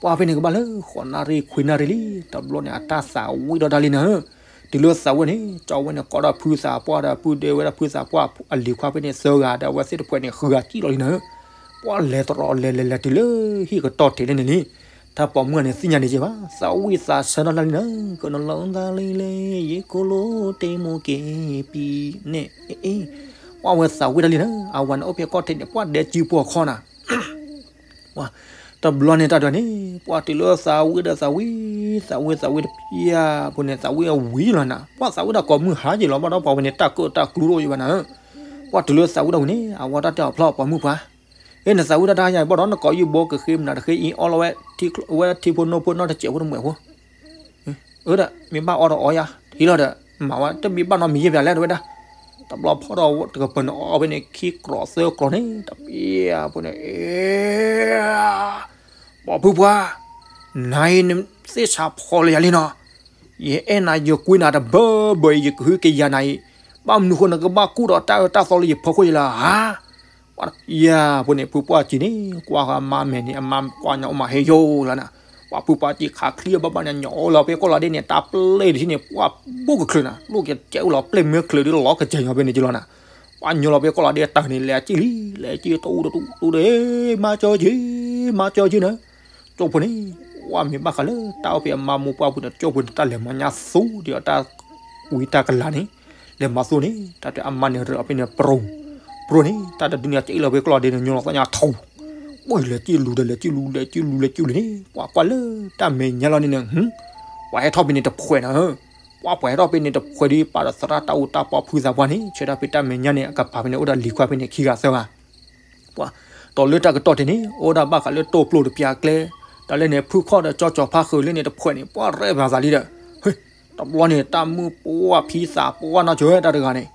ပှၤဖဲန့ၣ်ကဘၣ်လၢဃိးနၣ်ရံၣ်ခွံနၣ်ရံၣ်လံ, တဘျီန့ၣ် အတၢ်သးဝံၣ်ဒီးတၢ်လံနၤ, တုၤလၢသးဝံၣ်န့ၣ် ကၠီဝဲန့ၣ် ကိးဒီးဖုသးပှၢ်ဒီး ပုၢ်ဒဲဝဲဒၣ်ဖုသးပှၢ်အလံၤခွါဖဲန့ၣ်သၢဂၤဒီး အဝဲသ့ၣ်တဖှဲးန့ၣ် ဃုဂၤကံၣ်လီၤလံနၤ, ပှၤလဲၤတရီလဲၤလဲၤလဲၤတုၤလၢဟံၣ်ကတီၢ်ထဲလဲၣ်န့ၣ်လံ, တၢ်ပိာ်မုၣ်န့ၣ် သ့ၣ်ညါန့ၣ်က့ဘၣ် သးဝံၣ်သးဆၢနီၢ်တၢ်လံနၤ, ကနီၤလီၤတၢ်လံလဲၣ် ယ့ၣ်ကိလိတ့မိၢ်က့ၤပံၤန့ၣ်, အ့ ပှၤဝဲသးဝံၣ်တၢ်လံနၤ, အဝၤန့ၣ်အိၣ်ဖဲကီၢ်ထဲန့ၣ် ပှၤဒဲကံၢ်ပှီၢ်ခီနၤ တဘျီန့ၣ်တၢ်တဲန့ၣ် ပှၤတုၤလၢသးဝံၣ်ဒီးသးဝံၣ်, သးဝံၣ်သးဝံၣ်တပျၢ်ဖိန့ၣ် သးဝံၣ်အဝံၤလီၤနၤ, ပှၤသးဝံၣ်ဒီးကိးမုၢ်ဟါက့ၤလီၤ ဘၣ်ဒီးပှၤဝဲန့ၣ် တၢ်ကၢၣ်တၢ်ကျူတအိၣ်ယဘၣ်နၤ, ပှၤတုၤလၢသးဝံၣ်ဒီးဝံၤန့ၣ် အဝၤတၢ်တဲအီၤဖျီၣ် ပှၤမုၣ်ပှၢ်, အ့ နသးဝံၣ်တၢ်တဟါညါ ဘၣ်ဒီးနကိးယုၢ်ဘိကဃ့မနုၤတဃ့အံၤ အီလီၤဝဲ ဝဲထံဖိနိဖိနီတစဲးဖိတမှဲးဖိ အၢ ဒီး မ့ၢ်ဘၣ်အီဒီးအီယၤ ဟံးလီၤဒီး မၤဝဲ တမ့ၢ်ဘၣ်နီတမံၤယဲၢ်ပျၢ်လဲၣ် တဲဝဲဒၣ်, တဘျီဖီၣ်ဒီးတကပၤန့ၣ် အီဖဲန့ၣ် ခံကြီသၢကြီန့ၣ် တပျၢ်ဖိန့ၣ် အ့ ပိာ်ဖုပှၢ်, နၤအံၤနသ့ၣ်ဆါဖီလၢယၤလံနီၤ, ယအဲၣ်နၤယကွံနၤတဘၢဘၢအံၤ ယကဟုကယာ်နၤအံၤ, ဘၣ်မနုၤဃိနကဘၣ်ကူၣ်ဒီးတၢ်အၢတၢ်သီလၢယဖီခိၣ်ယလၢဧါ ယၤဖိန့ၣ် ဖုပှၢ်စံးန့ၣ် ကွၢ်ဃီအမါမဲာ်န့ၣ် အမါကွၢ်ညါအိၣ်မးဟဲယိာ်လီၤနၤ, ပှၤဖုပှၢ်စံးခးချံအဘၣ်ဘၣ်န့ၣ် ညီလီၤဖဲကီၢ်လီၤဒ့န့ၣ် တၢ်ပျဲၢ်တထံၣ်န့ၣ် ပှၤဘိၣ်ကချုးနၤ လိၣ်ကကဲအိၣ်လီၤပျဲၢ်မ့ၢ်ချုးဒ်လီၤကစဲၤညီဖဲန့ၣ်ကလီၤနၤ, ပှၤညီလီၤဖဲကီၢ်လီၤဒ့တၢ်န့ၣ် လဲၤစံၣ်လံ လဲၤစံၣ်တအူတတူၢ်တဒ့ မၤစၢၤက့ၤ မၤစၢၤက့ၤနၤ, ကၠိဖိန့ၣ် ပှၤမ့ၢ်ဘၣ်ဃးလၢတၢ်အိၣ်ဖဲအမါမိၢ်ပှၢ်ပူၤန့ၣ် ကၠိဖိန့ၣ် တၢ်လဲၤမၤညါသူဒ်အီၤတၢ်ဝံတၢ်ကလၤန့ၣ် လဲၤမၤသူန့ၣ် တၢ်တဲအမါန့ၣ်ရၢးအီၤဖဲန့ၣ် ပြိၣ်, ပြိၣ်န့ၣ် တၢ်တဒုန့ၣ် စံၣ်လီၤဖဲကီၢ်လီၤဒ့န့ၣ် ညီလီၤသီညါထူ, ပှၤလဲၤစံၣ်လူၤဒီးလဲၤစံၣ်လူၤ လဲၤစံၣ်လူၤ လဲၤစံၣ်လူၤန့ၣ် ပှၤကွၢ်လၢတၢ်မဲာ်ညါလီၤန့ၣ်န့ၣ် ပှၤဟဲထီၣ်ဖဲန့ၣ်တဖှဲးနၤ, ပှၤပှဲၤထီၣ်ဖဲန့ၣ်တဖှဲးဒီး ပာ်ဒီးသရၣ်တၢ်အူတၢ်ပီဖုသးပှၢ်န့ၣ် ဆၢထၢၣ်ဖဲတၢ်မဲာ်ညါန့ၣ် အကပၤဖဲန့ၣ် အိၣ်ဒီးလံၤခွါဖဲန့ၣ်ခံဂၤသၢဂၤ ပှၤ ဒီးလၢတၢ်ကတီၢ်ထဲန့ၣ် အိၣ်ဒၣ်ဘၣ်ဃးလၢတိၢ်ပျိၢ်တပျၢ်ကျဲ, တၢ်လၢန့ၣ် ဖုခီၣ်ဒီးကၠီကၠီၤဖါဃုာ်လၢန့ၣ်တဖှဲးန့ၣ် ပှၤရဲၣ်ဘၣ်သးလံဒီး, တဘျီန့ၣ် တၢ်မုၢ်ပှၢ်ဖံသးပှၢ်နီၢ်ကၠီတၢ်တဂၤန့ၣ်,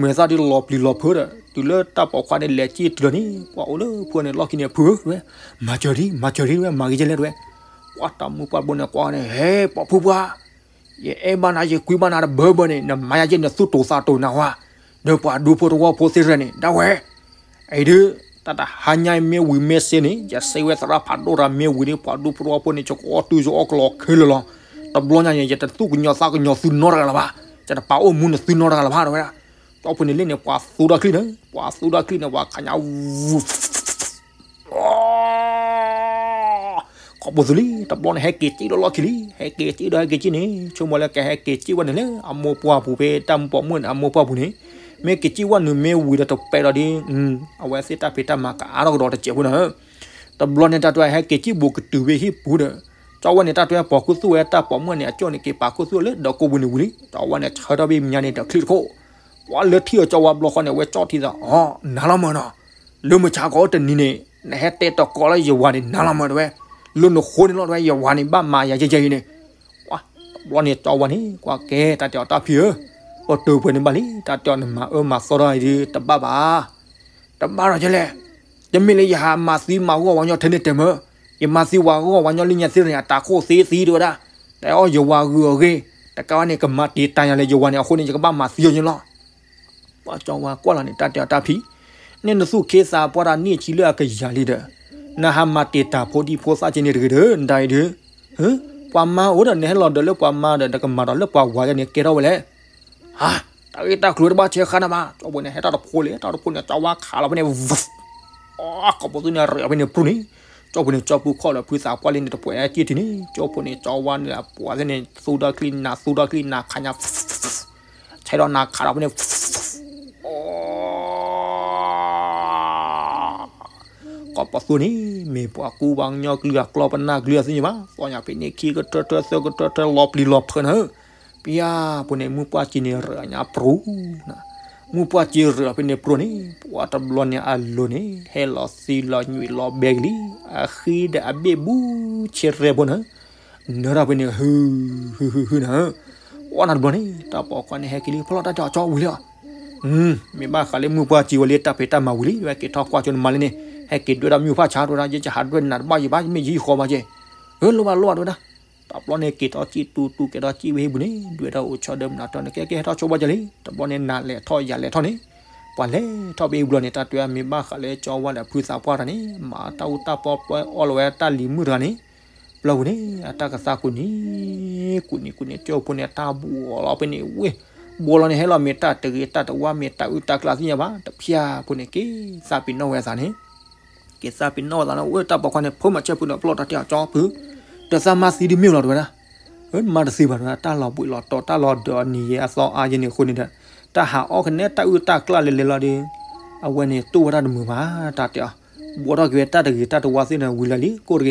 မဲာ်သၣ်ဒ်လီၤပျံၤလီၤဖုးဒီး တုၤလၢတၢ်ပိာ်ခွါန့ၣ်လဲၤစံၣ်တုၤလီၤန့ၣ် ပှၤအိၣ်လၢဖုန့ၣ်လီၢ်ခံန့ၣ် ဖုဧၢ ဝဲ, မၤစၢၤဒံး မၤစၢၤဒံးဝဲ မၤဂ့ၤကဲလဲၣ်တဝဲ, ပှၤတၢ်မုၢ်ပှၢ်ဘိန့ၣ်ကွၢ်န့ၣ် ဟဲ ပိာ်ဖုပှၢ် ယအဲၣ်ဘၣ်နၤ ယကွံဘၣ်နၤတဘၢဘၢန့ၣ် နမၤယၤယဲၢ်နသူၣ်တိာ်သးတိာ်နၤဝဲ, ဒီးပှၤဒူဖိတဝီဖိသ့ၣ်တဖၣ်န့ၣ် ဒၣ်ဝဲ, အံၤဒုး တၢ်တဟါညါအံၤမ့ၢ်ဝံၤမ့ၢ်စ့န့ၣ် ယစံးဝဲသရၣ်ဖးဒိၣ်တဂၤမ့ၢ်ဝံၤန့ၣ် ပှၤဒူဖိတဝီဖိန့ၣ် ယကအီၣ်တုၤယအီၣ်ကလီခဲလၢာ်လီၤ, တဘျီညါန့ၣ် ယတသူၣ်ကညီၤသးကညီၤသုနီတဂၤလၢၤဘၣ်, ယတပာ်အိၣ်မူနသုနီတဂၤလၢၤဘၣ် တဲဝဲဒၣ်, ကၠီဖိန့ၣ်လၢန့ၣ် ပှၤသူဒၣ်ချံန့ၣ် ပှၤသူဒၣ်ချံန့ၣ် ပှၤခးညါဝူ ခီဘိသူလံ တဘျီန့ၣ် ဟဲက့ၤစံၣ်ဒီးလီၢ်ခံလံ ဟဲက့ၤစံၣ်ဒီးဟဲက့ၤစံၣ်န့ၣ် ဆိကမိၣ်လၢကဟဲက့ၤစံၣ်ဝဲန့ၣ်လၢ အမိၢ်ပှၢ်ပူၤဖဲတၢ်မုၢ်ပိာ်မုၣ်န့ၣ် အမိၢ်ပှၢ်ပူၤန့ၣ် မ့ၢ်က့ၤစံၣ်ဝဲနုာ်မ့ၢ်ဝံၤဒီးတပဲာ်ဒီးဒ် အဝဲသ့ၣ်တၢ်ဖံးတၢ်မၤကအါထီၣ်ကဒီးတစဲးဖိနၤ, တဘျီန့ၣ် တၢ်တဲဟဲက့ၤစံၣ်ဘူးကတုၤဖဲဟံၣ်ပူၤဒီး ကၠီဝဲန့ၣ် တၢ်တဲပိာ်ခူသူၣ်ဝဲတၢ်ပိာ်မုၣ်န့ၣ် အကၠိၣ်န့ၣ် က့ၤပာ်ခူသူၣ်လၢဒီးကိးပူၤန့ၣ်ဝံၤလံ ကၠီဝဲန့ၣ် ဆၢထီၣ်ဘ့ၣ်မညါန့ၣ် ဒီးချံတခိၣ် ပှၤလၢထံၣ်အီၤကၠီဝဲဘျီဃီန့ၣ် အဝဲကၠီထံသး အီ နၤလီၤမၢ်နီၤ, လၢမုၢ်ဆါခီတနံၤန့ၣ် နဟဲတဲတကိးလၢယဝၤန့ၣ် နၤလီၤမၢ်တဲဝဲ, လၢနဃိန့ၣ်လီၤတဲဝဲ ယဝၤန့ၣ် ဘၣ်မၤယၤယဲၢ်ယဲၢ်အံၤန့ၣ်, ပှၤ တဘျီန့ၣ် ကၠီဝဲန့ၣ် ကွၢ်ကဲ တၢ်တဲအီၤတၢ်ဖံဧၢ, ပတုာ်ပှဲၤန့ၣ်ဘၣ်လံ တၢ်တဲအီၤနမၤအၢမၤသီထီၣ်အံၤဒုး တဘၣ်ဘၣ် တဘၣ်ဒီးယလဲၣ်, တမ့ၢ်လၢယဟးမၤသံမၤဂီၢ်ဝဲညီထဲန့ၣ်တဲမၢ်, ယမၤသံဝၤဂီၢ်ဝဲညီလၢညါသ့ၣ်န့ၣ် အတၢ်ခိၣ်သ့သံတဲဝဲဒၣ်, တၢ်အီၣ်ယဝၤဂုၤအဂ့ၢ်, တကးဝဲန့ၣ် ကမၤတံာ်တာ်ယၤလၢယဝၤန့ၣ် အဃိန့ၣ် ယကဘၣ်မၤသံအီၤညီလီၤ. ပှၤကၠီဝဲကွၢ်လီၤန့ၣ် တၢ်တဲအီၤတၢ်ဖံး, န့ၣ်နသူၣ်ခ့သးပှၢ်တၢ်နံၣ်ဆံလၢအကယၤလံဒီး, နဟးမၤတံာ်တာ်ဖိဒံဖိသၣ်က့န့ၣ်တဂ့ၤဒီး နတၢ်အံၤဒုး, ပှၤမါအိၣ်ဒီးနဟဲလီၤဒီးလၢပှၤမါဒီး နကမၤဒီးလၢပှၤဝၤယဲန့ၣ် ကဲထီၣ်ဝဲလဲၣ် အါ, တၢ်ဂ့ၢ်တၢ်ကျိၤတဘၣ်ဆဲးဃါနၤဘၣ်. ကၠီဖိန့ၣ် ဟဲထီၣ်တဖိလံ, ဟဲထီၣ်တဖိန့ၣ် ကၠီဝါခးလီၤဖဲန့ၣ်, အါ, ကိးပသူန့ၣ် ရဲၣ်ဖဲန့ၣ်ပြူၢ်န့ၣ်, ကၠီဖိန့ၣ် ကၠီပူၤခီၣ်ဒီး ဖုသးပှၢ်လံန့ၣ် တပှဲၤက့ၤတုၤန့ၣ်, ကၠီဖိန့ၣ် ကၠီဝါန့ၣ် ပှၤသ့ၣ်န့ၣ် သူဒီးချံနၤ သူဒီးချံနၤ ခါညါ ဆဲးဒီးနၤခးဒီးဖဲန့ၣ် ကိးပသူန့ၣ် မ့ၢ်ပှၤကူပှၤကညီကလုာ်အကျီပနၢ်ကလုာ်အသ့ၣ်ညါဘၣ်, သီၣ်ညါဖဲန့ၣ် ခံကထၢထၢ သၢကထၢထၢ လီၤပျံၤလီၤဖုးနၤဧၢ, ပယါဖိန့ၣ် မုၢ်ပှၢ်စံၤန့ၣ် ရဲၣ်ညါပြူၢ်နၤ, မုၢ်ပှၢ်စံၤရဲၣ်ဖဲန့ၣ်ပြူၢ်န့ၣ် ပှၤတဘျီန့ၣ်အလိၤန့ၣ် ဟဲလီၤသံလီၤညွံးလီၤဘဲကလံ, အဃံဒီးအဘ့ၣ်ဘူးဆဲးရဲၣ်ဖိနၤဧၢ နၢၤတၢ်ဖဲန့ၣ် ဟု ဟု ဟု ဟု နၤဧၢ, အီၣ်နၤတဘျီန့ၣ် တၢ်ပိာ်ခွါန့ၣ် ဟဲက့ၤလံ ဖျီၣ်တၢ်တဲအီၤ ကၠီဝံၤလံဧါ, မ့ၢ်ဘၣ်ဃးလၢမုၢ်ပှၢ်စံၤဝဲလံ တၢ်ဖံးတၢ်မၤဝံၤလံ ဝဲက့ၤထီၣ်ကွၢ်ကၠိနမါလံန့ၣ် ဟဲက့ၤဒွဲၣ်ထီၣ်မုၢ်ဖၣ်ဆါတဝဲဒၣ် ယဲယဟးဒွဲၣ်နၤတဘၣ်ယဘၣ် မ့ၢ်ယဟံၣ်ဃီဘၣ်က့ၤ, အၢ လိၣ်ဘၣ်လိၣ်ဘၣ်တဝဲဒၣ်, တဘျီန့ၣ်က့ၤထီၣ်စံၣ်တူတူက့ၤထီၣ်စံၣ်ဝဲဟံၣ်ပူၤန့ၣ် ဒွဲၣ်ထီၣ်အိၣ်ဆီဒၢမနုၤတီန့ၣ် ကဲကဲဟဲထီၣ်ဆိဘၣ်ကလံ တဘျီန့ၣ် နၤလဲၤထီၣ်ယၤလဲၤထီၣ်န့ၣ်, ပှၤလဲၤထီၣ်ဖဲဟံၣ်ပူၤလီၤန့ၣ် တၢ်တဲမ့ၢ်ဘၣ်ဃးလၢကၠီဝါဒီးဖုသးပှၢ်တၢ်န့ၣ် မၤတၢ်အူတၢ်ပီပှဲအီၣ်လီၤဝဲတၢ်လံၤမုၣ်တဂၤန့ၣ် ဘျီပူၤန့ၣ် အတၢ်ကသါကူၣ်နံၤ ကူၣ်နံၤကူၣ်နံၤ ကၠိဖိန့ၣ် တၢ်ဘှီလီၤဖဲန့ၣ်ဝ့ၢ်, ဘှီလီၤန့ၣ် ဟဲလီၤမ့ၢ်တၢ်တဂ့ၤတၢ်တဝါ မ့ၢ်တၢ်အုၣ်တၢ်ကျၢသ့ၣ်ညါဘၣ် တဖၠၣ်ဖိန့ၣ် က့ၤသးပ့ၤနီၣ်ဝဲအသးန့ၣ်, က့ၤသးပ့ၤနီၣ်ဝဲသးန့ၣ် အိၣ်တၢ်ပိာ်ခွါန့ၣ် ဖိမၤဆၢဖုဒီးပျီၢ်တၢ်တဲအီၤ ကၠီဖု, တသးမါသံဒ်မ့ၢ်လီၤတဝဲဒၣ်, မါတသံဘၣ်တဝဲဒၣ် တၢ်လီၤဘှံးလီၤတီၤ တၢ်လီၤဒၢးအီၤနံၤယဲအသီအါယဲန့ၣ်အဃိန့ၣ်ဒီး, တၢ်ဟးအီၣ်ကနဲတၢ်အုၣ်တၢ်ကျၢလဲၤလဲၤလီၤဒီး, အဝဲန့ၣ်တူၢ်ဝဲဒၣ်တမုာ်ဘၣ် တၢ်တဲအီၤ, ဘှီထီၣ်က့ၤဝဲတၢ်တဂ့ၤတၢ်တဝါသ့ၣ်န့ၣ် ဝံၤလၢာ်လံ ကိၣ်တဂ့ၤ,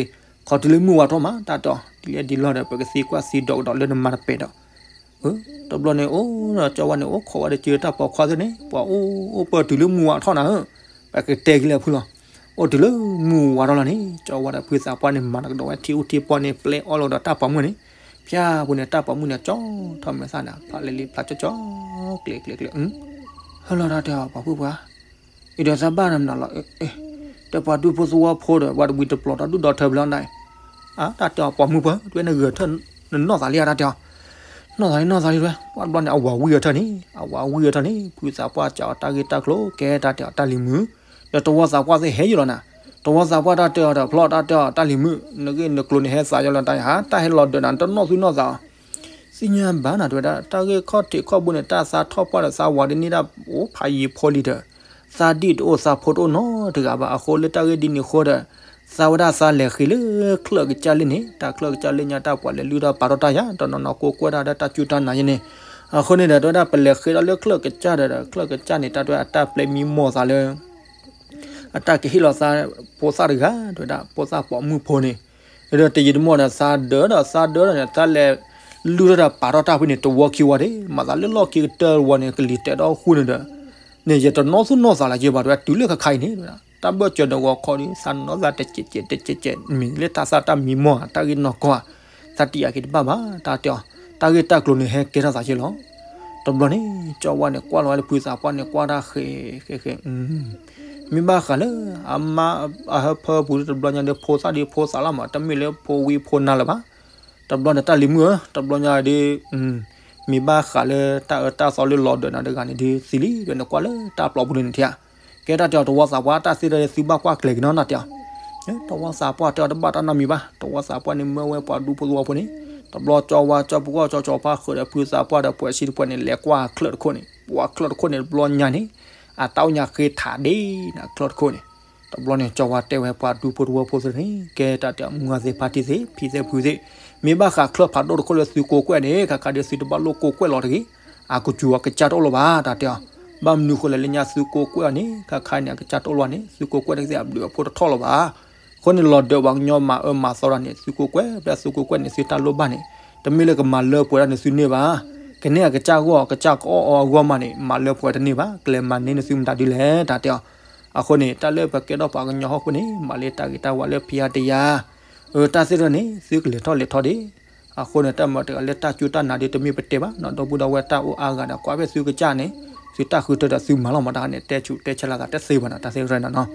ခီတုၤလၢမုၢ်ဝါထီၣ်မး တၢ်တဲအီၤ ဒ်လဲၣ်ဒ်လဲၣ်ဒီး ပကသံကွၢ်သံဒိးကဒီးလၢနမါတပဲာ်ဒီး တဘျီန့ၣ်အိၣ်ဒီးကၠီဝါန့ၣ် အိၣ်ခိးဝဲဒီးက့ၤတၢ်ပိာ်ခွါသ့ၣ်န့ၣ် ပှၤအိၣ်အိၣ်ပၢၢ်တုၤလၢမုၢ်ဝါထီၣ်နၤဧၢ, ပကတဲက့ၤလၢဖုလီၤ, အိၣ်တုၤလၢမုၢ်ဝါထီၣ်လီၤန့ၣ် ကၠီဝါဒီးဖုသးပှၢ်န့ၣ် မၤတကဒီးဝဲထံအိၣ်ထံပီၢ်န့ၣ် ပျဲအီၣ်လီၤဒီးတၢ်ပိာ်မုၣ်န့ၣ်, ဖၠၣ်ဖိန့ၣ် တၢ်ပိာ်မုၣ်န့ၣ် ကၠီထီၣ်မဲာ်သၣ်န့ၣ် ဖးလဲၤလံဖျါကၠီကၠီ, ကျဲၤကျဲၤကျဲၤ ဟဲလီၤတၢ်တဲအီၤ ပှၤဖုပှၤ အံၤဒီးသးဘၣ်နမနုၤလီၤ, တဲပှၤဒူဖိသဝီဖိဒီး ပှၤတဝံၤတပျီၤတၢ်ဒူၣ်ဒီထၢဖျၢၣ်နၤ, တၢ်တဲအီၤပှၤမုၣ်ပှၢ် တဝဲနဂဲၤထၢၣ် နနီၢ်သးလံဧါ တၢ်တဲအီၤ, နီၢ်သးလံ နီၢ်သးလံတဝဲ, ပှၤတဘျီန့ၣ် အဝၤဝံၢ်အထၢၣ်န့ၣ် အဝၤဝံၢ်အထၢၣ်န့ၣ် ဖုသးပှၢ်စံးအီၤတၢ်ဂ့ၢ်တၢ်ကျိၤ ကဲတၢ်တဲအီၤတၢ်လံၤမုာ်, ဒီးတဝီသးပှၢ်သ့ၣ်ဟဲယံၤလီၤနၤ, တဝီသးပှၢ်တၢ်တဲအီၤဒီး ဖျီၣ်တၢ်တဲအီၤတၢ်လံၤမုာ် နဂ့ၢ်နကျိၤန့ၣ် ဟဲသးယီၤလီၤတၢ်ယဟါ တၢ်ဟဲလီၤဒၢးနၤ တနီၢ်သူၣ်နီၢ်သးအီၤ သ့ၣ်ညါဘၣ်နၤတဝဲဒၣ် တၢ်ဂ့ၢ်ခီၣ်ထံးခီၣ်ဘိန့ၣ် တၢ်သးထီၣ်ပှၢ်ဒီးသးဝၤဒ်န့ၣ်ဒၣ် အိၣ်ဖးယံၤဖိလံဒီး သးဒံၣ်တအိၣ်သးဖိတအိၣ်နီတဂၤဘၣ် အဃိလၢတၢ်ဂ့ၢ်ဒ်န့ၣ်အဃိဒီး သးဝဲဒၣ်သးလဲၤဃ့လၢချၢၣ်ကစၢ်လံန့ၣ် တၢ်ချၢၣ်ကစၢ်လံညါတၢ်ပှၤလဲၤလုၢ်ထီၣ်ပာ်ထီၣ်တၢ်ယၤ တနီၤနီၤကိးကွဲၢ်တၢ်ဒီးတၢ်စူၢ်တၢ်နာ်ယဲန့ၣ် အဃိန့ၣ်ဒီး တဝဲဒၣ်ပလဲၤဃ့ဒီးလၢချၢၣ်ကစၢ်ဒီး ချၢၣ်ကစၢ်န့ၣ် တၢ်တဝဲအတၢ်ပျဲမံမီၢ်သးလၢ အတၢ်ကဟ့ၣ်လီၤသးဖိသၣ်တဂၤ တဝဲဒၣ်ဖိသၣ်ပိာ်မုၣ်ဖိန့ၣ်, ဒီးတယံာ်တမီၢ်ဒီးသးဒၢးဒီးသးဒၢးဒီးန့ၣ် သးလဲၤလုၢ်ထီၣ်ဒီးပာ်ထီၣ်တၢ်ဖဲန့ၣ် တဝီခံဝီဒၣ် မၤသးလၢလီၢ်ခံကတၢၢ်ဝီန့ၣ် ကလံၤတဲာ်ဒီးဃူန့ၣ်ဒီး, န့ၣ်ယတနီၢ်သူၣ်နီၢ်သးလၢၤဘၣ် တဝဲတုၤလၢခါခါအံၤန့ၣ် တၢ်ဘၢၣ်စၢၤဒီးဂီၤခီဒီး သးနီၢ်သးတစဲးစဲးတစဲးစဲး မ့ၢ်လၢတၢ်သၣ်တၢ်မံမီၢ်ဧါ တၢ်ဂ့ၢ်နီၢ်ကီၢ်ဧါ, သးတယာ်က့ၤတဘၣ်ဘၣ် တၢ်တဲအီၤ, တၢ်ဂ့ၢ်တၢ်ကျိၤန့ၣ်ဟဲကဲထီၣ်သးယဲလီၤ. တဘျီန့ၣ် ကၠီဝါန့ၣ် ကွၢ်လီၤဝဲလၢဖုသးပှၢ်န့ၣ် ကွၢ်တၢ်ဃဲးဃဲးဃဲး, မ့ၢ်ဘၣ်ဃးလၢ အမါအဟၢဖၢပူၤတဘျီညါဒီး ဖိသၣ်ဒီးဖိသၣ်လီၤမး တမ့ၢ်လၢဖိဝံဖိနါလၢၤဘၣ်. တဘျီန့ၣ်တၢ်လံၤမုၣ်ဧၢ တဘျီညါဒီး မ့ၢ်ဘၣ်ဃးလၢတၢ်အၢတၢ်သီလၢလီၤဒၢးနၤတဂၤန့ၣ်ဒီးသံလံ ဒီးနကွၢ်လၢတၢ်ပျီပူၤန့ၣ်ထံဧါ. ကဲတၢ်တဲအီၤ တဝီသးပှၢ်တၢ်သ့ဒီးသုဘၣ်ကွၢ်ကျဲၤက့ၤနီၢ်နၢ်တဲအီၤ တဝီသးပှၢ်တဲအီၤတဘၣ်တၢ်နီတမံၤဘၣ် တဝီသးပှၢ်န့ၣ်မၢဝဲပှၤဒူဖိသဝီဖိန့ၣ်, တဘျီကၠီဝါကၠီပူၤကီၢ်ကၠီကၠီဖးဃုာ်ဒီးဖုသးပှၢ်ဒီးပှဲၤစံတပှဲၤန့ၣ် လဲၤကွၢ်ချၢၣ်တခိၣ်န့ၣ် ပှၤချၢၣ်တခိၣ်န့ၣ် တဘျီညါန့ၣ် အတၢ်အိၣ်ညါဃ့ထးဒ့နၤချၢၣ်တခိၣ်န့ၣ်, တဘျီန့ၣ် ကၠီဝါတဲဝဲပှၤဒူဖိသဝီဖိသ့ၣ်န့ၣ် ကဲတၢ်တဲအီၤ မုၢ်ဂၤသ့ၣ်ဖါတံၢ်သ့ၣ် ဖံသ့ၣ်ဖုသ့ၣ်, မ့ၢ်ဘၣ်ဃးချၢၣ်ဖးဒိၣ်တခိၣ်လၢသုကိးကွဲၢ်န့ၣ် ခါခါဒီးသုတဘၣ်လိၣ်ကိးကွဲၢ်လီၤတဂ့ၤ, အကူစူၤအကစၢ်တအိၣ်လၢၤဘၣ် တၢ်တဲအီၤ, ဘၣ်မနုၤဃိလဲၣ်လၢညါသုကိးကွဲၢ်အီၤန့ၣ် ခါခါန့ၣ် အကစၢ်တအိၣ်လၢၤဘၣ်န့ၣ် သုကိးကွဲၢ်တသ့ၣ်အဘျုးအဖှိၣ်တထီၣ်လၢၤဘၣ် အဃိန့ၣ် လီၤဒၢးပှၤကညီမၤအၢမၤသီတၢ်န့ၣ် သုကိးကွဲၢ် ဖဲသုကိးကွဲၢ်န့ၣ် သုတၢ်လိၣ်ဘၣ်န့ၣ် တမ့ၢ်လၢကမၤလၢပှဲၤတၢ်န့ၣ်သုန့ၢ်ဘၣ်, ကန့ၢ်အကစၢ်ဂီၢ် ကစၢ်ကအီၣ်အီအဂီၢ်မးန့ၣ် မၤလၢပှဲၤတန့ၢ်ဘၣ်, ကလဲၤမၤန့ၢ်န့ၣ်သုမတၤဒ်လဲၣ် တၢ်တဲအီၤ. အဃိန့ၣ် တၢ်လၢပကဲထီၣ်ပှၤကညီဟီၣ်ခိၣ်န့ၣ် မၤလၢတၢ်ဂ့ၤတၢ်ဝါလၢဖံးအါတယၤ, အတၢ်သ့ၣ်တဖၣ်န့ၣ် သုကလဲၤထီၣ်လဲၤထီဒံး အဃိန့ၣ် တၢ်မၤတဂၤလၢတၢ်စူၢ်တၢ်နာ်ဒ်တမ့ၢ်ပတဲဘၣ်နီၤ ဒီပုၢ်ဒီဝဲၢ်တၢ်အိၣ်အါဂၤဒီး ကွၢ်ဖဲသုကစၢ်န့ၣ် သုတၢ်ဃုထၢဒီးသုမၤလီၤမး တၢ်န့ၣ် တဲဆူးတဲဆဲးလီၤသးတသ့ဘၣ်နီၤ တၢ်သ့ၣ်တဖၣ်န့ၣ်နီၤ.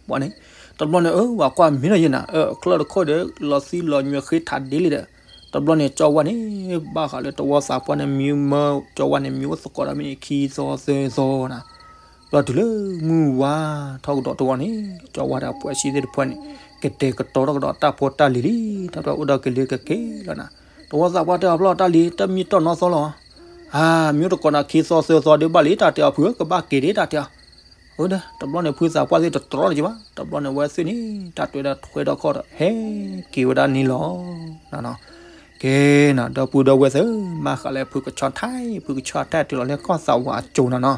ဘၣ်န့ၣ် တဘျီန့ၣ် အၢ ဝၤကွၢ်မ့ၢ်နီၤယဲနၤ အၢ ချၢၣ်တခိၣ်ဒီး လီၤသံလီၤညွဲဃ့ထးဒ့လံဒီး တဘျီန့ၣ် ကၠီဝါန့ၣ် ဘၣ်ဃးလၢတဝီသးပှၢ်န့ၣ် မံမၢ ကၠီဝါန့ၣ် မံအိၣ်သကိးဒီးမ့ၢ်န့ၣ် ခံသီသၢသီနီၤ ဘျီတုၤလၢမုၢ်ဝါထီၣ်ကဒီးတဝီန့ၣ် ကၠီဝါဒီးအပှဲၤစံသ့ၣ်တဖၣ်န့ၣ် ကတဲာ်ကတီၤထီၣ်ကဒီးတၢ်ဖိတၢ်လံၤလံ တၢ်တဖၣ်အိၣ်ဒီးကလံၤကက့ၤလီၤနၤ. တဝီသးပှၢ်တဲအီၤဖျီၣ်တၢ်လံၤ တမံၤတီၢ်နီၢ်သီလီၤ. အါ မ့ၢ်တကိးနၤခံသီသၢသီဒုးဘၣ်လံ တၢ်တဲအီၤ ဖုဧၢ ကဘၣ်က့ၤဒံး တၢ်တဲအီၤ. အၢ တဘျီန့ၣ် ဖုသးပှၢ်သ့ၣ်တတြီတက့ၢ်ဘၣ်. တဘျီန့ၣ် ဝဲသ့ၣ်န့ၣ် တၢ်တဲဝဲဒၣ်ထွဲထီၣ်ခီၣ်ဒီး ဟဲက့ၤဝဲဒၣ်န့ၣ်လီၤ. ကဲနီၤ ဒီပုၢ်ဒီဝဲၢ်သ့ၣ်, မၤဃးလၢဖုကဆီထၢၣ်, ဖုကဆီထၢၣ်တုၤလီၤလၢကီၢ်သးဝးအစိၤနီၤနီၤ,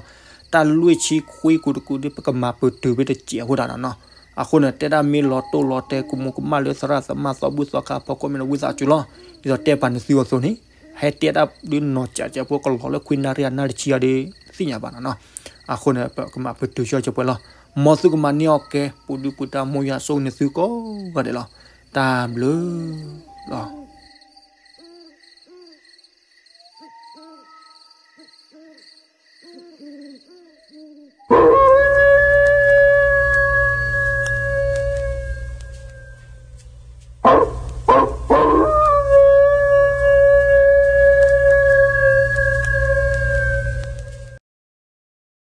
တၢ်လွံၢ်ဆံခွံကူၤတကူၤဒ် ပကမၤပတုာ်ဖဲတစဲးအဃိဒၣ်နီၤနီၤ. အဃိန့ၣ် တဲဒၣ်မ့ၢ်လီၤတိၢ်လီၤတဲာ် ကမူၤကမၣ်လၢသရၣ်သမါသီဘူၣ်သီခါ ဖီခိၣ်မ့ၢ်နဝံသးစူၤလီၤ. ဒ်သိးတဲပာ်နသုအသိးန့ၣ် ဟဲတဲဒၣ်ဒုးနီၢ်ကးကဲဖိကလီၤလၢခွံနၣ်ရံၣ်အနၣ်တဆံအံၤဒီး သ့ၣ်ညါဘၣ်နီၤနီၤ. အဃိန့ၣ် ပကမၤပတုာ်ဆၢကဲပှဲၤလီၤ. မ်သုကမၤန့ၢ်အီၣ်ကဲ ပူၤဒုပူၤဒါ မိၢ်ယွၤဆိၣ်ဂ့ၤနသုကိးဂၤဒဲးလီၤ. တၢ်ဘျုးလီၤ.